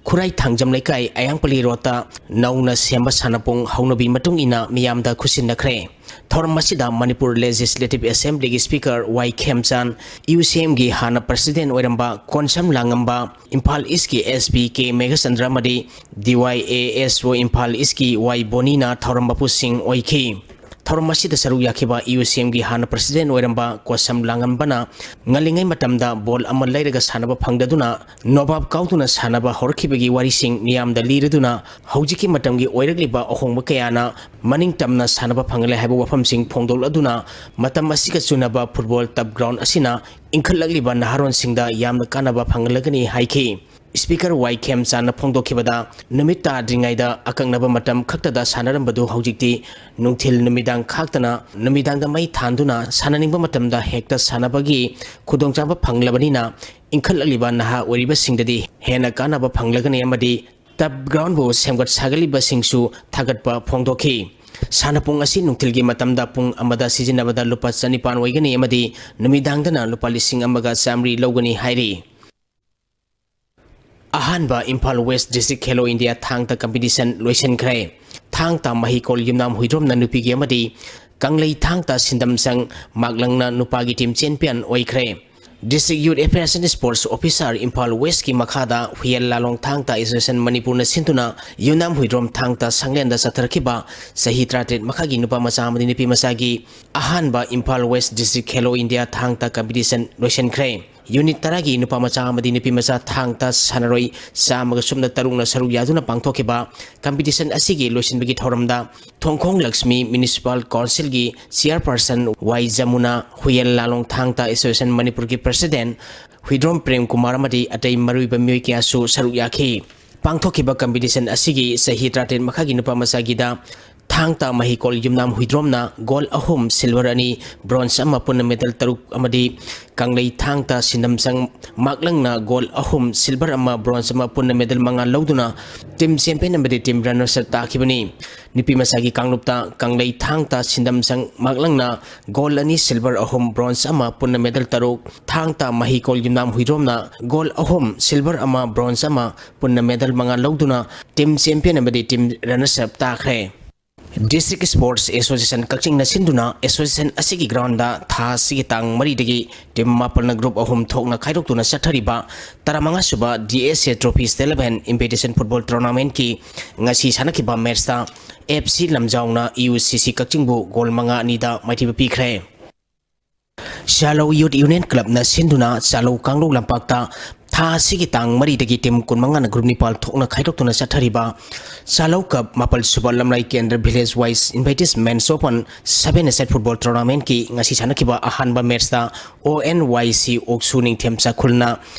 ꯈꯨꯔꯥꯏ ꯊꯥꯡꯖꯝ ꯂꯩꯀꯥꯏ ꯑꯌꯥꯡꯄꯜꯂꯤ road ꯇ ꯅꯧꯅ ꯁꯦꯝꯕ ꯁꯥꯟꯅꯄꯨꯡ ꯍꯧꯅꯕꯤ ꯃꯇꯨꯡ ꯏꯟꯅ ꯃꯤꯌꯥꯝꯗ ꯈꯨꯠꯁꯤꯟꯅꯈ꯭ꯔꯦ꯫ ꯊꯧꯔꯝ ꯑꯁꯤꯗ ꯃꯅꯤꯄꯨꯔ Legislative Assembly ꯒꯤ Speaker ꯋꯥꯏ ꯈꯦꯝꯆꯥꯟ, U C M ꯒꯤ ꯍꯥꯟꯅ President ꯑꯣꯏꯔꯝꯕ ꯀꯣꯟꯁꯝ ꯂꯥꯡꯉꯝꯕ, ꯏꯝꯐꯥꯜ East ꯀꯤ S P ꯀꯦ ꯃꯦꯘꯆꯟꯗ꯭ꯔ ꯑꯃꯗꯤ D Y A S O Imphal East ꯀꯤ ꯋꯥꯏ ꯕꯣꯅꯤꯅ ꯊꯧꯔꯝ ꯃꯄꯨꯁꯤꯡ ꯑꯣꯏꯈꯤ꯫ ꯊꯧꯔꯝ ꯑꯁꯤꯗ ꯁꯔꯨꯛ ꯌꯥꯈꯤꯕ U C M ꯒꯤ ꯍꯥꯟꯅ President ꯑꯣꯏꯔꯝꯕ ꯀꯣꯁꯝ ꯂꯥꯡꯉꯝꯕꯅ ꯉꯜꯂꯤꯉꯩ ꯃꯇꯝꯗ ball ꯑꯃ ꯂꯩꯔꯒ ꯁꯥꯟꯅꯕ ꯐꯪꯗꯗꯨꯅ ꯅꯣꯕꯥꯞ ꯀꯥꯎꯗꯨꯅ ꯁꯥꯟꯅꯕ ꯍꯧꯔꯛꯈꯤꯕꯒꯤ ꯋꯥꯔꯤꯁꯤꯡ ꯃꯤꯌꯥꯝꯗ ꯂꯤꯔꯗꯨꯅ ꯍꯧꯖꯤꯛꯀꯤ ꯃꯇꯝꯒꯤ ꯑꯣꯏꯔꯛꯂꯤꯕ ꯑꯍꯣꯡꯕ ꯀꯌꯥꯅ ꯃꯅꯤꯡ ꯇꯝꯅ ꯁꯥꯟꯅꯕ ꯐꯪꯍꯜꯂꯦ ꯍꯥꯏꯕ ꯋꯥꯐꯝꯁꯤꯡ ꯐꯣꯡꯗꯣꯛꯂꯗꯨꯅ ꯃꯇꯝ ꯑꯁꯤꯒ ꯆꯨꯅꯕ football turf ground ꯑꯁꯤꯅ ꯏꯟꯈꯠꯂꯛꯂꯤꯕ ꯅꯍꯥꯔꯣꯟꯁꯤꯡꯗ ꯌꯥꯝꯅ ꯀꯥꯟꯅꯕ ꯐꯪꯍꯜꯂꯒꯅꯤ ꯍꯥꯏꯈꯤ꯫ Speaker ꯋꯥꯏ ꯈꯦꯝꯆꯥꯟꯅ ꯐꯣꯡꯗꯣꯛꯈꯤꯕꯗ, ꯅꯨꯃꯤꯠ ꯇꯥꯗ꯭ꯔꯤꯉꯩꯗ ꯑꯀꯛꯅꯕ ꯃꯇꯝ ꯈꯛꯇꯗ ꯁꯥꯟꯅꯔꯝꯕꯗꯨ ꯍꯧꯖꯤꯛꯇꯤ ꯅꯨꯡꯊꯤꯜ ꯅꯨꯃꯤꯗꯥꯡ ꯈꯥꯛꯇꯅ ꯅꯨꯃꯤꯗꯥꯡꯗ ꯃꯩ ꯊꯥꯟꯗꯨꯅ ꯁꯥꯟꯅꯅꯤꯡꯕ ꯃꯇꯝꯗ ꯍꯦꯛꯇ ꯁꯥꯟꯅꯕꯒꯤ ꯈꯨꯗꯣꯡꯆꯥꯕ ꯐꯪꯂꯕꯅꯤꯅ, ꯏꯟꯈꯠꯂꯛꯂꯤꯕ ꯅꯍꯥ ꯑꯣꯏꯔꯤꯕꯁꯤꯡꯗꯗꯤ ꯍꯦꯟꯅ ꯀꯥꯟꯅꯕ ꯐꯪꯂꯒꯅꯤ ꯑꯃꯗꯤ turf groundꯕꯨ ꯁꯦꯝꯒꯠ ꯁꯥꯒꯠꯂꯤꯕꯁꯤꯡꯁꯨ ꯊꯥꯒꯠꯄ ꯐꯣꯡꯗꯣꯛꯈꯤ꯫ ꯁꯥꯟꯅꯄꯨꯡ ꯑꯁꯤ ꯅꯨꯡꯊꯤꯜꯒꯤ ꯃꯇꯝꯗ ꯄꯨꯡ ꯑꯃꯗ ꯁꯤꯖꯤꯟꯅꯕꯗ ꯂꯨꯄꯥ ꯆꯅꯤꯄꯥꯟ ꯑꯣꯏꯒꯅꯤ ꯑꯃꯗꯤ ꯅꯨꯃꯤꯗꯥꯡꯗꯅ ꯂꯨꯄꯥ ꯂꯤꯁꯤꯡ ꯑꯃꯒ ꯆꯥꯃꯔꯤ ꯂꯧꯒꯅꯤ ꯍꯥꯏꯔꯤ꯫ ꯑꯍꯥꯟꯕ ꯏꯝꯐꯥꯜ ꯋꯦꯁ ꯗꯤꯁꯇ꯭ꯔꯤꯛ ꯈꯦꯂꯣ ꯏꯟꯗꯤꯌꯥ ꯊꯥꯡ ꯇꯥ ꯀꯝꯄꯤꯇꯤꯁꯟ ꯂꯣꯏꯁꯤꯟꯈ꯭ꯔꯦ꯫ ꯊꯥꯡ ꯇꯥ ꯃꯍꯩꯀꯣꯜ ꯌꯨꯝꯅꯥꯝ ꯍꯨꯏꯗ꯭ꯔꯣꯝꯅ ꯅꯨꯄꯤꯒꯤ ꯑꯃꯗꯤ ꯀꯪꯂꯩ ꯊꯥꯡ ꯇꯥ ꯁꯤꯟꯗꯝꯁꯪ ꯃꯥꯛꯂꯪꯅ ꯅꯨꯄꯥꯒꯤ ꯇꯤꯝ ꯆꯦꯝꯄꯤꯌꯟ ꯑꯣꯏꯈ꯭ꯔꯦ꯫ District youth affairs and sports officer Imphal ꯋꯦꯁꯀꯤ ꯃꯈꯥꯗ ꯍꯨꯌꯦꯜ ꯂꯥꯂꯣꯡ ꯊꯥꯡ ꯇꯥ ꯑꯦꯁꯣꯁꯤꯌꯦꯁꯟ ꯃꯅꯤꯄꯨꯔꯅ ꯁꯤꯟꯗꯨꯅ ꯌꯨꯝꯅꯥꯝ ꯍꯨꯏꯗ꯭ꯔꯣꯝ ꯊꯥꯡ ꯇꯥ ꯁꯪꯂꯦꯟꯗ ꯆꯠꯊꯔꯛꯈꯤꯕ ꯆꯍꯤ ꯇꯔꯥꯇꯔꯦꯠ ꯃꯈꯥꯒꯤ ꯅꯨꯄꯥ ꯃꯆꯥ ꯑꯃꯗꯤ ꯅꯨꯄꯤ ꯃꯆꯥꯒꯤ ꯑꯍꯥꯟꯕ ꯏꯝꯐꯥꯜ ꯋꯦꯁ ꯗꯤꯁꯇ꯭ꯔꯤꯛ ꯈꯦꯂꯣ ꯏꯟꯗꯤꯌꯥ ꯊꯥꯡ ꯇꯥ ꯀꯝꯄꯤꯇꯤꯁꯟ ꯂꯣꯏꯁꯤꯟꯈ꯭ꯔꯦ꯫ ꯌꯨꯅꯤꯠ ꯇꯔꯥꯒꯤ ꯅꯨꯄꯥ ꯃꯆꯥ ꯑꯃꯗꯤ ꯅꯨꯄꯤ ꯃꯆꯥ ꯊꯥꯡ ꯇꯥ ꯁꯥꯟꯅꯔꯣꯏ ꯆꯥꯝꯃꯒ ꯁꯨꯞꯅ ꯇꯔꯨꯛꯅ ꯁꯔꯨꯛ ꯌꯥꯗꯨꯅ ꯄꯥꯡꯊꯣꯛꯈꯤꯕ ꯀꯝꯄꯤꯇꯤꯁꯟ ꯑꯁꯤꯒꯤ ꯂꯣꯏꯁꯤꯟꯕꯒꯤ ꯊꯧꯔꯝꯗ ꯊꯣꯡꯈꯣꯡ ꯂꯛꯁꯃꯤ ꯃ꯭ꯌꯨꯅꯤꯁꯤꯄꯥꯜ ꯀꯥꯎꯟꯁꯤꯜꯒꯤ ꯆꯤꯌꯔꯄꯔꯁꯟ ꯋꯥꯏ ꯖꯃꯨꯅꯥ, ꯍꯨꯌꯦꯜ ꯂꯥꯂꯣꯡ ꯊꯥꯡ ꯇꯥ ꯑꯦꯁꯣꯁꯤꯌꯦꯁꯟ ꯃꯅꯤꯄꯨꯔꯒꯤ ꯄ꯭ꯔꯁꯤꯗꯦꯟ ꯍꯨꯏꯗ꯭ꯔꯣꯝ ꯄ꯭ꯔꯦꯝ ꯀꯨꯃꯥꯔ ꯑꯃꯗꯤ ꯑꯇꯩ ꯃꯔꯨꯑꯣꯏꯕ ꯃꯤꯑꯣꯏ ꯀꯌꯥꯁꯨ ꯁꯔꯨꯛ ꯌꯥꯈꯤ꯫ ꯄꯥꯡꯊꯣꯛꯈꯤꯕ ꯀꯝꯄꯤꯇꯤꯁꯟ ꯑꯁꯤꯒꯤ ꯆꯍꯤ ꯇꯔꯥꯇꯔꯦꯠ ꯃꯈꯥꯒꯤ ꯅꯨꯄꯥ ꯃꯆꯥꯒꯤꯗ ꯊꯥꯡ ꯇꯥ ꯃꯍꯩꯀꯣꯜ ꯌꯨꯝꯅꯥꯝ ꯍꯨꯏꯗ꯭ꯔꯣꯝꯅ ꯒꯣꯜ ꯑꯍꯨꯝ, ꯁꯤꯜꯚꯔ ꯑꯅꯤ, ꯕ꯭ꯔꯣꯟꯖ ꯑꯃ, ꯄꯨꯟꯅ ꯃꯦꯗꯜ ꯇꯔꯨꯛ ꯑꯃꯗꯤ ꯀꯪꯂꯩ ꯊꯥꯡ ꯇꯥ ꯁꯤꯟꯗꯝꯁꯪ ꯃꯥꯛꯂꯪꯅ ꯒꯣꯜ ꯑꯍꯨꯝ, ꯁꯤꯜꯚꯔ ꯑꯃ, ꯕ꯭ꯔꯣꯟꯖ ꯑꯃ, ꯄꯨꯟꯅ ꯃꯦꯗꯜ ꯃꯉꯥ ꯂꯧꯗꯨꯅ ꯇꯤꯝ ꯆꯦꯝꯄꯤꯌꯟ ꯑꯃꯗꯤ ꯇꯤꯝ ꯔꯟꯅꯔꯁ ꯑꯞ ꯇꯥꯈꯤꯕꯅꯤ꯫ ꯅꯨꯄꯤ ꯃꯆꯥꯒꯤ ꯀꯥꯡꯂꯨꯞꯇ ꯀꯪꯂꯩ ꯊꯥꯡ ꯇꯥ ꯁꯤꯟꯗꯝꯁꯪ ꯃꯥꯛꯂꯪꯅ ꯒꯣꯜ ꯑꯅꯤ, ꯁꯤꯜꯚꯔ ꯑꯍꯨꯝ, ꯕ꯭ꯔꯣꯟꯖ ꯑꯃ, ꯄꯨꯟꯅ ꯃꯦꯗꯜ ꯇꯔꯨꯛ, ꯊꯥꯡ ꯇꯥ ꯃꯍꯩꯀꯣꯜ ꯌꯨꯝꯅꯥꯝ ꯍꯨꯏꯗ꯭ꯔꯣꯝꯅ ꯒꯣꯜ ꯑꯍꯨꯝ, ꯁꯤꯜꯚꯔ ꯑꯃ, ꯕ꯭ꯔꯣꯟꯖ ꯑꯃ, ꯄꯨꯟꯅ ꯃꯦꯗꯜ ꯃꯉꯥ ꯂꯧꯗꯨꯅ ꯇꯤꯝ ꯆꯦꯝꯄꯤꯌꯟ ꯑꯃꯗꯤ ꯇꯤꯝ ꯔꯟꯅꯔꯁ ꯑꯞ ꯇꯥꯈ꯭ꯔꯦ꯫ ꯗꯤꯁꯇ꯭ꯔꯤꯛ ꯁ꯭ꯄꯣꯔꯠꯁ ꯑꯦꯁꯣꯁꯤꯌꯦꯁꯟ ꯀꯛꯆꯤꯡꯅ ꯁꯤꯟꯗꯨꯅ ꯑꯦꯁꯣꯁꯤꯌꯦꯁꯟ ꯑꯁꯤꯒꯤ ꯒ꯭ꯔꯥꯎꯟꯗ ꯊꯥ ꯑꯁꯤꯒꯤ ꯇꯥꯡ ꯃꯔꯤꯗꯒꯤ ꯇꯤꯝ ꯃꯥꯄꯟꯅ ꯒ꯭ꯔꯨꯞ ꯑꯍꯨꯝ ꯊꯣꯛꯅ ꯈꯥꯏꯗꯣꯛꯇꯨꯅ ꯆꯠꯊꯔꯤꯕ ꯇꯔꯥꯃꯉꯥ ꯁꯨꯕ D S A trophy state level invitation football ꯇꯣꯔꯅꯥꯃꯦꯟꯠꯀꯤ ꯉꯁꯤ ꯁꯥꯟꯅꯈꯤꯕ ꯃꯦꯠꯆꯇ ꯑꯦꯐ ꯁꯤ ꯂꯝꯖꯥꯎꯅ ꯌꯨ ꯁꯤ ꯁꯤ ꯀꯛꯆꯤꯡꯕꯨ ꯒꯣꯜ ꯃꯉꯥ ꯑꯅꯤꯗ ꯃꯥꯏꯊꯤꯕ ꯄꯤꯈ꯭ꯔꯦ꯫ ꯆꯥꯂꯧ ꯌꯨꯠ ꯌꯨꯅꯤꯌꯟ ꯀ꯭ꯂꯕꯅ ꯁꯤꯟꯗꯨꯅ ꯆꯥꯂꯧ ꯀꯥꯡꯂꯨꯞ ꯂꯝꯄꯥꯛꯇ ꯊꯥ ꯑꯁꯤꯒꯤ ꯇꯥꯡ ꯃꯔꯤꯗꯒꯤ ꯇꯤꯝ ꯀꯨꯟꯃꯉꯥꯅ ꯒ꯭ꯔꯨꯞ ꯅꯤꯄꯥꯜ ꯊꯣꯛꯅ ꯈꯥꯏꯗꯣꯛꯇꯨꯅ ꯆꯠꯊꯔꯤꯕ ꯁꯥꯂꯧ ꯀꯞ ꯃꯥꯄꯜ ꯁꯨꯕ ꯂꯝꯂꯥꯏ ꯀꯦꯟꯗ꯭ꯔ village wise invitees men's open seven a side football ꯇꯣꯔꯅꯥꯃꯦꯟꯠꯀꯤ ꯉꯁꯤ ꯁꯥꯟꯅꯈꯤꯕ ꯑꯍꯥꯟꯕ ꯃꯦꯠꯁꯇ ꯑꯣ ꯑꯦꯟ ꯋꯥꯏ ꯁꯤ ꯑꯣꯛꯁꯨ ꯅꯤꯡꯊꯦꯝ ꯆꯥꯈꯨꯜꯅ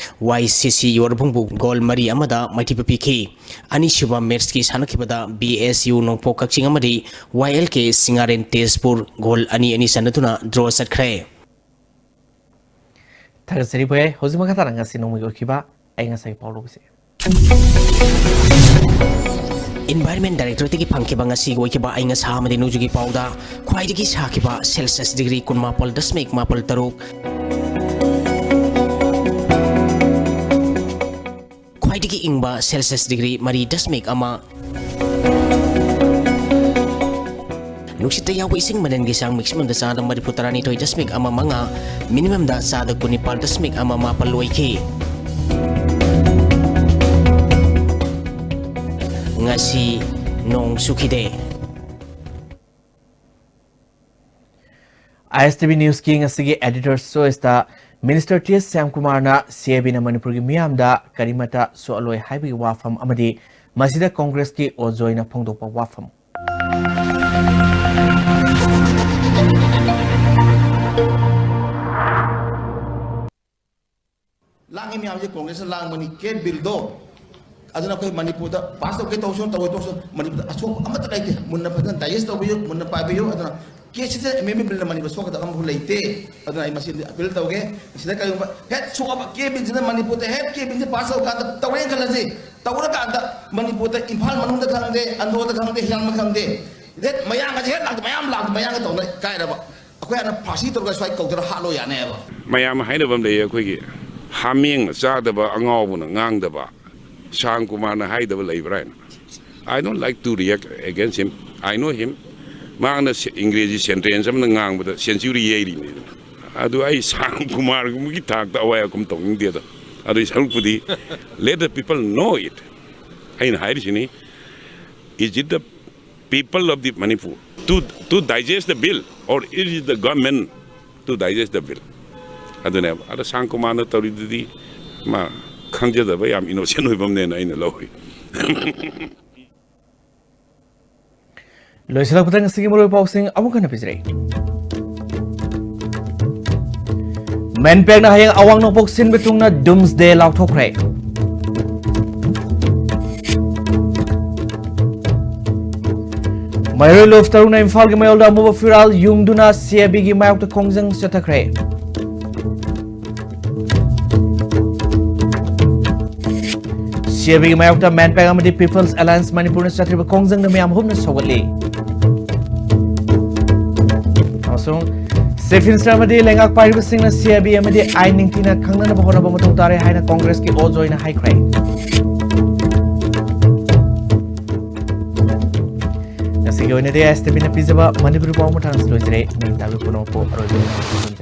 ꯋꯥꯏ ꯁꯤ ꯁꯤ ꯌꯣꯔꯕꯨꯡꯕꯨ ꯒꯣꯜ ꯃꯔꯤ ꯑꯃꯗ ꯃꯥꯏꯊꯤꯕ ꯄꯤꯈꯤ꯫ ꯑꯅꯤꯁꯨꯕ ꯃꯦꯠꯁꯀꯤ ꯁꯥꯟꯅꯈꯤꯕꯗ ꯕꯤ ꯑꯦꯁ ꯌꯨ ꯅꯣꯡꯄꯣꯛ ꯀꯛꯆꯤꯡ ꯑꯃꯗꯤ ꯋꯥꯏ ꯑꯦꯜ ꯀꯦ ꯁꯤꯡꯉꯥꯔꯦꯟ ꯇꯦꯖꯄꯨꯔ ꯒꯣꯜ ꯑꯅꯤ ꯑꯅꯤ ꯆꯟꯅꯗꯨꯅ ꯗ꯭ꯔꯣ ꯆꯠꯈ꯭ꯔꯦ꯫ ꯊꯥꯒꯠꯆꯔꯤ ꯚꯣꯏ꯫ ꯍꯧꯖꯤꯛ ꯃꯈꯥ ꯇꯥꯅ ꯉꯁꯤ ꯅꯣꯡꯃꯒꯤ ꯑꯣꯏꯈꯤꯕ ꯑꯏꯪ ꯑꯁꯥꯒꯤ ꯄꯥꯎ ꯂꯧꯕꯁꯦ꯫ ꯏꯟꯚꯥꯏꯔꯟꯃꯦꯟ ꯗꯥꯏꯔꯦꯛꯇꯣꯔꯦꯠꯇꯒꯤ ꯐꯪꯈꯤꯕ ꯉꯁꯤꯒꯤ ꯑꯣꯏꯈꯤꯕ ꯑꯏꯪ ꯑꯁꯥ ꯑꯃꯗꯤ ꯅꯣꯡꯖꯨꯒꯤ ꯄꯥꯎꯗ ꯈ꯭ꯋꯥꯏꯗꯒꯤ ꯁꯥꯈꯤꯕ ꯁꯦꯜꯁꯤꯌꯁ ꯗꯤꯒ꯭ꯔꯤ ꯀꯨꯟꯃꯥꯄꯜ ꯗꯁꯃꯤꯛ ꯃꯥꯄꯜ ꯇꯔꯨꯛ, ꯈ꯭ꯋꯥꯏꯗꯒꯤ ꯏꯪꯕ ꯁꯦꯜꯁꯤꯌꯁ ꯗꯤꯒ꯭ꯔꯤ ꯃꯔꯤ ꯗꯁꯃꯤꯛ ꯑꯃ, ꯅꯨꯡꯁꯤꯠꯇ ꯌꯥꯎꯕ ꯏꯁꯤꯡ ꯃꯅꯤꯟꯒꯤ ꯆꯥꯡ ꯃꯦꯛꯁꯤꯃꯝꯗ ꯆꯥꯗ ꯃꯔꯤꯐꯨ ꯇꯔꯥꯅꯤꯊꯣꯏ ꯗꯁꯃꯤꯛ ꯑꯃ ꯃꯉꯥ, ꯃꯤꯅꯤꯃꯝꯗ ꯆꯥꯗ ꯀꯨꯟꯅꯤꯄꯥꯜ ꯗꯁꯃꯤꯛ ꯑꯃ ꯃꯥꯄꯜ ꯑꯣꯏꯈꯤ꯫ ꯉꯁꯤ ꯅꯣꯡ ꯆꯨꯈꯤꯗꯦ꯫ ꯑꯥꯏ ꯑꯦꯁ ꯇꯤ ꯚꯤ ꯅ꯭ꯌꯨꯁꯀꯤ ꯉꯁꯤꯒꯤ ꯑꯦꯗꯤꯇꯔ ꯆꯣꯏꯁꯇ ꯃꯤꯅꯤꯁꯇꯔ ꯇꯤ ꯑꯦꯁ ꯁ꯭ꯌꯥꯝꯀꯨꯃꯥꯔꯅ ꯁꯤ ꯑꯦ ꯕꯤꯅ ꯃꯅꯤꯄꯨꯔꯒꯤ ꯃꯤꯌꯥꯝꯗ ꯀꯔꯤꯃꯠꯇ ꯁꯣꯛꯍꯜꯂꯣꯏ ꯍꯥꯏꯕꯒꯤ ꯋꯥꯐꯝ ꯑꯃꯗꯤ ꯃꯁꯤꯗ ꯀꯣꯡꯒ꯭ꯔꯦꯁꯀꯤ ꯑꯣꯖꯣꯏꯅ ꯐꯣꯡꯗꯣꯛꯄ ꯋꯥꯐꯝ꯫ ꯂꯥꯡꯉꯤ ꯃꯌꯥꯝꯁꯦ ꯀꯣꯡꯒ꯭ꯔꯦꯁꯅ ꯂꯥꯡꯕꯅꯤ꯫ ꯀꯦ ꯕꯤꯜꯗꯣ ꯑꯗꯨꯅ ꯑꯩꯈꯣꯏ ꯃꯅꯤꯄꯨꯔꯗ ꯄꯥꯁ ꯇꯧꯒꯦ ꯇꯧꯁꯅꯨ, ꯇꯧꯔꯣꯏ ꯇꯧꯁꯅꯨ, ꯃꯅꯤꯄꯨꯔꯗ ꯑꯁꯣꯛꯄ ꯑꯃꯠꯇ ꯂꯩꯇꯦ꯫ ꯃꯨꯟꯅ ꯐꯖꯅ ꯗꯥꯏꯖꯦꯁ ꯇꯧꯕꯤꯌꯨ, ꯃꯨꯟꯅ ꯄꯥꯏꯕꯤꯌꯨ꯫ ꯑꯗꯨꯅ ꯀꯦ ꯁꯤꯗ ꯑꯦꯃꯦꯟꯃꯦꯟ ꯕꯤꯜꯅ ꯃꯅꯤꯄꯨꯔ ꯁꯣꯛꯀꯗꯕ ꯑꯃꯐꯥꯎ ꯂꯩꯇꯦ꯫ ꯑꯗꯨꯅ ꯑꯩ ꯃꯁꯤꯗꯤ ꯑꯄꯤꯜ ꯇꯧꯒꯦ꯫ ꯁꯤꯗ ꯀꯔꯤꯒꯨꯝꯕ ꯍꯦꯛ ꯁꯣꯛꯑꯕ ꯀꯦ ꯕꯤꯜꯁꯤꯅ ꯃꯅꯤꯄꯨꯔꯗ ꯍꯦꯛ ꯀꯦ ꯕꯤꯜꯁꯤ ꯄꯥꯁ ꯇꯧꯔꯀꯥꯟꯗ ꯇꯧꯔꯦꯅ ꯈꯜꯂꯁꯤ, ꯇꯧꯔꯀꯥꯟꯗ ꯃꯅꯤꯄꯨꯔꯗ ꯏꯝꯐꯥꯜ ꯃꯅꯨꯡꯗ ꯈꯪꯗꯦ, ꯑꯟꯗ꯭ꯔꯣꯗ ꯈꯪꯗꯦ, ꯍꯤꯌꯥꯡꯗ ꯈꯪꯗꯦ, ꯍꯦꯛ ꯃꯌꯥꯡꯒꯁꯦ ꯍꯦꯛ ꯂꯥꯛꯇ ꯃꯌꯥꯝ ꯂꯥꯛꯇ ꯃꯌꯥꯡꯒ ꯇꯧꯅ ꯀꯥꯏꯔꯕ꯫ ꯑꯩꯈꯣꯏ ꯍꯥꯟꯅ ꯐꯥꯁꯤ ꯇꯧꯔꯒ ꯁ꯭ꯋꯥꯏ ꯀꯧꯗꯅ ꯍꯥꯠꯂꯣ ꯌꯥꯅꯦꯕ꯫ ꯃꯌꯥꯝ ꯍꯥꯏꯅꯕ ꯑꯃ ꯂꯩꯌꯦ, ꯑꯩꯈꯣꯏꯒꯤ ꯍꯥꯃꯦꯡꯅ ꯆꯥꯗꯕ ꯑꯉꯥꯎꯕꯅ ꯉꯥꯡꯗꯕ ꯁ꯭ꯌꯥꯝ ꯀꯨꯃꯥꯔꯅ ꯍꯥꯏꯗꯕ ꯂꯩꯕ꯭ꯔꯥ ꯍꯥꯏꯅ꯫ I don't like to react against him. I know him. ꯃꯍꯥꯛꯅ ꯁꯦ-, ꯏꯪꯒ꯭ꯔꯦꯖꯤ ꯁꯦꯟꯇꯦꯟꯁ ꯑꯃꯅ ꯉꯥꯡꯕꯗ ꯁꯦꯟꯆꯨꯔꯤ ꯌꯩꯔꯤꯅꯤꯗꯅ꯫ ꯑꯗꯨ ꯑꯩ ꯁ꯭ꯌꯥꯝ ꯀꯨꯃꯥꯔꯒꯨꯝꯕꯒꯤ ꯊꯥꯛꯇ ꯑꯋꯥꯏ ꯑꯈꯨꯝ ꯇꯧꯅꯤꯡꯗꯦꯗ꯫ ꯑꯗꯨꯒꯤ ꯁꯔꯨꯛꯄꯨꯗꯤ let the people know it꯫ ꯑꯩꯅ ꯍꯥꯏꯔꯤꯁꯤꯅꯤ, is it the people of the Manipur to, to digest the bill, or is it the government to digest the bill? ꯑꯗꯨꯅꯦꯕ꯫ ꯑꯗ ꯁ꯭ꯌꯥꯝ ꯀꯨꯃꯥꯔꯅ ꯇꯧꯔꯤꯗꯨꯗꯤ ꯃꯥ ꯈꯪꯖꯗꯕ ꯌꯥꯝ ꯏꯅꯣꯁꯦꯟ ꯑꯣꯏꯕ ꯑꯃꯅꯦꯅ ꯑꯩꯅ ꯂꯧꯏ꯫ ꯂꯣꯏꯁꯤꯜꯂꯛꯄꯗ ꯉꯁꯤꯒꯤ ꯃꯔꯨꯑꯣꯏꯕ ꯄꯥꯎꯁꯤꯡ ꯑꯃꯨꯛ ꯍꯟꯅ ꯄꯤꯖꯔꯤ꯫ ꯃꯦꯟꯄꯦꯛꯅ ꯍꯌꯦꯡ ꯑꯋꯥꯡ ꯅꯣꯡꯄꯣꯛ ꯁꯤꯟꯕ ꯊꯨꯡꯅ ꯗꯨꯝꯁꯗꯦ ꯂꯥꯎꯊꯣꯛꯈ꯭ꯔꯦ꯫ ꯃꯩꯔꯣꯏ ꯂꯨꯞ ꯇꯔꯨꯛꯅ ꯏꯝꯐꯥꯜꯒꯤ ꯃꯌꯣꯜꯗ ꯑꯃꯨꯕ ꯐꯤꯔꯥꯜ ꯌꯨꯡꯗꯨꯅ ꯁꯤ ꯑꯦ ꯕꯤꯒꯤ ꯃꯥꯌꯣꯛꯇ ꯈꯣꯡꯖꯪ ꯆꯠꯊꯈ꯭ꯔꯦ꯫ ꯁꯤ ꯑꯦ ꯕꯤꯒꯤ ꯃꯥꯌꯣꯛꯇ ꯃꯦꯟꯄꯦꯛ ꯑꯃꯗꯤ ꯄꯤꯄꯜꯁ ꯑꯦꯂꯥꯌꯟꯁ ꯃꯅꯤꯄꯨꯔꯅ ꯆꯠꯊꯔꯤꯕ ꯈꯣꯡꯖꯪꯗ ꯃꯤꯌꯥꯝ ꯍꯨꯞꯅ ꯁꯧꯒꯠꯂꯤ꯫ ꯑꯃꯁꯨꯡ ꯆꯤꯐ ꯃꯤꯅꯤꯁꯇꯔ ꯑꯃꯗꯤ ꯂꯩꯉꯥꯛ ꯄꯥꯏꯔꯤꯕꯁꯤꯡꯅ ꯁꯤ ꯑꯦ ꯕꯤ ꯑꯃꯗꯤ ꯑꯥꯏꯟ ꯅꯤꯡꯊꯤꯅ ꯈꯪꯅꯅꯕ ꯍꯣꯠꯅꯕ ꯃꯊꯧ ꯇꯥꯔꯦ ꯍꯥꯏꯅ ꯀꯣꯡꯒ꯭ꯔꯦꯁꯀꯤ ꯑꯣ ꯖꯣꯏꯅ ꯍꯥꯏꯈ꯭ꯔꯦ꯫ ꯉꯁꯤꯒꯤ ꯑꯣꯏꯅꯗꯤ ꯑꯦꯁ ꯇꯤ ꯚꯤꯅ ꯄꯤꯖꯕ ꯃꯅꯤꯄꯨꯔꯤ ꯄꯥꯎ ꯃꯇꯥꯡꯁꯤ ꯂꯣꯏꯖꯔꯦ꯫ ꯃꯤ ꯇꯥꯕꯤ ꯄꯨꯝꯅꯃꯛꯄꯨ ꯑꯔꯣꯏꯕ